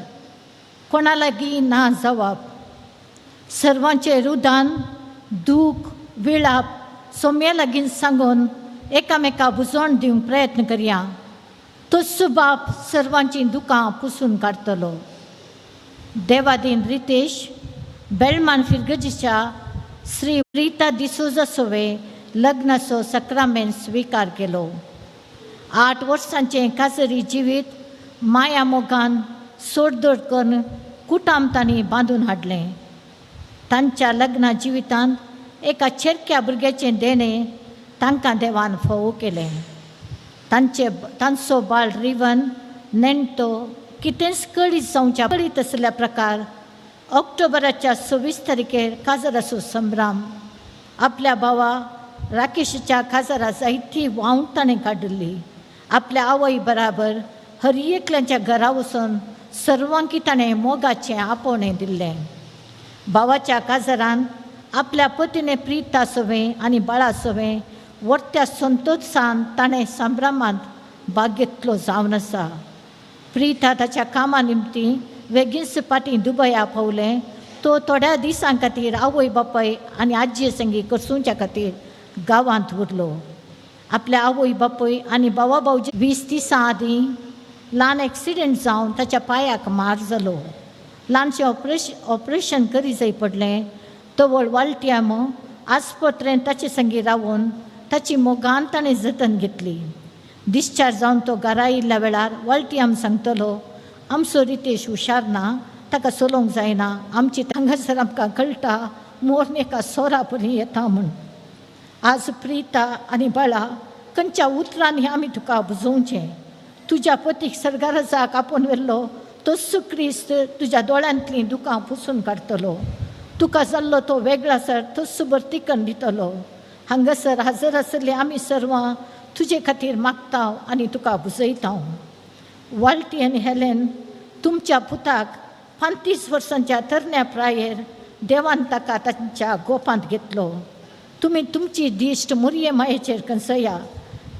कोणा लागीं ना जवाब. सर्वांचें रुदान, दूख, विळाप सोम्या लागीं सांगून एकामेका बुजवण दिवंक प्रयत्न करया. तोच बाप सर्वांचीं दुकां पुसून काडटलो. देवादीन रितेश बेलमान फिरगजीच्या श्री रिता डिसोजा सोवे लग्नाचो सक्रामेन स्विकार केलो. 8 वर्सांचें काजरी जिवीत माया मोगान सोडदोड करून कुटाम तांणी बांदून हाडलें. तांच्या लग्ना जिवितांत एका चेरक्या भुरग्याचें देणें तांकां देवान फोव केलें. तांचो बाळ रिवन नेण्टो कितेंच कळीत जावच्या कळीत आसल्या प्रकार ऑक्टोबराच्या 26 तारखेर काजराचो संभ्रम आपल्या भावा राकेशाच्या काजरा जायती वावंक ताणें काडिल्ली. आपल्या आवय बराबर हर एकल्याच्या घरा वचून सर्वांकी ताणें मोगाचें आपोवणें दिल्लें. भावाच्या काजरान आपल्या पतीने प्रिता सवें आनी बाळा सवें वर्त्या संतोषान ताणें संभ्रमांत भाग घेतलो जावन आसा. प्रिता ताच्या कामा निमती वेगींच फाटीं दुबया पावलें. तो थोड्या दिसां खातीर आवय बापाय आनी आजये संगी करसुच्या खातीर गांवांत उरलो. आपल्या आवय बापूय आनी भावा भावजी 20 दिसां आदीं ल्हान एक्सिडेंट जावन ताच्या पांयाक मार जालो. ल्हानशें ऑपरेशन करी जाय पडलें. तवळ वालट्याम आस्पत्रेंत ताचे संगी रावून ताची मोगान ताणें जतन घेतली. डिस्चार्ज जावन तो घरा आयिल्ल्या वेळार वालटियाम सांगतलो, आमचो रितेश हुशार ना, ताका चलोवंक जायना, आमची हांगासर आमकां कळटा मोर एका सोरा परी येता म्हूण. आज प्रिता आनी बाळा खंयच्या उतरांनी आमी तुका बुजोवचें. तुज्या पतीक सर्गाराजाक आपोवन व्हेल्लो तोच क्रिस्त तुज्या दोळ्यांतलीं दुकां पुसून काडटलो. तुका जाल्लो तो वेगळो सर तोच बर्तीकन दितलो. हांगासर हजर आसले आमी सर्वां तुजे खातीर मागता आनी तुका बुजयता. वाल्टी आनी हेलेन तुमच्या पुताक 35 वर्सांच्या तरण्या प्रायेर देवान ताका तांच्या गोपांत घेतलो. तुमी तुमची दिश्ट मुरये मायेचेर कंसया.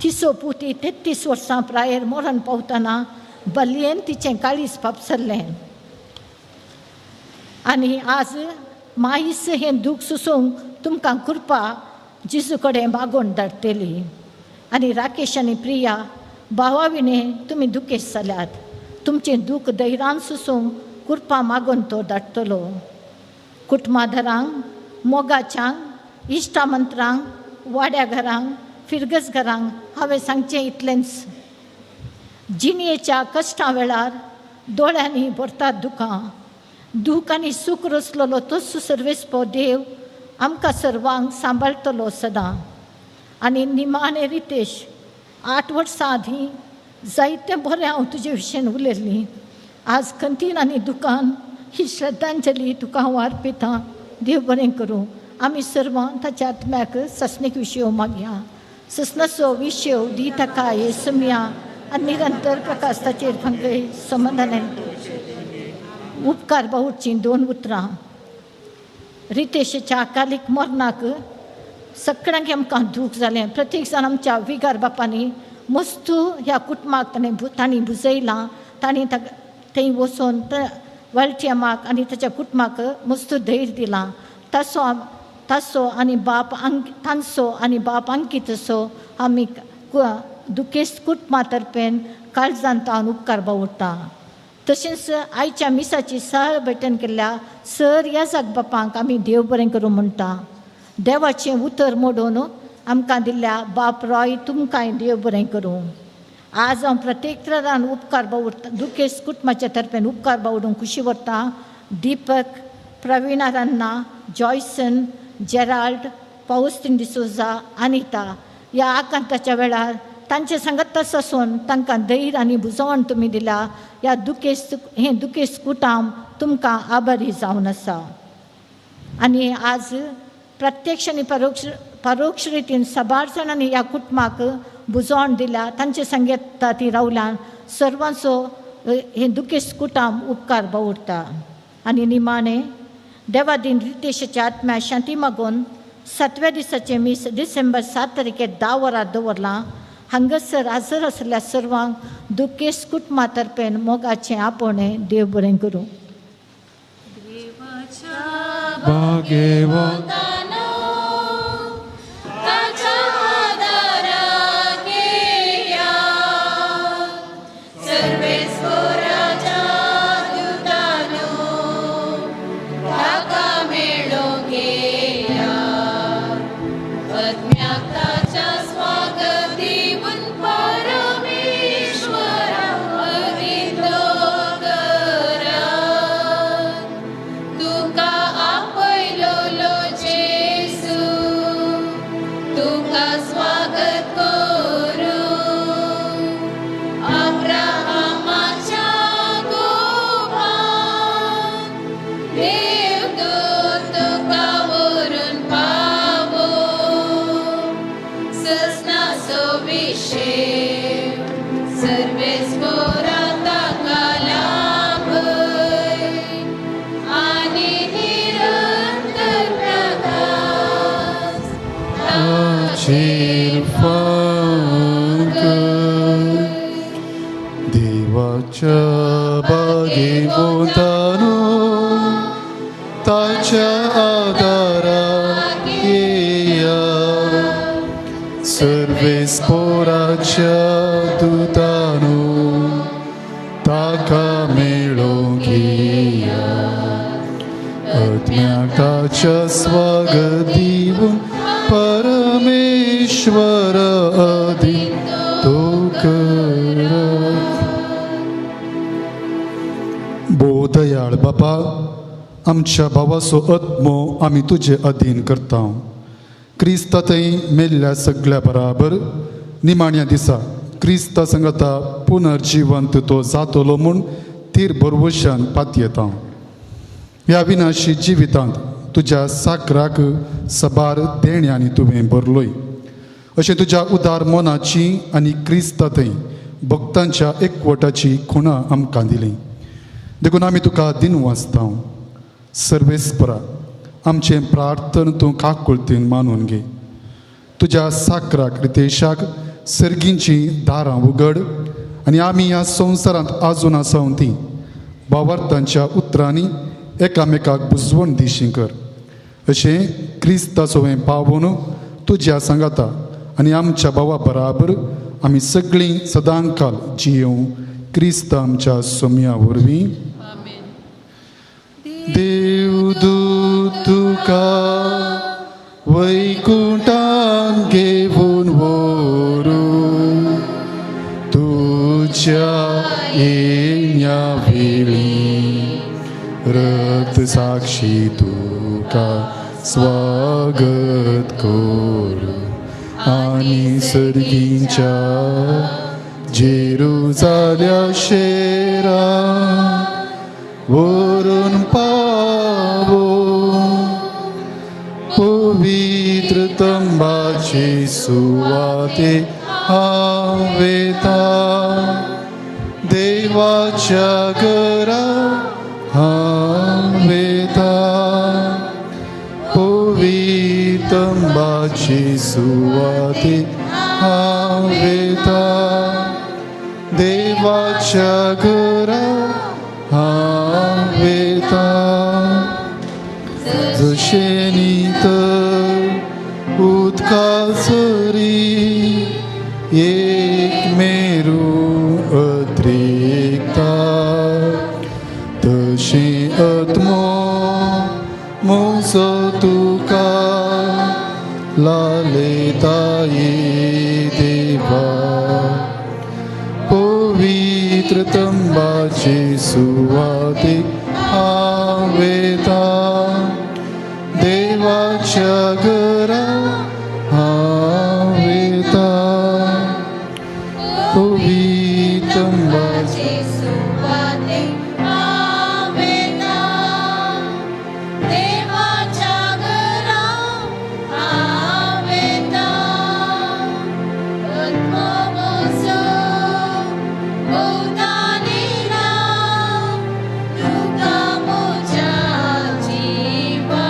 तिचो पूत 33 वर्सां प्रायेर मरण पावतना बलयेन तिचें काळीज फापसरलें आनी आज माईस हें दूख सोसूंक तुमकां कृपा जेजू कडेन मागोवन धाडटली. आनी राकेश आनी प्रिया भावा विणें तुमी दुखेस्त जाल्यात. तुमचें दूख धैर्यान सोसूंक कृपा मागून तो धाडटलो. कुटुंबाधरांक, मोगाच्यांक, इश्टामंत्रांक, वाड्या घरांक, फिरगज घरांक हांवें सांगचें इतलेंच. जिणयेच्या कश्टां वेळार दोळ्यांनी भरतात दुकां. दूख आनी सूख रचलेलो तोच सर्वेस्पो देव आमकां सर्वांक सांबाळटलो सदां. आनी निमाणें रितेश, 8 वर्सां आदीं जायतें बरें हांव तुजे विशयन उलयल्लीं. आज खंतीन आनी दुकान ही श्रद्धांजली तुका हांव अर्पितां. देव बरें करूं. आमी सर्वां ताच्या आत्म्याक ससनीक विशयो मागया. ससनाचो विशय दी ताका येसुमया आनी निरंतर प्रकाश ताचेर फांकय समाधान. उपकार बावडचीं 2 उतरां. रितेशाच्या अकालीक मरणाक सगळ्यांक आमकां दूख जालें. प्रत्येक जाण आमच्या विगार बापांनी मस्तू ह्या कुटुंबाक तांणी बुजयलां. तांणी थंय वचून वालटियमाक आनी ताच्या कुटुंबाक मस्तू धैर्य दिलां. तासो आनी बाप तांचो आनी बाप अंकितसो आमी दुखेस्त कुटुंबा तर्फेन काळजान तावन उपकार बावडटा. तशेंच आयच्या मिसाची सहळ भेटण केल्ल्या सर ह्या जाग बापांक आमी देव बरें करूं म्हणटा. देवाचें उतर मोडून आमकां दिल्ल्या बाप रॉय तुमकांय देव बरें करूं. आज हांव प्रत्येक तरान उपकार बावडटा. दुखेस्त कुटुंबाच्या तर्फेन उपकार बावडूंक खुशी व्हरता. दीपक, प्रवीणा रान्ना, जॉयसन, जेराल्ड, पावस्तीन डिसोजा, अनिता ह्या आकांताच्या वेळार तांचे सांगत आसून तांकां धैर्य आनी बुजवण तुमी दिल्या. ह्या दुखेस्त हें दुखेस्त कुटाम तुमकां आभारी जावन आसा. आनी आज प्रत्यक्ष आनी परोक्ष रितीन साबार जाणांनी ह्या कुटुंबाक बुजवण दिल्या. तांचे सांगता ती रावल्यान सर्वांचो हें दुखेस्त कुटाम उपकार बावडटा. आनी निमाणें देवादीन रितेशाच्या आत्म्या शांती मागून 7व्या दिसाचें मीस डिसेंबर 7 तारखेर 10 वरां दवरलां. हांगासर हजर आसल्या सर्वांक दुखेस्त कुटुंबा तर्फेन मोगाचें आपोवणें. देव बरें करूं. देवाच्या बागेवतानो ताच्या आदाराक येया. सर्वेस्पोराच्या दुतानो ताका मेळोवंक येया. आत्म्याक ताच्या स्वागत दिवन परमेश्वर आदी तो कर. बापा, आमच्या भावाचो आत्मो आमी तुजे अधीन करता. क्रिस्ता थंय मेल्ल्या सगळ्या बराबर निमाण्या दिसा क्रिस्ता संगता पुनर्जिवंत तो जातलो म्हूण तीर भरवशान पातयेता. ह्या विनाशी जिवितांत तुज्या साकराक सबार देण्यांनी तुवें भरलोय. अशें तुज्या उदार मनाची आनी क्रिस्ता थंय भक्तांच्या एकवटाची खुणां आमकां दिली. देखून आमी तुका दिन वाचता. सर्वेस्परा, आमचें प्रार्थन तूं काकुळतीन मानून घे. तुज्या साकराक रितेशाक सर्गींची दारां उगड आनी आमी ह्या संवसारांत आजून आसा ती बावार्थांच्या उतरांनी एकामेकाक बुजवण दिशी कर. अशें क्रिस्ताचो हें पावोन तुज्या सांगाता आनी आमच्या भावा बराबर आमी सगळीं सदांकाल जियों क्रिस्त आमच्या सोम्या वरवीं. देवदूत तुका वैकुंठान घेवन व्हरूं तुज्या येण्या वेळी रक्त साक्षी तुका स्वागत करूं आनी सर्गींच्या जेरुजाल्या शेरा वरून पावो पवित्र तंबाचे सुवाते हांव वेता देवाच्या घरा हांव वेता पवित्र तंबाचे सुवाते हांव वेता देवाच्या घरा हांव वेता. जशें नितळ उदका सरी एक मेरू अद्रेकता तशें आत्मो म्हजो तुका लालयता ये देवा पवित्र तंबाचे सुवातेक हांव वेता देवाच्या घरा हांव वेता पवित्र तंबाचे सुवातेक हांव वेता देवाच्या घरा हांव वेता. आत्मो म्हजो भोंवतणीला तुका म्हज्या जिवा.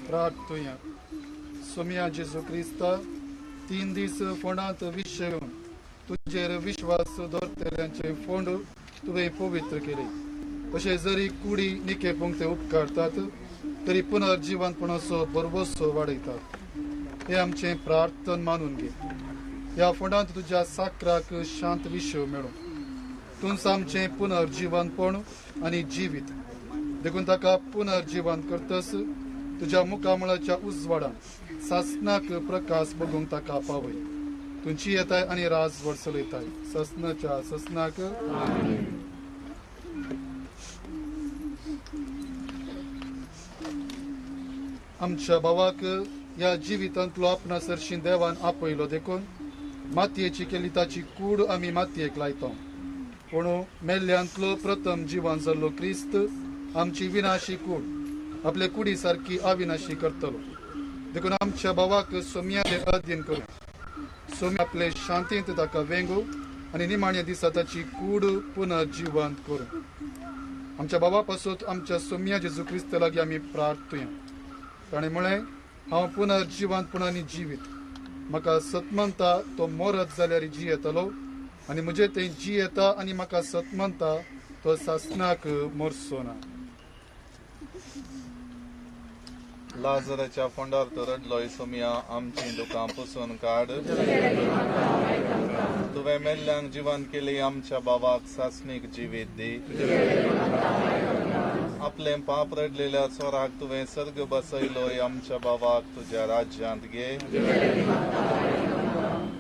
प्रार्थुया. सोम्या जेजू क्रिस्ता, 3 दीस फोंडांत विशेवन तुजेर विश्वास दवरतल्यांचे फोंड तुवें पवित्र केले. अशें जरी कुडी निके पंक्ते उपकारतात तरी पुनर्जिवनपणाचो भरवसो वाडयतात. हें आमचें प्रार्थन मानून घे. ह्या फोंडांत तुज्या साकराक शांत विशय मेळूं. तूंच आमचें पुनर्जिवनपण आनी जिवीत, देखून ताका पुनर्जिवन करतस तुज्या मुखामळाच्या उजवाडान सासनाक प्रकाश बघूंक ताका पावय. तुमची येताय आनी राजवट चलयताय ससनाच्या ससनाक. आमच्या भावाक ह्या जिवितांतलो आपणा सरशी देवान आपयलो देखून मातयेची केली ताची कूड आमी मातयेक लायता. पूण मेल्ल्यांतलो प्रथम जिवन जाल्लो क्रिस्त आमची विनाशी कूड आपले कुडी सारकी अविनाशी करतलो. देखून आमच्या भावाक सोम्याचे अधीन करूं. सोम्या आपले शांतींत ताका वेंगू आनी निमाण्या दिसा ताची कूड पुनर्जिवंत करूं. आमच्या बाबा पासून आमच्या सोम्या जेजू क्रिस्त लागीं आमी प्रार्थुया. ताणें म्हळें, हांव पुनर्जिवंतपण आनी जिवीत, म्हाका सतमनता तो मरत जाल्यार जियेतलो आनी म्हजे थंय जियेता आनी म्हाका सतमनता तो सासनाक मरचो ना. लाजराच्या फोंडार तो रडलोय सोम्या, आमची दुकां पुसून काड. तुवें मेल्ल्यांक जिवन केली, आमच्या बाबाक सासणीक जिवीत दी. आपलें पाप रडलेल्या चोराक तुवें सर्ग बसयलोय, आमच्या बाबाक तुज्या राज्यांत घे.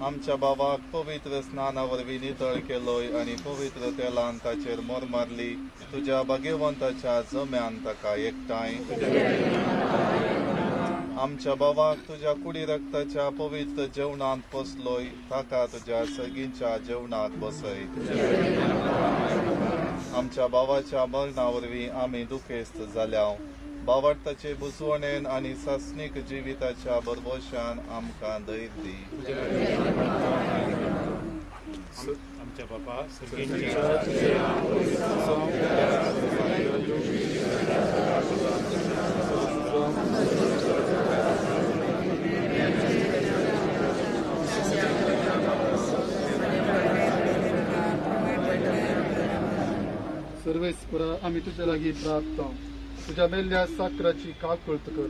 आमच्या बाबाक पवित्र स्नाना वरवीं नितळ केलोय आनी पवित्र तेलान ताचेर मोर मारली. तुज्या भाग्यवंताच्या जम्यान ताका एकठांय. आमच्या बाबाक तुज्या कुडी रक्ताच्या पवित्र जेवणांत पोसलोय, ताका तुज्या सगींच्या जेवणाक बसय. आमच्या बाबाच्या मरणा वरवीं आमी दुखेस्त जाल्या. बावडताचे बुजवणेन आनी सासणीक जिविताच्या भरवशान आमकां धैर्य दी. आमच्या बाबा सर्वेस्परा, आमी तुज्या लागीं प्रार्थना. तुज्या मेल्ल्या साकराची काकळत कर.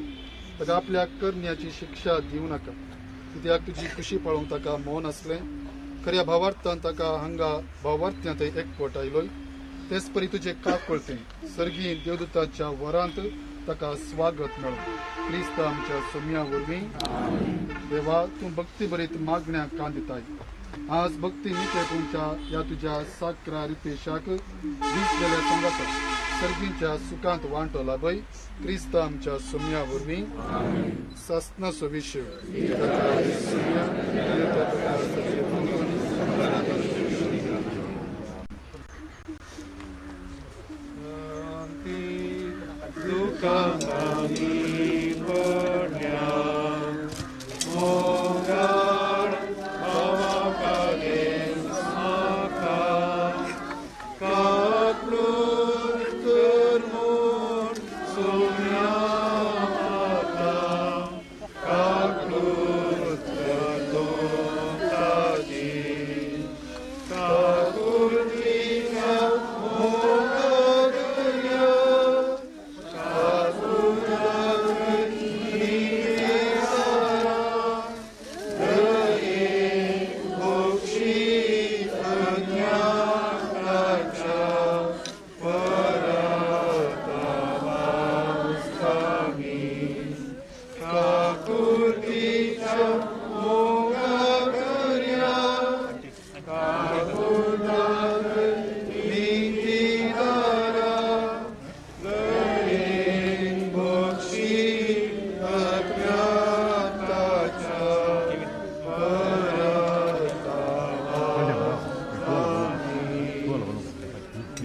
ताका आपल्या करण्याची शिक्षा दिवं नाका. कित्याक तुजी खुशी पळोवंक ताका मौन आसलें. खऱ्या भावार्थान ताका हांगा भावार्थ्यांत एकवट आयलोय. तेच परी तुजे काकळतें सर्गी देवदूताच्या वरांत ताका स्वागत मेळूं. क्रिस्त आमच्या सोम्या वरवीं. देवा, तूं भक्ती भरीत मागण्या कान दिताय. आज भक्ती निकेतनच्या ह्या तुज्या साकरा रितेशाक दिसलेल्या सांगाता सर्गींच्या सुखांत वांटो लाभय. क्रिस्त आमच्या सोम्या वरवीं. सासनाचो विशय Amen.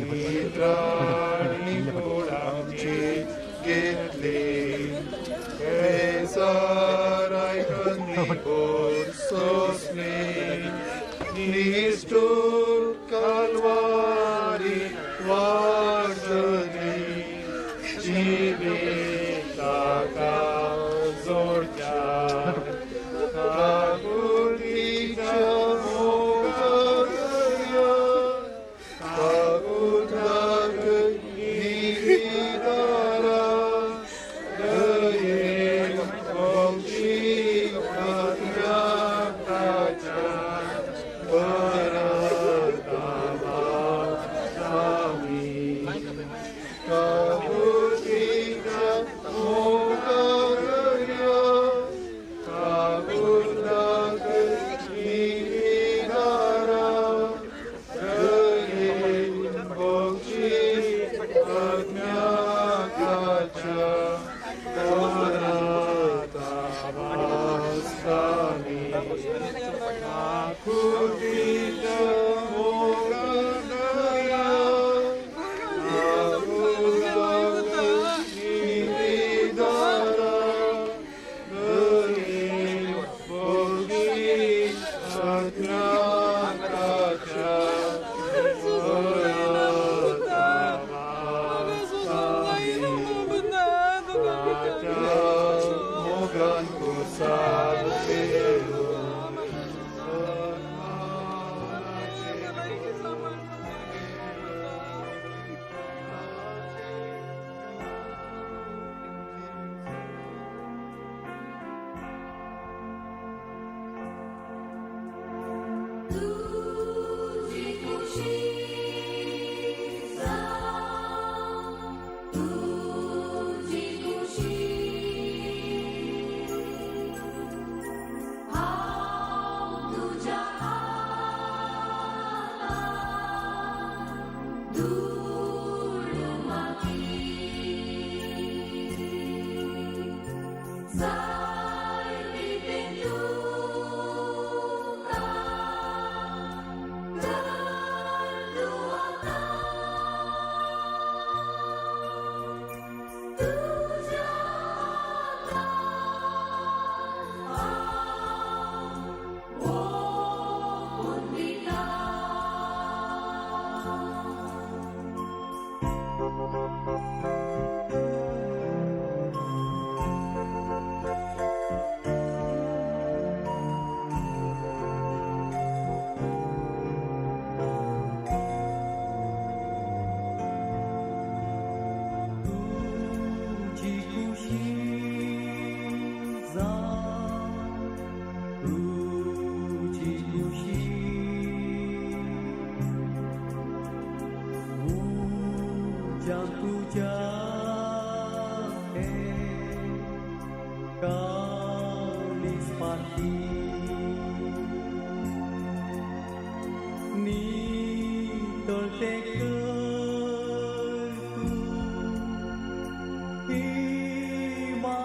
निद्राणी आमची घेतली बेजार आयकून निकोर सोंसली निश्ठूर कालवारी वाजली जिविताका जोडच्या काकुळतीच्या मोगादर्या काकुळताक निधिदारा दयेन बक्षी आत्म्याकाच्या पराकामा जावी काकुळतीच्या मोगादर्या काकुळताक निधिदारा दयेन बक्षी आत्म्याकाच्या पराकामा जावी काकुळतीच्या मोगादर्या काकुळताक निधिदारा दयेन बक्षी आत्म्याकाच्या पराकामा जावी ताच्या मोगान कुसाल पेरून तुझी खुशी तुझी खुशी हांव तुज्या हातान धूळ माती जाय दितें तुका तर तूं आतां तुज्या हातान हांव ओंपून दितां. तुझी खुशी जावं तुझी खुशी उज्यान तुज्या हें काळीज पाती नितळ तें कर तूं हिमाबरी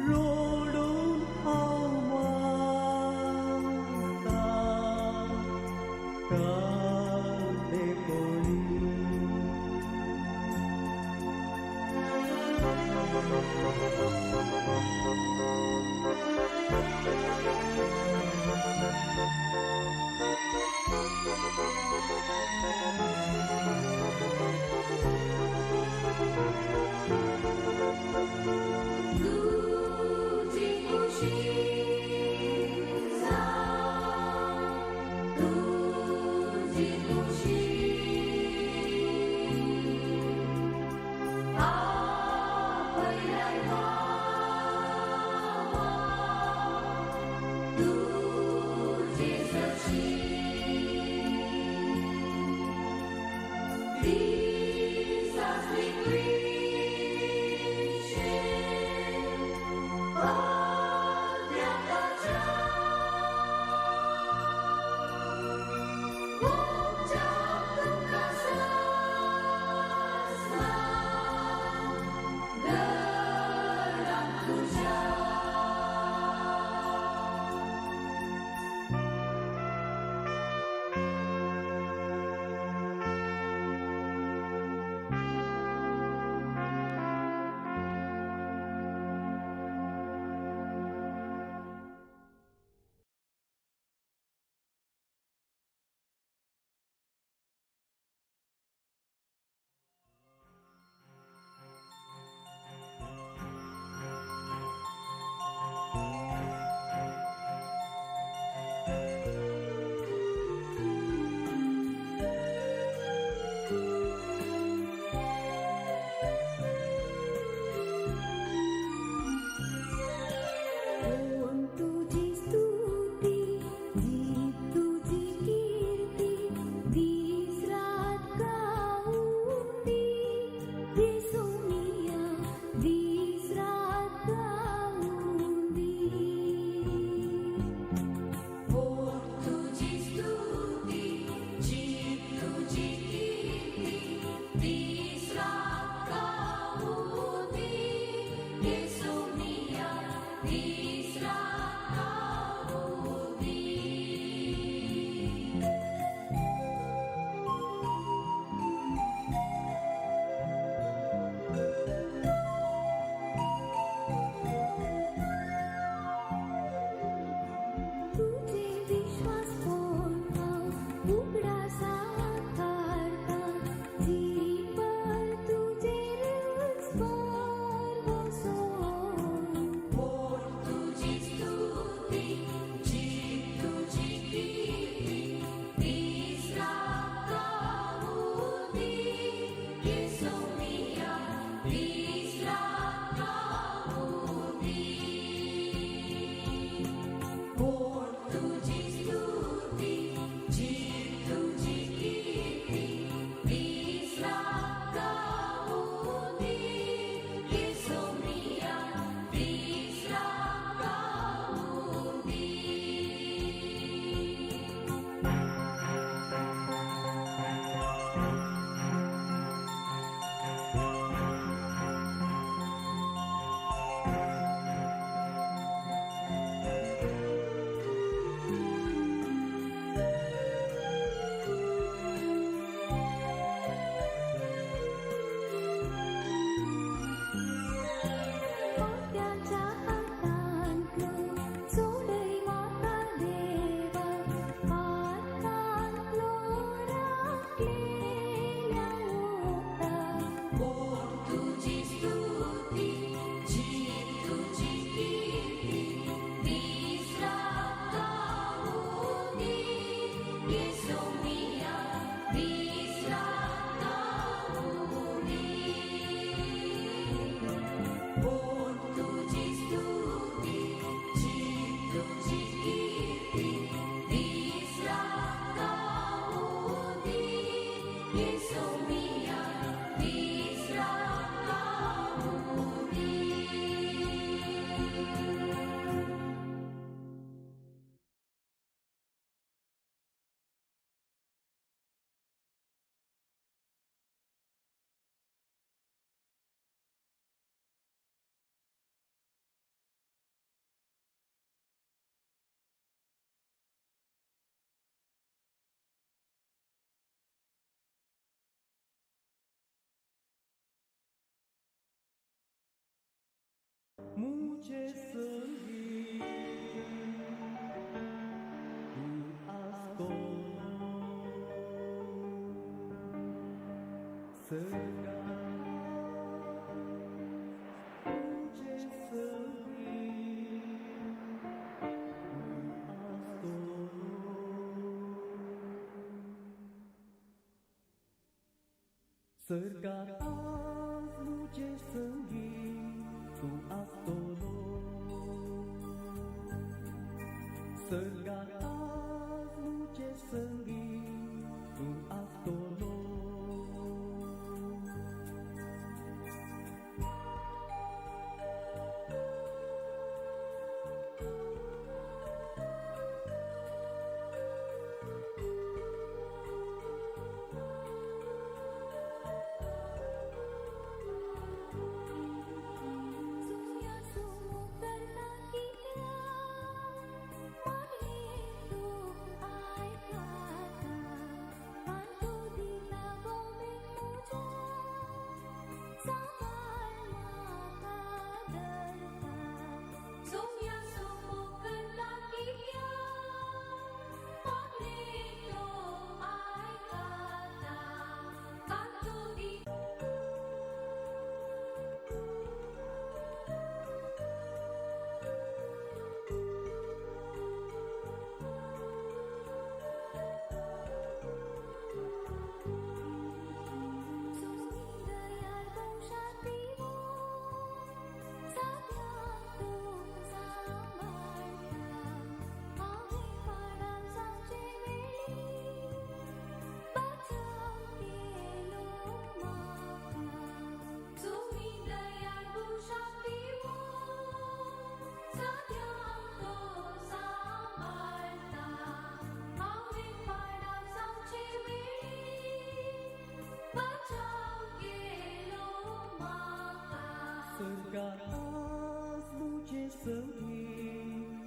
रडून हांव मागता कालेपणी. सर्गात आज म्हजे संगी तूं आसतलो, सर्गात आज म्हजे संगी तूं आसतलो. सर्गात आज म्हजे संगी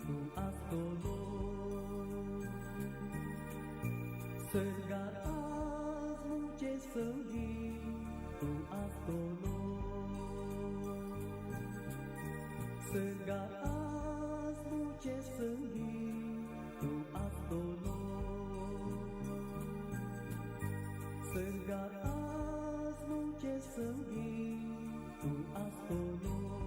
तूं आसतलो, सर्गात आज म्हजे संगी तूं आसतलो, सर्गात आज म्हजे संगी तूं आसतलो, सर्गात आज म्हजे संगी तूं आसतलो.